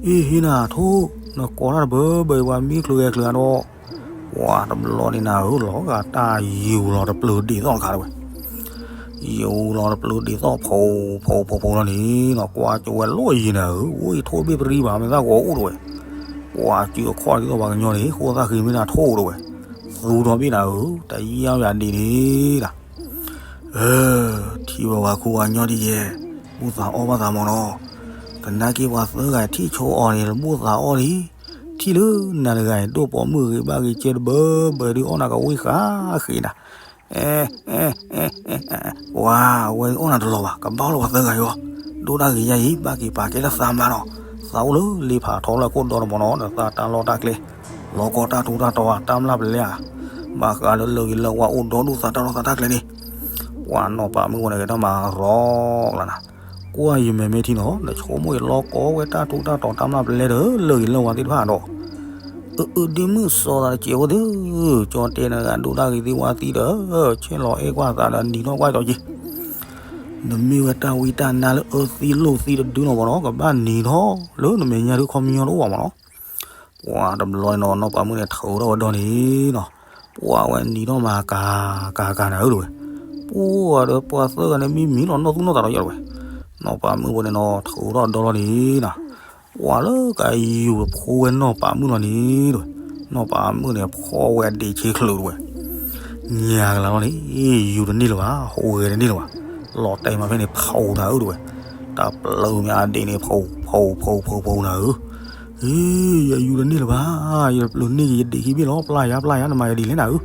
ဧၢ အ့ဟ့နၤထိၣ် နကိးတၢ်တဘၢဘၢအံၤ ပှၤမံချုးဂဲၤချုးအါဒီး, ပှၤတဘျီန့ၣ်နၤဧၢ လီၤဂာ်တၢ်ယူၤလီၤတပျၢၤဒ်သိးတခါတဝဲ, ယူၤလီၤတပျၢၤဒ်သိးဖိ ဖိ ဖိ ဖိလီၤန့ၣ်နီၤ ကွၢ်ကၠိဝဲလီၢ်ယံၤနၤဧၢ အိၣ်အံၤထိၣ်ဘ့ၣ်ပရံဘၣ် မ့ၢ်သၣ်ဂီၤအိၣ်တဝဲ, ပှၤစုအခီၣ်ဒ်သိးပှၤကညီန့ၣ် ဃိသၣ်ဃံမ့ၢ်နၤထိၣ်တဝဲ, သူထီၣ်ဘ့ၣ်နၤဧၢ တယါယၤဒ်န့ၣ်နၤ ထံၣ်ဝဲဝၤခူဝၤညီဒ်ယဲၢ်, ဘူၣ်သးအီၣ်ဘၣ်သးမးနီၤ, သနာ်က့ပှၤသၢဂၤထံၣ်ဆိအီၤန့ၣ် တဘူၣ်သးအီၣ်လံ, ထံၣ်လၢနၤတဂၤအံၤ ဒိၣ်ပိာ်မုၣ်ဂ့ၤဘၣ်ဂ့ၤကဲတဘၢဘၢဒုးအီၣ်နၤကဝံၣ်ဃာ်ဃ့နၤ, အဲ အဲ အဲ အဲ ဝၤ အဝဲအီၣ်နၤတလီၤဘၣ် ကဘၣ်အီၣ်လၢပှၤသၢဂၤအံၤအီၤ, ဒိၣ်ဒၣ်ဂ့ၤယါအံၤ ဘၣ်က့ၤပာ်ကဲလၢသးမးနီၤ, သးအိၣ်လၢလ့ဖးထီလၢအခိၣ်ဒီတမးနီၤ ဒီးသးတၢ်လီၢ်တၢ်ကျဲ လီၤကီတၢ်ထူးတၢ်တီၤ တၢ်မျၢ်ပလဲဧါ, ဘၣ်ဃးလၢလၢဂ့ၤလၢဝါအိၣ်ဒီဒူၣ်သးတၢ်လီၢ်သးတၢ်ကျဲန့ၣ်, ပှၤနီၢ်ပၤမုၣ်ဝဲန့ၣ် ကဲထီၣ်မၤရီကလၤနၤ, ကွၢ်ယမဲာ်မဲာ်ထံနီၤ နဆိကမိၣ်ယလီၤကီဝဲတၢ်ထူးတၢ်တီၤတၢ်မျၢ်ပလဲဒီးလၢဂ့ၤလၢဝါသ့ၣ်တဖၣ်ဒီး, အၢ အၢ ဒ့မုၣ်စီၤသးတစဲးဖိသု, ကၠီတဲနဂၤဒိၣ်တၢ်ဂ့ၤသ့ၣ်ဝါသံဒီး, ဆဲးလီၤအဲၣ်ကွၢ်သးဒီးနံၤထီၣ်ကွၢ်ကၠီက့ၤ နမ့ၢ်ဝဲတၢ်ဝံတၢ်နါလၢအၢသံလိာ်သံတဒုလီၤမးနီၤ ကဘၣ်နံၤထီၣ်လၢနမဲာ်ညါဒုခီပညီတအိၣ်ဘၣ်မးနီၤ, ပှၤတဘျီန့ၣ်နီၤ နီၢ်ပၤမုၣ်န့ၣ် ထုးထီၣ်ဝဲဒီန့ၣ်နီၤ, ပှၤဝဲနံၤထီၣ်မၤကၤကၤကၤနၤဧၢတဝဲ, ပှၤဒီးပှၤသၢဂၤန့ၣ်မ့ၢ်မံလီၤနီၢ်သူၣ်နီၢ်သးဒီးယီၤတဝဲ, နီၢ်ပၤမုၣ်ဖိန့ၣ်နီၤ ထုးထီၣ်ဒီလီၤန့ၣ်နီၤ, ပှၤလၢကယူၤဖိဝဲနီၢ်ပၤမုၣ်လီၤန့ၣ်တဝဲ, နီၢ်ပၤမုၣ်န့ၣ် ဖီၣ်ဝဲအဒ့းဆ့ချၢးတဝဲ, ညါကလါလီၤန့ၣ်, ယူၤတန့ၢ်လၢၤဘၣ်, ဟိးဂဲၤတန့ၢ်လၢၤဘၣ်, လီၤတဲာ်မးဖဲန့ၣ် ဖီနၤဧၢ တဲဝဲ, တၢ်ပျၢၤမ့ၢ်အဒ့ၣ်န့ၣ် ဖီဖီဖီဖီနၤဧၢ, ယယူၤတန့ၢ်လၢၤဘၣ်, ယပျၢၤန့ၢ်က့ၤယဒ့ၣ်ခံဘ့ၣ်လီၤ, ပျၢ်ယၤပျၢ်ယၤ နမၤယၤဒ်လဲၣ်နၤဧၢ,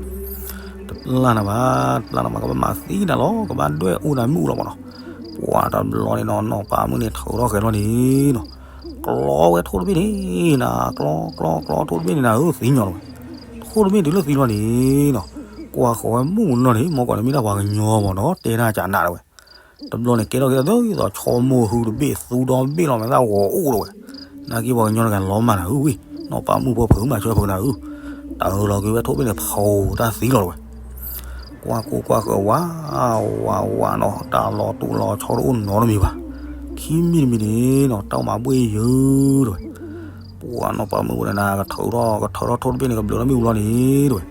တပျၢ်နၤဘၣ်, တပျၢ်နၤဘၣ် ကဘၣ်မၤသံနၤလီၤ, ကဘၣ်ဒွဲၣ်အိၣ်နၤမုၢ်အိၣ်လီၤမးနီၤ, ပှၤတဘျီန့ၣ်နီၤ နီၢ်ပၤမုၣ်န့ၣ် ထုးထီၣ်ဃဲၤလီၤန့ၣ်နီၤ ကျီဝဲထိၣ်တဘ့ၣ်န့ၣ်နၤ, ကျီကျီကျီထိၣ်တဘ့ၣ်န့ၣ်နၤဧၢ သံညီလီၤဝဲ, ထိၣ်တဘ့ၣ်တုၤလၢသံလီၤန့ၣ်နီၤ, ကွၢ်ဃီၤဝဲမုၢ်မုၢ်နီၤန့ၣ် မ့ၢ်ကွၢ်န့ၣ်မ့ၢ်ဒၣ်ပှၤကညီမးနီၤ တဲတၢ်ကနးတဲဝဲ, တဘျီန့ၣ်ကဲထီၣ်ကဲထီၣ်ဒ်သိးဆီမိၢ်ဟူတဘ့ၣ်သူဒီဘ့ၣ်လီၤ မ့ၢ်သၣ်ဂီၤအိၣ်တဲဝဲ, နာ်က့ပှၤကညီတဂၤလီၤမၢ်နၤဧၢဝံၤ, နီၢ်ပၤမုၣ်ဖိဖုးမၤဆၢဖုးနၤဧၢ, တၢ်အၢၣ်လီၤက့ၤဝဲထိၣ်တဘ့ၣ်န့ၣ် ဖီတၢ်သံလီၤတဲဝဲ ကွၢ်ကိၢ်ကွၢ်ဃၢၤဝး, ဝးဝးနီၤ တၢ်လီၤတူၢ်လီၤဆီတအိၣ်နီတမံၤဘၣ်, ခံမံၤတမံၤန့ၣ်နီၤ တၢ်မၤဘှ့ၣ်ယၢၤတဲဝဲ, ပှၤနီၢ်ပၤမုၣ်ဖိန့ၣ်နၤ ကထုးထီၣ် ကထုးထီၣ်ထိၣ်တဘ့ၣ်န့ၣ် ကဘျုးထီၣ်မ့ၣ်အူလီၤန့ၣ်တဲဝဲ,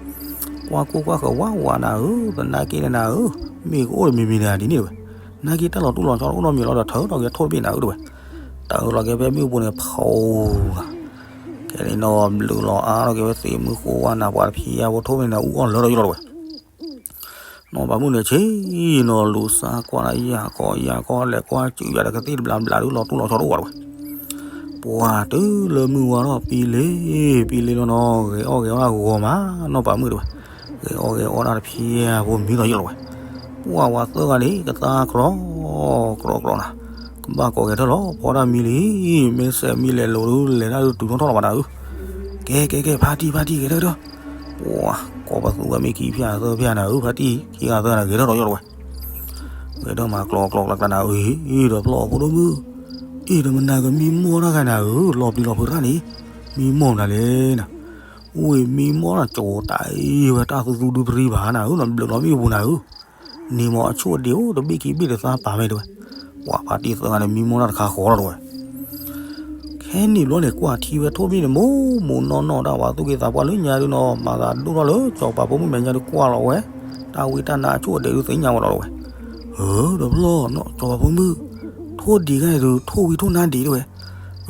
ကွၢ်ကိၢ်ကွၢ်ဃၢၤဝးဝးနၤဧၢ, သနာ်က့န့ၣ်နၤဧၢ, မ့ၢ်ကအိၣ်တမံၤမံၤန့ၣ်ဒ်န့ၣ်တဲဝဲ, နာ်က့တၢ်လီၤတူၢ်လီၤဆီတအိၣ်နီတမံၤလီၤဒီး ထုးထီၣ်က့ၤထိၣ်တဘ့ၣ်နၤဧၢတဲဝဲ, တၢ်အၢၣ်လီၤက့ၤဖဲမ့ၣ်အူပူၤန့ၣ် ဖီ ခဲန့ၣ်နီၤ ဘျုးလီၤအါထီၣ်က့ၤဝဲသ့ၣ်မုၢ်ဃိဝဲနၤ ပှၤတဖံးယါဖိထိၣ်န့ၣ်နၤ အူအီၣ်လၢထီၣ်ယလီၤတဲဝဲ, နီၢ်ပၤမုၣ်န့ၣ်ဆ့ၣ်နီၤ လူၤစါကွၢ်ဒၣ်ယၢ်ကီယၢ်ကီ လဲၤကွၢ်စုၤယၤဒီးကသ့ၣ်တဘျးဘျးဒုး လီၤတူၢ်လီၤဆီတအိၣ်ဘၣ်တဲဝဲ, ပှၤတုၤလၢမုၢ်ဝါထီၣ်ပံလ့ၤ, ပံလ့ၤလီၤနီၤ ဂဲၤအီၣ်ဂဲၤအီၣ်ဒၣ်ဂီၤမး နီၢ်ပၤမုၣ်တဲဝဲ, ဂဲၤအီၣ်ဂဲၤအီၣ်ဒၣ်တဖံးယါဖိမံလီၤယလီၤတဲဝဲ, ပှၤဝၤသၢဂၤန့ၣ် ကသါကြီ ကြီကြီနၤ, ကဘၣ်ကိးဂဲၤထၢၣ်လီၤ ဖီတၢ်မံလံ, မ့ၢ်စဲးမံလဲၤလိၤဒုး လဲၤတၢ်ဒုးတုၤထီၣ်ထီၣ်လီၤဘၣ်နၤဧၢ, ကဲကဲကဲ ဖါတံၢ်ဖါတံၢ် ဂဲၤထၢၣ်ထီၣ်, ပှၤကိးပသူဝဲမ့ၢ်ခံဖၠၣ်သၢဖၠၣ်နၤဧၢ, ဖါတံၢ်ခံဂၤသၢဂၤန့ၣ် ဂဲၤထီၣ်ထီၣ်ယလီၤတဲဝဲ, ဂဲၤထီၣ်မးကျီကျီကျါကျါနၤဧၢ, အ့ၣ်ဒီးပျီၢ်ဖိဒိၣ်မုၣ်, အ့ၣ်ဒီးမနၤကမံမီၢ်တၢ်ဂၤနၤဧၢ, လီၤပျံၤလီၤဖုးတၢ်န့ၣ်, မံမီၢ်မနုၤလဲၣ်နၤ, အိၣ်အံၤမံမီၢ်တၢ်ကၠိတၢ်အံၤဝဲ တၢ်သူသူဒုပရံဘၣ်နၤဧၢ, နဘျုးလီၤမ့ၣ်အူပူၤနၤဧၢ, န့ၣ်မ့ၢ်အဆိၣ်အဒ့အိၣ်တဘ့ၣ်ခံဘ့ၣ်တသါပာ်မ့ၢ်တဲဝဲ, ပှၤဖါတံၢ်သၢဂၤန့ၣ် မံမီၢ်တၢ်တခါဃီလီၤတဲဝဲ ခဲန့ၣ်ဘျီန့ၣ် ကွၢ်ထံဝဲထိၣ်တဘ့ၣ်န့ၣ် မိၢ်မိၢ်နီၢ်နီၢ်တၢ် ပှၤသူၣ်က့သးပှၢ်လၢညါဒုးနီၤ မၤသးဒိၣ်ထီၣ်လၢစီၤပၤဖိမုၣ်မဲာ်ညါဒုးကွၢ်လီၤဝဲ, တၢ်ဝံတၢ်နါအဆိၣ်အဒ့ဒုးသ့ၣ်ညါဝဲလီၤတဲဝဲ, ဧၢ ဒီးပျီၢ်နီၤ စီၤပၤဖိမုၣ်, ထိၣ်ဒံးခါန့ၣ်ဒုး ထိၣ်ဝံထိၣ်နါဒံးတဲဝဲ,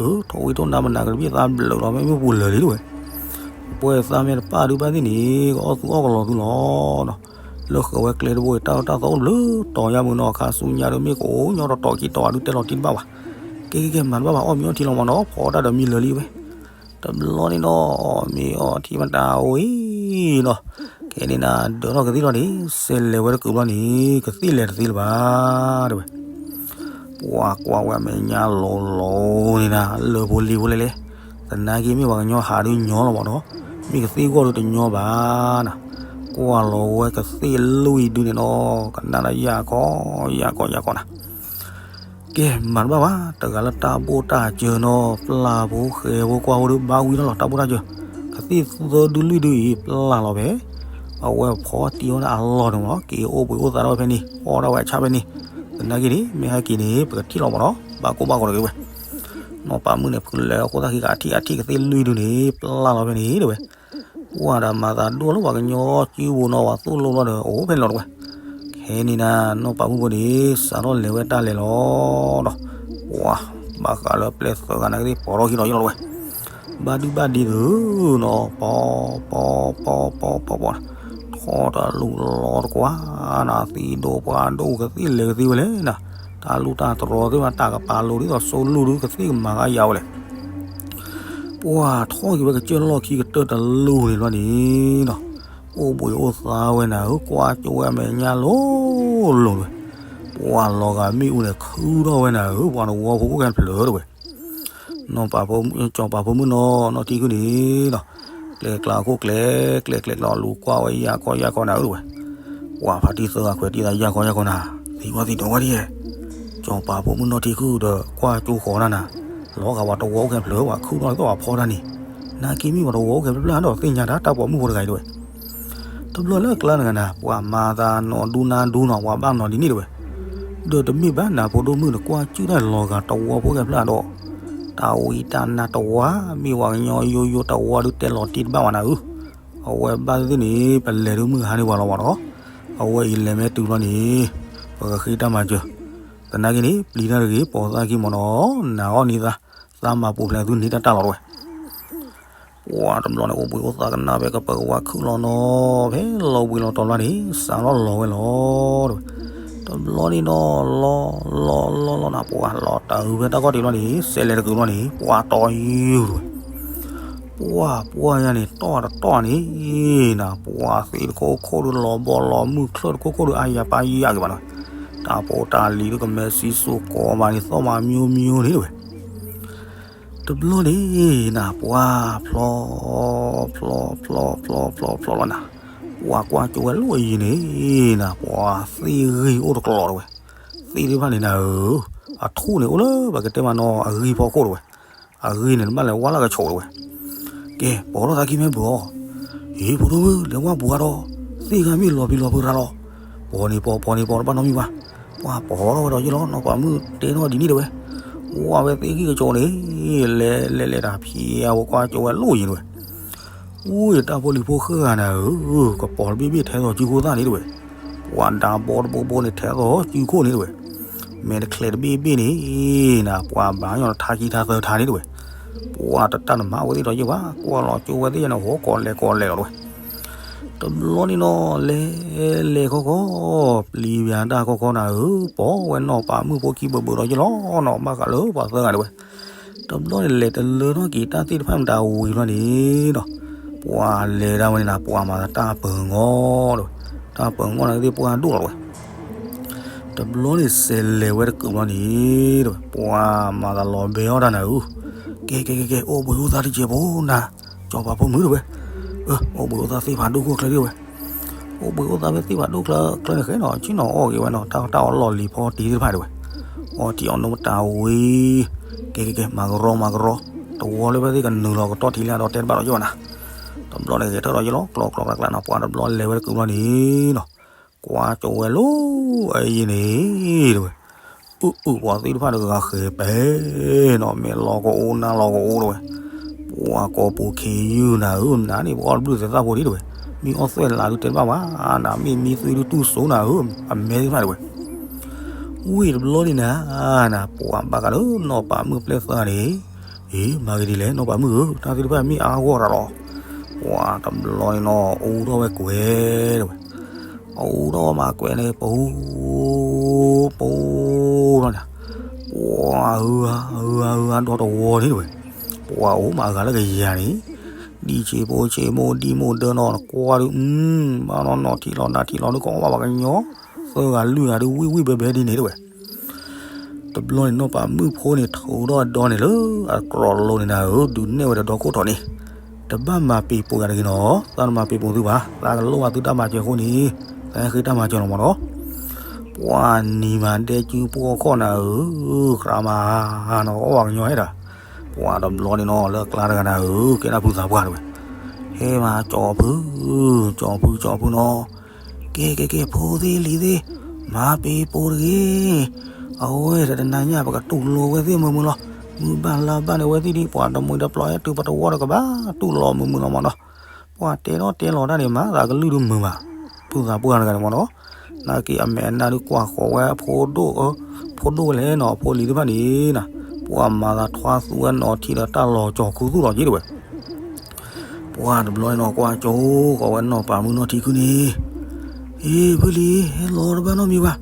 ဧၢ ထိၣ်ဝံထိၣ်နါမနၤကတဘ့ၣ်သးဘျုးလီၤမ့ၣ်အူပူၤလၢာ်လံတဲဝဲ, ပှဲၤသးမ့ၢ်တပၣ်ဒုးဘၣ်သ့ၣ်န့ၣ် ကအီၣ်သူအီၣ်ကလီၤသုလီၤနီၤ, လၢဃၢၤဝဲကျဲတဘိအံၤ တၢ်အၢတၢ်သီအိၣ်တဘျုးတီၤယါမုၢ်နီၤ ခါဆူညါဒုးမ့ၢ်ကအိၣ်ညီထီၣ်တီၤခံတီၤအဒုးတဲလီၤတံၢ်တဘၣ်ဘၣ်, ကဲကဲကဲ မၤတဘၣ်ဘၣ် အီၣ်မ့ၤအီထံလီၤမးနီၤ ဖီတၢ်ဒီးမံလၢာ်လံဝဲ, တဘျီန့ၣ်ဒီး အီၣ်မ့ၤအီထံမတၤအိၣ်အံၤနီၤ, ခဲန့ၣ်နၤ ဒၢးထီၣ်ကသ့ၣ်လီၤန့ၣ် စဲးလဲၤဝဲတကုာ်ဘျီန့ၣ် ကသ့ၣ်လဲၤတသ့လၢၤဘၣ်တဲဝဲ ပှၤကွၢ်ဝဲအမဲာ်ညါလီၤလီၤန့ၣ်နၤ လၢဖိလံၤဖိလဲၣ်လဲၣ်, သနာ်က့မ့ၢ်ပှၤကညီဟးဒုးညီလီၤမးနီၤ, မ့ၢ်ကသ့ၣ်ဂီၢ်ဒုးတညီဘၣ်နၤ, ကွၢ်လီၤဝဲကသ့ၣ်လွံၢ်ဒုန့ၣ်နီၤ ကနၣ်ဒၣ်ယၢ်ကီယၢ်ကီယၢ်ကီနၤ ကဲ မၤတဘၣ်ဘၣ် တဂၤလၢတၢ်ဘိၣ်တၢ်စၢၤနီၤ ပျၢ်ဖိဃဲဖိကွၢ်ဖိဒုးဘၣ်ဝံၤထီၣ်လီၤ တၢ်ဘိၣ်တၢ်စၢၤ, ကသ့ၣ်သၢဒုလွံၢ်ဒုအံၤ ပျၢ်လီၤဖဲ အဝဲဖီတံၢ်ဝဲဒၣ်အလီၢ်န့ၣ်မး က့ၤအိၣ်ဘှံးအိၣ်သါထီၣ်ဝဲဖဲန့ၣ် အီၣ်ဒၣ်ဝဲအဆၣ်ဖဲန့ၣ်, သနာ်က့န့ၣ် မ့ၢ်ဟဲက့ၤန့ၣ် ပကထံၣ်လီၤမးနီၤ ဘၣ်ကိၢ်ဘၣ်ဂီၤတဂ့ၤဝဲ, နီၢ်ပၤမုၣ်န့ၣ် ဖုးလဲၤအဃိသတးက့ၤကအထံၣ်အထံၣ်ကသ့ၣ်လွံၢ်ဒုန့ၣ် ပျၢ်လီၤဖဲန့ၣ်တဲဝဲ ပှၤဒီးမၤသးဒိၣ်လၢပှၤကညီစုပူၤနီၤ ပှၤသိၣ်လိဘျီဒီး အိၣ်ဖဲန့ၣ်လီၤတဲဝဲ, ခဲန့ၣ်နၤ နီၢ်ပၤမုၣ်ဖိန့ၣ် စးထီၣ်လဲၤဝဲတၢ်လဲၤလီၤဒီး ပှၤဘၣ်ဃးလၢပျဲၢ်သၢဂၤနာ်က့သ့ၣ်ပိာ်ထီၣ်ခံလီၤယလီၤတဲဝဲ, ဘၣ်ဒုဘၣ်ဒံးသုနီၤ ပီၤပီၤပီၤပီၤပီၤပီၤ ထီၣ်တလူၤလီၤတကွၢ်နၤ သံဒိၣ်ပှၢ်ဒိၣ်ကသ့ၣ်လဲၤကသ့ဝဲလဲၣ်နၤ, တၢ်လူၢ်တၢ်တြီၤသ့ၣ်မး တၢ်ကပၤလိၤဒ်သိးစိလူၢ်ဒုးကသ့ၣ်ကမၤကါယၤဝဲလဲၣ် ပှၤထီၣ်က့ၤဝဲကစၢၢ်လီၢ်ခံကတၢၢ်တလူၢ်န့ၣ်ဘျီန့ၣ်နီၤ, အိၣ်ဘှံးအိၣ်သါဝဲနၤဧၢ ကွၢ်ကၠိဝဲအမဲာ်ညါလိၤလိၤဝဲ, ပှၤလီၤဂာ်မ့ၣ်အူန့ၣ် ခုထီၣ်ဝဲနၤဧၢ ပှၤတဝီဖိအိၣ်ကဲဖျၢၣ်တဲဝဲ, နီၢ်ပၤဖိ စီၤပၤဖိမုၣ်နီၤ နီၢ်ထံခုၣ်န့ၣ်နီၤ, ကျဲကျါခိၣ်ကျဲ ကျဲကျဲကျါလူၤကွၢ်ဝဲယၢ်ကီယၢ်ကီနၤဧၢတဲဝဲ, ပှၤဖါတံၢ်သၢဂၤခွဲးတံၢ်သးယၢ်ကီယၢ်ကီနၤ, သံကွၢ်သံဒိးကွၢ်ဒ်ယဲ စီၤပၤဖိမုၣ်နီၢ်ထံခုၣ်ဒီးကွၢ်ကၠိဃီၤတၢ်နၤ, လီၤဂာ်ပှၤတဝီအိၣ်ကဲဖျၢၣ် ပှၤခုထီၣ်သီၣ်ပှၤဖီတၢ်န့ၣ်, နာ်က့မ့ၢ်ပှၤတဝီအိၣ်ကဲဖျၢၣ်ဖျၢၣ်ဒီးသ့ၣ်ညါတၢ်တၢ်ပိာ်မုၣ်ဖိတဂၤအံၤတဲဝဲ, တဘျီလၢအကျါတဂၤနၤ ပှၤမၤသးနီၢ်ဒူနၤဒူနီၤ ပှၤဘၣ်နီၤဒ်န့ၣ်တဲဝဲ, ဒီးတမ့ၢ်ဘၣ်နၤဖိဒိၣ်မုၣ်နကွၢ်ကၠိတၢ်လီၤဂာ်တဝီဖိကဲဖျၢၣ်ဒီး, တၢ်ဝံတၢ်နါတဝါ မ့ၢ်ပှၤကညီယိယိတဝါဒုးတဲလီၤတံၢ်တဘၣ်ဝဲနၤဧၢ, အဝဲဘၣ်သ့ၣ်သ့ၣ်န့ၣ် ပလဲၤဒုးမုၢ်ဟါန့ၢ်ပှၤလီၤမးနီၤ, အဝဲအံၤလဲၤမ့ၢ်တုၤဘျီန့ၣ် ပကဃ့တၢ်မၤစၢၤ, သနာ်က့န့ၣ် ပျံၤတၢ်တဂ့ၤ ပိာ်သၣ်ခံမးနီၤ နၤအီၣ်န့ၢ်သး, သးမၤပူၤဖျဲးသုန့ၢ်တၢ်တၢ်လီၤတဲဝဲ ပှၤတဘျီန့ၣ် အိၣ်ဘှံးအိၣ်သါကနၣ်ဖဲကပၢၤကဝါခုၣ်လီၤနီၤ, ဖဲလီၤဘှံးလီၤတီၤလီၤန့ၣ် စးလီၤလီၤဝဲလီၤ. တဘျီန့ၣ်နီၤ လီၤလီၤလီၤလီၤနၤ ပှၤလီၤတၢ်အုးဖဲတၢ်ကီၢ်တံးလီၤန့ၣ် စဲးလဲၤတကုာ်လီၤန့ၣ် ပှၤတီယုၢ်ဝဲ ပှၤပှၢ်ယၤန့ၣ် တီၢ်တတီၢ်န့ၣ်နၤ ပှၤသ့ၣ်တခိၣ်ခိၣ်ဒုး လီၤဘီလီၤမုၢ်ချၢၣ်တခိၣ်ခိၣ်ဒုး အါယၤပၢ်ယၤက့ၤဘၣ်နီၤ, တၢ်ဖိတၢ်လံၤဒုး ကမဲာ်စံၣ်စိၤကိးမးန့ၣ် သီၣ်မးမိမိန့ၣ်တဝဲ. တဘျီန့ၣ်နၤ ပှၤဖျီ ဖျီ ဖျီ ဖျီ ဖျီ ဖျီလီၤနၤ, ပှၤကွၢ်ကၠိဝဲလၢအယံၤန့ၣ်နၤ ပှၤသ့ၣ်ဂ့ၢ်အိၣ်တကျိၤတဝဲ. သ့ၣ်သ့ၣ်တဖၣ်န့ၣ်နၤဧၢ, အထူၣ်န့ၣ်အိၣ်လၢပကတဲမးနီၤ အဂံၢ်ဖီခိၣ်တဝဲ, အဂံၢ်န့ၣ် နဘၣ်လဲၤဝါလၢကဆိးတဝဲ. ကဲ ပိာ်ထီၣ်သးခံမ့ၢ်ဘုၣ်အီၤ, ဟ့ၣ် ဖိဒိၣ်မုၣ် လဲၤဝါပှၤဒီး, သ့ၣ်ဂၤမ့ၢ်လီၤပံၤလီၤဖုးရၤလီၤ, ပိာ်န့ၢ်ပိာ် ပိာ်န့ၢ်ပိာ် တဘၣ်နီတမံၤဘၣ်. ပှၤပိာ်ထီၣ်ဝဲဒီးယ့ၢ်လီၤ နီၢ်ပၤမုၣ်တဲထီၣ်ဒ်န့ၣ်တဝဲ, ဝါဝဲသ့ၣ်ဂံၢ်ကဆိးန့ၣ်, လဲၤလဲၤလဲၤတၢ်ဖံးအဝဲ ကွၢ်ကၠိဝဲလၢအယံၤတဝဲ. ဝံၤတၢ်ဖိလံၤဖိဃၢဂၤနၤဧၢ, ကပီၤတဘ့ၣ်ဘ့ၣ်ထဲသိးစုခိၣ်သၣ်န့ၣ်တဝဲ, ပှၤဒါဘီတဘိဘိန့ၣ် ထဲသိးစုခိၣ်န့ၣ်တဝဲ, မဲာ်တချဲးတဘ့ၣ်ဘ့ၣ်န့ၣ်နၤ ပှၤဘၣ်ညီထါခံထါသၢထါန့ၣ်တဝဲ, ပှၤတတၢ်နမၤဝဲသ့ၣ်ဒီးယ့ၢ်ဘၣ် ကွၢ်လီၤကၠိဝဲသ့ၣ်ယဲန့ၣ် ဟီၣ်ကီးလဲၤကီးလဲၤလီၤတဝဲ. တဘျီန့ၣ်နီၤ လဲၤလဲၤခီခီ, ပျံၤပၠးတၢ်ခီခီနၤဧၢ, ပိာ်ဝဲနီၢ်ပၤမုၣ်ဖိခံဘၢၣ်ဘၢၣ်ဒီးယ့ၢ်လီၤနီၤ ဘၣ်ဃးလၢပှၤသၢဂၤတဝဲ. တဘျီန့ၣ် လဲၤတလၢထီၣ်က့ၤတၢ်သ့ၣ်တဖၣ်မတၤဝံၤလီၤန့ၣ်ဒီး, ပှၤလဲၤဒၣ်ဝဲန့ၣ်နၤ ပှၤမၤသးတၢ်ပၢၤငီတဝဲ, တၢ်ပၢၤငီနၤသ့ၣ်ပှၢ်ဒိၣ်လီၤတဝဲ. တဘျီန့ၣ်စဲးလဲၤဝဲတကုာ်လီၤန့ၣ်တဝဲ, ပှၤမၤသးလီၤဘဲအီၣ်တၢ်နၤဧၢ, ကဲကဲကဲကဲ အိၣ်ဘှံးအိၣ်သါတစဲးဖိနၤ, စီၤပၤဖိမုၣ်တဝဲ, အိၣ်ဘှံးအိၣ်သါသ့ၣ်ဖးဒိၣ်ခိၣ်ချၢဒၣ်ဝဲ အိၣ်ဘှံးအိၣ်သါဖဲသ့ၣ်ဖးဒိၣ်ချၢချၢန့ၣ် ဃဲနီၤ ဆ့ၣ်နီၤအီၣ်က့ၤဝဲနီၤ တၢ်တၢ်အီၣ်လီၢ်လံၤဖီတံၢ်သ့ၣ်တဖၣ်တဝဲ, အီထံအီနိမတၤဝံၤ, ကဲကဲကဲ မၤကရီမၤကရီ, တဝီလၢဖဲသ့ၣ်ကနုာ်လီၤကတီၢ်ထံလၢအဒီးတဲတဘၣ်ဒီးယ့ၢ်ဘၣ်နၤ. တဘျီန့ၣ်ဂဲၤထၢၣ်ဒီးယ့ၢ်လီၤ ကျီကျီကျါကျါနီၤ ပှၤတဘျီလဲၤဝဲတကုာ်လီၤန့ၣ်နီၤ, ကွၢ်ကၠိဝဲလၢအယံၤန့ၣ်တဝဲ အုၣ်အုၣ်ပှၤသ့ၣ်တဖၣ်တဂၤဃဲၤပဲာ်နီၤ မဲာ်လီၤကအိနါလီၤကအိတဝဲ, ပှၤကိးပူၤခ့ယုၢ်နၤဧၢ နၤန့ၣ် ပှၤအီၣ်တဘျုးသဲးသၣ်ဖိဒံးတဝဲ, မ့ၢ်အီၣ်သွဲၣ်လးဒုးတဲတဘၣ်ဘၣ်, နၤမ့ၢ်မံသွံဒုးတူၢ်စိနၤဧၢ, အမဲာ်သ့ၣ်တဖၣ်တဝဲ. ဝံၤတဘျီန့ၣ်နၤ, နၤ ပှၤဘၣ်ဃးလၢနီၢ်ပၤမုၣ်ပျဲၢ်သၢဂၤန့ၣ်, အ့ မၤဂ့ၤဒ်လဲၣ် နီၢ်ပၤမုၣ်ဧၢ, တၢ်သ့ၣ်တဖၣ်မ့ၢ်အါဂီၢ်ရၤလီၤ, ပှၤတဘျီန့ၣ်နီၤ အူထီၣ်ဝဲကွဲးတဝဲ အူထီၣ်မၤကွဲးန့ၣ် ပူၤ ပူၤလီၤန့ၣ်, ပှၤအုအုအုအုအဒီတဝီန့ၣ်တဝဲ, ပှၤအိၣ်မးအဂၤလၢကယၤန့ၣ်, ဒ်ဆ့ဖိဆ့မိၢ်ဒ်မိၢ်ဒၢနီၤ နကွၢ်ဒုး ဘၣ်နီၢ်နီၢ်ထံလီၤနါထံလီၤဒုး ကအီၣ်ဘၣ်ပှၤကညီ သၢဂၤလွံၢ်ဂၤဒုး ဝံၣ်ဝံၣ်ဘဲဘဲဒ်န့ၣ်တဝဲ. တဘျီန့ၣ် နီၢ်ပၤမုၣ်ဖိန့ၣ် ထုးထီၣ်အဒီန့ၣ်လၢအကြီၤလိၤန့ၣ်နၤဧၢ, ဒုးနဲၣ်ဝဲဒီးဒီခိၣ်ထီၣ်န့ၣ်, တဘၣ်မၤပ့ၤပိာ်ယၤတဂ့ၤနီၤ, သးတမၤပ့ၤပိာ်သုဘၣ်, သးကလိၣ်ဘၣ်သုတၢ်မၤစၢၤအဃိန့ၣ်, သးဟဲဃ့တၢ်မၤစၢၤလီၤမးနီၤ. ပှၤနံၤမၤဒဲကုပှီၢ်ခီၣ်နၤဧၢ, ဃြးမၤနီၤ အီၣ်ပှၤကညီဟဲဒၣ်, ပှၤတဘျီန့ၣ်နီၤ လၢအကျါတဂၤနၤဧၢ, ကဲဒၣ်ဖုသးပှၢ်တဝဲ, ဟဲမၤကၠီဖု, ကၠီဖု ကၠီဖုနီၤ ကဲ ကဲ ကဲ ဖိသ့ၣ်လံၤသ့ၣ်, မၤပ့ၤပိာ်တဂ့ၤ, အဝဲတနၤညါ ပကတူၢ်လိာ်ဝဲသ့ၣ်မုာ်မုာ်လီၤ, မုၢ်ဘၣ်လါဘၣ်န့ၣ် အဝဲသ့ၣ်ဒ်ပှၤတမှံၤတပျီၤ ဟဲတုၤပတဝီတကဘၣ်တူၢ်လိာ်မုာ်မုာ်လီၤမးနီၤ, ပှၤတဲထီၣ်တဲလီၤတၢ်န့ၣ် မၤသးကလုၢ်ဒုးမုာ်ဘၣ်, ဖုသးပှၢ်တဂၤန့ၣ်မးနီၤ, နာ်က့အမဲာ်အနါဒုးကွၢ်ဃီၤဝဲအဖိဒိၣ်, ဖိဒိၣ်ဝဲလဲၣ်နီၤ အဖိလံၤသ့ၣ်တဖၣ်န့ၣ်နၤ, ပှၤမၤသးထွါသူဝဲနီၤထံဒီးတၢ်လီၤကၠီၤခူသူၣ်လီၤက့တဝဲ ပှၤတဘျီန့ၣ်နီၤ ကွၢ်ကၠိဃီၤဝဲနီၢ်ပၤမုၣ်နီၢ်ထံခုန့ၣ်, အ့ ဖုလံၤ ဟဲလီၤတဘၣ်နီတမံၤဘၣ်,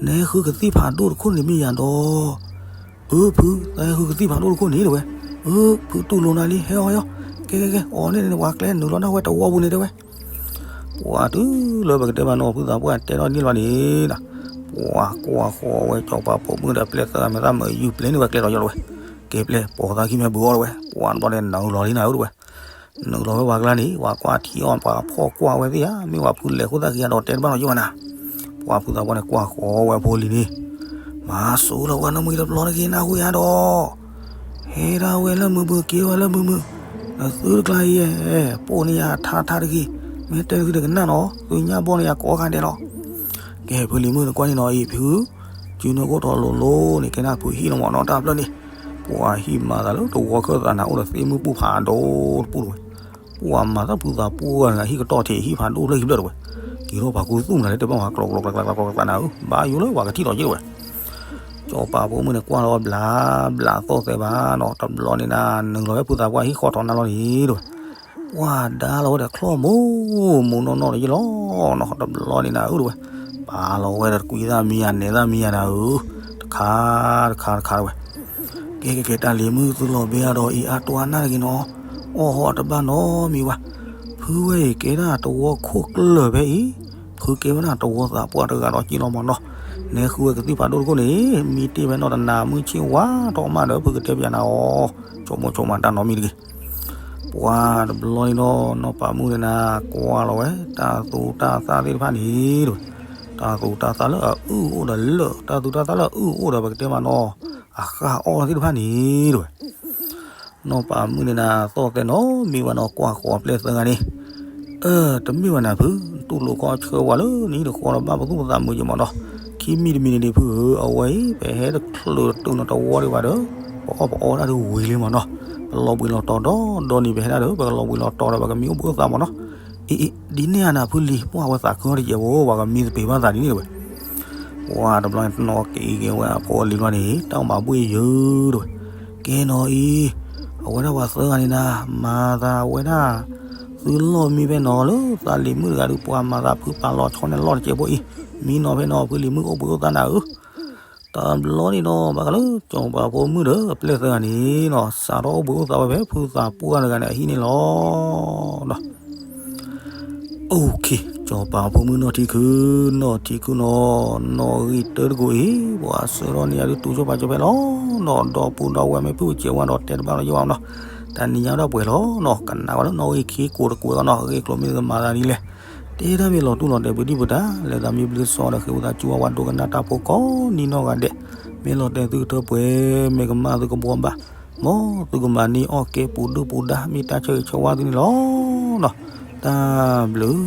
နဟဲဃုကသံၣ်ဖးဒိၣ်တခိၣ်န့ၣ်မ့ၢ်ယၤဒီး, အၢ ဖု သးဟဲဃုကသံၣ်ဖးဒိၣ်တခိၣ်န့ၣ်တဝဲ, အၢ ဖုတူၢ်လိာ်နၤလံ ဟဲအီၣ်အီၣ်, ကဲ ကဲ ကဲ အီၣ်န့ၣ်န့ၣ် ပှၤကျဲနုာ်လီၤနၢ်ဝဲတဝီပူၤန့ၣ်တဝဲ ပှၤတုၤလၢပကတဲမးနီၤ ဖုသးပှၢ်တဲထီၣ်န့ၣ်လီၤန့ၣ်, ပှၤကွၢ်ဃီၤဝဲကၠီၤပၤပိာ်မုၣ်ဒီးပျဲၢ်သၢဂၤမဲာ်သၣ်မၢယုၢ်ပျဲန့ၢ်ဝဲကျဲဒီးယီၤလီၤဝဲ, ကဲပျဲၢ် ပိာ်သးခံမ့ၢ်ဘုးအီၤတဝဲ, ပှၤတဘျီန့ၣ်နုာ်လီၤလံနၤဧၢတဝဲ, နုာ်လီၤဝဲပှၤကျါန့ၣ် ပှၤကွၢ်ထံအီၣ်ပှၤဖှီၣ်ကွၢ်ဝဲသ့ၣ်ဧါ မ့ၢ်ပှၤဖုလဲၤခိၣ်သၣ်ခံဂၤဒီးတဲတဘၣ်နီၤယိၣ်ဘၣ်နၤ, ပှၤဖုသးပှၢ်န့ၣ် ကွၢ်ဃီၤဝဲဖိလံၤန့ၣ်, မၤစူၤလၢပှၤနီတမံၤတဘျီတဂ့ၤနၢ်ဟူယၤဒီး ဟဲဒၣ်ဝဲလၢမုာ်မုာ် က့ၤဝဲလၢမုာ်မုာ်, နသုတကျါအံၤ, ပိာ်န့ၢ်ယၤထါထါတဂ့ၤ, မ့ၢ်တဲသုတကနၣ်နီၤ သုညၣ်ဘီန့ၢ်ယၤကိးဂၤဒဲးလီၤ. ကဲ ဖုလံၤမုၣ်နကွၢ်န့ၣ်နီၤအံၤ ဖု, စုနၢ်ခိၣ်ထီၣ်လိၤလိၤန့ၣ် ကဲနၢ်ဖုဟံၣ်လီၤမးနီၤတၢ်ဖျၢၣ်န့ၣ်, ပှၤဟံၣ်မၤသးလၢတဝီခၢၣ်သးနၤအိၣ်ဒီးသ့ၣ်မုၢ်ပူၤဖးဒိၣ်တပူၤတဝဲ, ပှၤမၤသးဖုသးပှၢ်တဂၤဟံၣ်ကတီၢ်ထံးဟံၣ်ဖးဒိၣ်ဖျၢၣ်ခံဖျၢၣ်တဝဲ, က့ၤထီၣ်ပှၤကူသူၣ်နၤလၢတဘၣ်ဝဲကျီကျီကျါကျါကျါကျါနၤဧၢ, ဘၣ်ယိၣ်လၢပှၤကထံၣ်လီၤက့တဝဲ ပ စီၤပၤဖိမုၣ်န့ၣ်ကွၢ်လီၤဝဲဘျးဘျးသီၣ်သဲးဘၣ်နီၤ, တဘျီန့ၣ်နၤ နုာ်လီၤဝဲဖုသးပှၢ်ဟံၣ်ဃီထီးနၢ်လီၤန့ၣ်တဝဲ, ပှၤဒါလီၤဝဲဒီးချီၣ်မိၢ်မိၢ်နီၢ်နီၢ်တယ့ၢ်လီၤနီၤ, တဘျီန့ၣ်နၤဧၢတဝဲ, ပာ်လီၤဝဲဒီးတကွံသၣ်မံယၤနဲၤသၣ်မံယၤနၤဧၢ, တခါတခါတခါတဝဲ ကဲကဲကဲ တၢ်လံၤမုၣ်သုလီၤဘဲအါဒီးအံၤအါတွၤနၢ်တဂ့ၤနီၤ, အီၣ်ဟီၣ်အတဘၣ်နီတမံၤဘၣ်, ဖုဝဲအံၤကဲဒၣ်တဝီခိၣ်ကျၢၢ်ဖဲအံၤ, ဖုကဲဝဲဒၣ်တဝီသးပှၢ်တဂၤဒီးက့လီၤမးနီၤ, နဲဃုဝဲကသံၣ်ဖးဒိၣ်တခိၣ်န့ၣ် မံတ့ၢ်ဖဲနီၢ်တနၤ မုၢ်ဆ့ၣ်ဝါထီၣ်မးဒီး ဖုကတဲပၠးနၤအီၤ, ဆိကမိၣ်ဆိကမးတၢ်နီတမံၤတဂ့ၤ ပှၤတဘျီန့ၣ်ဒီး နီၢ်ပၤမုၣ်န့ၣ်နၤ ကွၢ်လီၤဝဲ တၢ်သူတၢ်သၣ်သ့ၣ်တဖၣ်န့ၣ်တဝဲ, တၢ်သူတၢ်သၣ်လၢအအုၣ်အိၣ်ဒီးလၢၢ်, တၢ်သူတၢ်သၣ်လၢအအုၣ်အိၣ်ဒီး ပကတဲမးနီၤ, အဃၢ်အီၣ်သ့ၣ်တဖၣ်န့ၣ်တဝဲ, နီၢ်ပၤမုၣ်န့ၣ်နၤ သီၣ်သဲးနီတမံၤဘၣ်နီၤ, ကွၢ်ဃီၤပျဲၢ်သၢဂၤန့ၣ်, အၢ တမ့ၢ်ဘၣ်နၤဖု, တူၢ်လိာ်ခီဆှၢဝဲလၢနဟံၣ်တဃီဒီး ဘၣ်ပသူၣ်ပသးမုာ်က့ၤမးနီၤ, ခံမံၤတမံၤန့ၣ်ဒံးဖုဧၢ, အဝဲအံၤ ပဟဲတချုးတတုၤနီတဝီဒံးဘၣ်ဒီး ပအီၣ်ပအီတၢ်ဒုးဝံၤလံမးနီၤ, ပလီၤဘှံးလီၤတီၤဒီးဒီနံၤ ပဟဲဒၣ်ဒီး ပကလီၤဘှံးလီၤတီၤဒီး ပကမံအိၣ်ဘှံးအိၣ်သးမးနီၤ, အံၤအံၤ ဒ်န့ၣ်အနၤဖုလံၤ ပှၢ်ဝဲသးခုအီၤတယဲၢ်ဖိ ပှၤကမံသပ့ၤဘၣ်သးဒ်န့ၣ်တဝဲ ပှၤတဘျီန့ၣ် တနီၤက့ၤက့ၤဝဲအဖိအလံၤတဘျီန့ၣ် တၢ်အိၣ်မးဘှ့ၣ်ယုာ်တဝဲ, ကဲနီၤအံၤ, အဝဲဒၣ်ပှၤသၢဂၤန့ၣ်နၤ မၤသးဝဲဒၣ် သုလီၢ်မံဖဲနီၤလၢသးလံၤမုၣ်တဂၤဒုး ပှၤမၤသးဖုပာ်လီၤဆီန့ၣ်လီၢ်တစဲးဖိအံၤ, မံနီၤဖဲနီၤ ဖုလံၤမုၣ်အိၣ်ဘှံးအိၣ်သးနၤဧၢ, တဘျီန့ၣ်နီၤ ဘၣ်ဃးလၢစီၤပၤဖိမုၣ်ဒီးအပျဲၢ်သၢဂၤန့ၣ်နီၤ စးထီၣ်အိၣ်ဘှံးအိၣ်သးဝဲဖဲဖုသးပှၢ်တဂၤန့ၣ်အဟံၣ်န့ၣ်လီၤ. အိၣ်ခ့ စီၤပၤဖိမုၣ်နီၢ်ထံခု, နီၢ်ထံခုနီၤ, နီၣ်ဂံၢ်တၢတကိးအံၤ ပှၤဆှၢထီၣ်န့ၢ်ယၤဒုးတူၢ်ဆိပာ်ဆိဖဲလီၤနီၤ, ဒီပုၢ်ဒီဝဲၢ်မ့ၢ်ဖုၣ်ကဲဝဲဒီးတဲတဘၣ်လီၤယဝဲနီၤ, တနံၤညါဝဲဒၣ်ပှဲၤလီၤနီၤ, ကနၣ်ဝဲလၢနီၣ်ဂံၢ်ခံကိးတကိးအံၤနီၤ, ဂ့ၢ်ကျိၤမ့ၢ်ကမၤသးဒ်လဲၣ်, တဲတၢ်မ့ၢ်လီၤတူၢ်လီၤတဲာ်ပှဲၤဒံၣ်ပှဲၤတၢ်, လဲၤသးမံဘျုးစီဒီးဃ့ဝံသးစူၤဝဲပှၤဒိကနၣ်တၢ်ဖိကိးနံၤနီၢ်ဂၤဒဲး, မ့ၢ်လီၤတဲာ်သုကထၢပှဲၤ, မ့ၢ်ကမၣ်သုကဘှီဘၣ်, မ်သုကမၤန့ၢ်အီၣ်ကဲပူၤဒုၣ်ပူၤဒါ မ့ၢ်တၢ်ဆၢဂ့ၤဆၢဝါသုန့ၣ်လီၤနီၤ, တၢ်ဘျုး